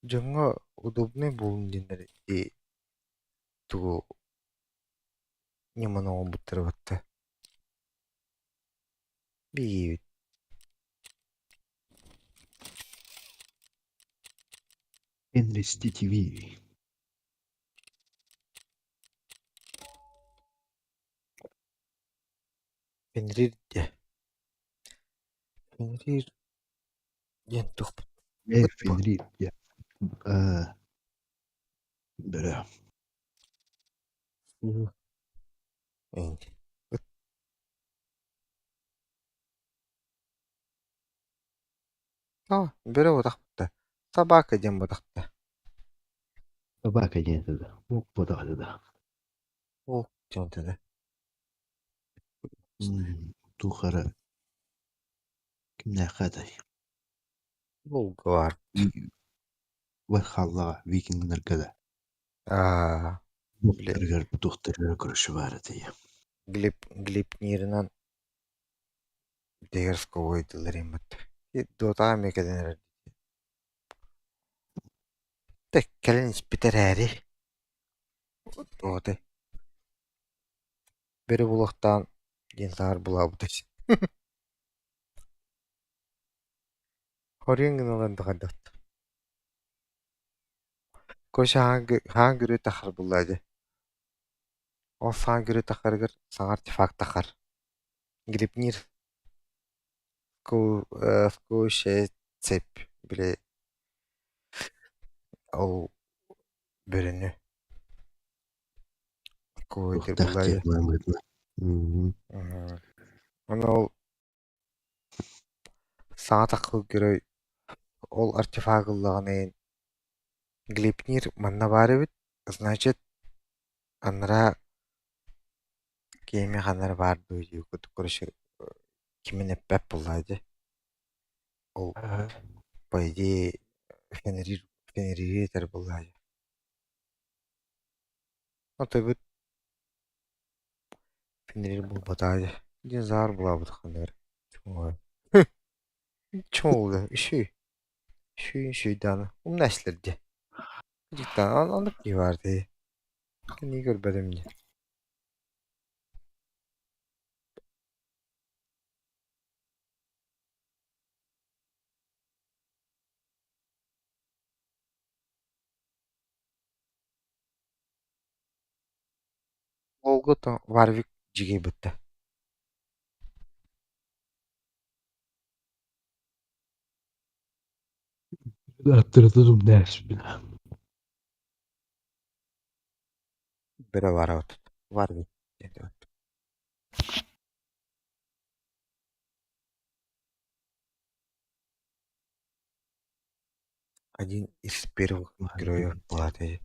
Дьоҥҥо удобнай буоллун диэннэр ити тугу ньыманы оҥорбуттара батта. Биһиги Энристи ТВ. Фенрир диэ. Фенрир диэн туох Э, Фенрир диэ. Э, бөрө. Оо, бөрө буотахпыт да, собака диэн буотахта. Собака диэн этэ да, волк буотах этэ да. Волк диэн этэ да. Туох эрэ кимнээххэ этэй? Волга баар. Вальхаллаҕа викиннэргэ да. Аа, били Туохтарыгар туохтарыгар короче баар этэй. Глеб Глебнирынан Дегерсковой дылар Дотаҕа эмиэ кэлэн эрэр Кэлэн испит эрээри, отой бөрө буолуохтаан диэн саҥар булаабыта Хоруйун гына ылан да хайдах Коша хаан күрүө тахар булла дии. Ол саҥа күрүө тахарыгар саҥа артефакт тахар. Грипнир скующая цепь били ол бөрөнү Туохтаах диэн маамыытына. Ону ол саҥа таххыл герой ол артефакт ыллаҕына Глипнир манна баар эбит, значит анараа киһи ханна эрэ баар дуу дии курдук короче кимин эппэт буоллаҕа дии. Ол по идее фенерир фенерири этэр буоллаҕа дии. Отобут фенерир буолбатаҕа дии. Динозавр булаабыт ханна эрэ. Чуҥуга үчүгэй үчүгэй үчүгэй даҕаны умна эстилэр дии. Дьиктаан оннук киһи баар дии. Кинини көрбөтүм дии. Уолга Варвик дьигий бытта. Аттырытын Бөрө барабыт. Варвик диэн Один из первых героев Платы.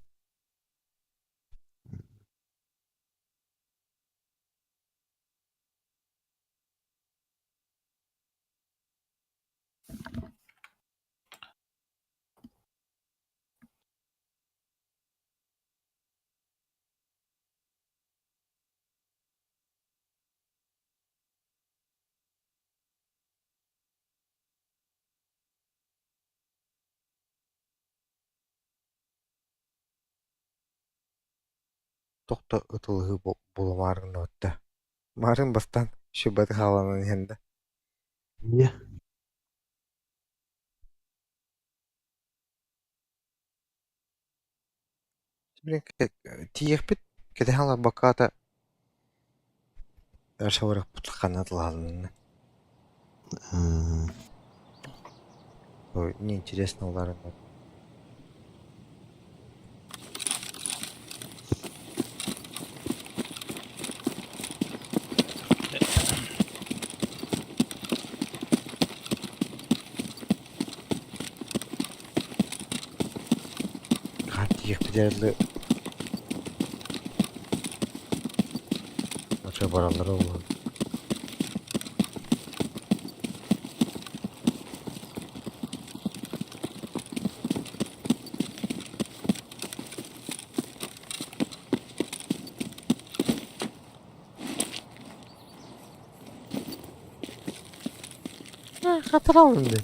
Тохто ытылыһыы буолумаары гынныбыт да. Марын бастаан сүбэти хааланан иһэн да. Ийэ Тиийиэхпит кэтэһэн олорбокко өр ханна тылаһалынна. Ой, неинтересно уларым. Тиийиэхпит Очо бараллара буолуо. Хатыралын дии.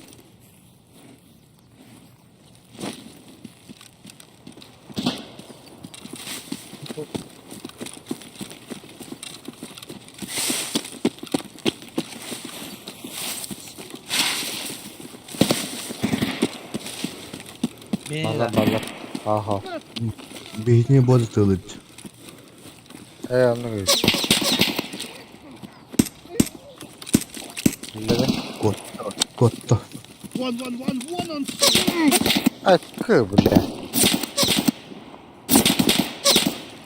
Баллар баллар. Аха. Биһитини буода тылыт. Ээ оннук эбит. Биллэбэ. Куотта. Куотта. Вон, вон, вон, вон он! Аккы бля.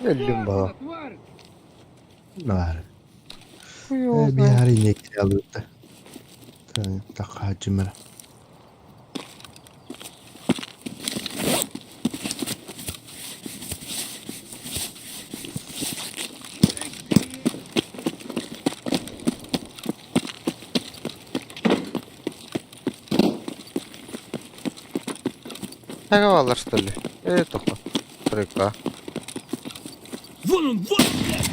Өллүм бала. Тварь! Нар. Э биһари не киралыта. Тахаачымара. Таговалар что ли? Э, тохо. Тройка. Вон он, вон! блядь!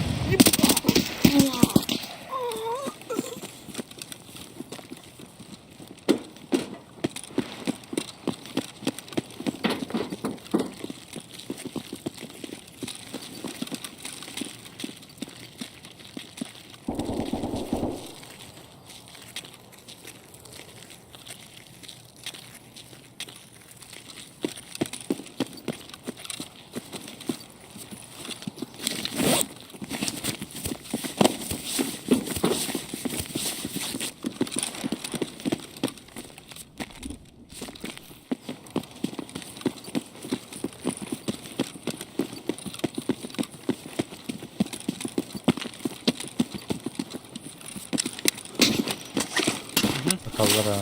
Аталлара.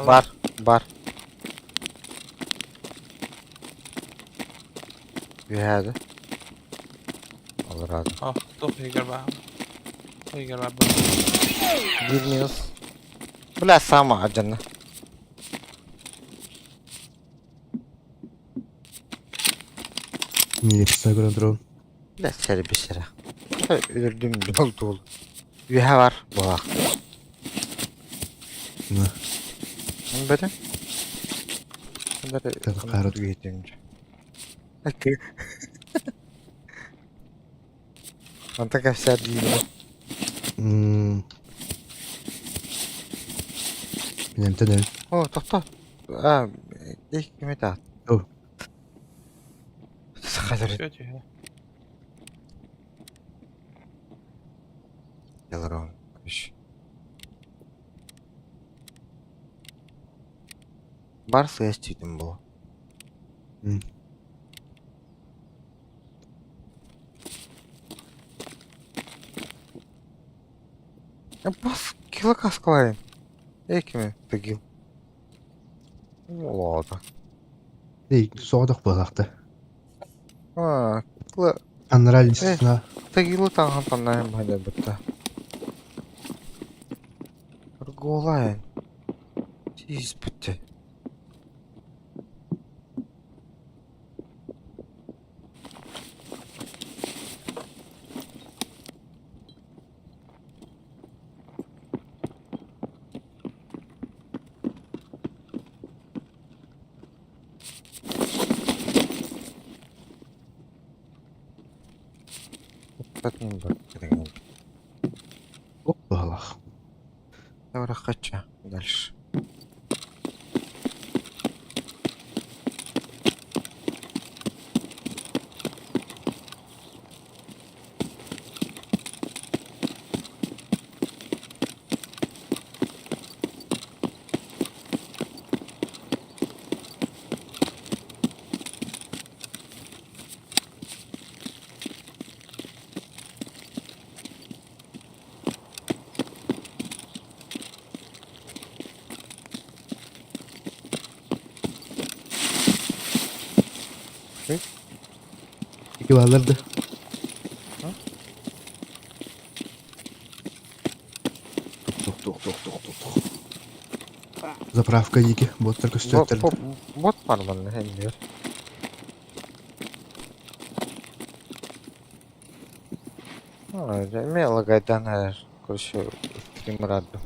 Бар, бар. Үһээдэ. Аллараада. Oh, туох иһигэр баар. Туох иһигэр баар Биир минус. Бля, сама алдьанна. Милиция көрөн турабын. Бля, сэрбисэрэ. Өлөрдүм дьол туол. Үөһэ бар, буолаах. На. Бөтө. Хара. Онтон кэпсээр диибин. Мин эмтэн О, тохтоо. А, их ким это? О. Сахалар Все тихо. Яларон. Бар сыас түүтүн буо. Бас кило каскалайын. Экими тыгил. Олоото. Эй, соҕотох буолаахта. А, кыла Анараа листна. тыгилы таҥаһын таннаһын баһадайбытта. Аргуолайын. Тииспитте. Баҕалаах. Давай хача дальше. Ики баалар да. Тух тух тух тух тух тух. Заправка дики, боттар көстүөттэр. Бот бар манна эмиэ. Эмиэ лагайдан эрэр. Короче, стрим араардым.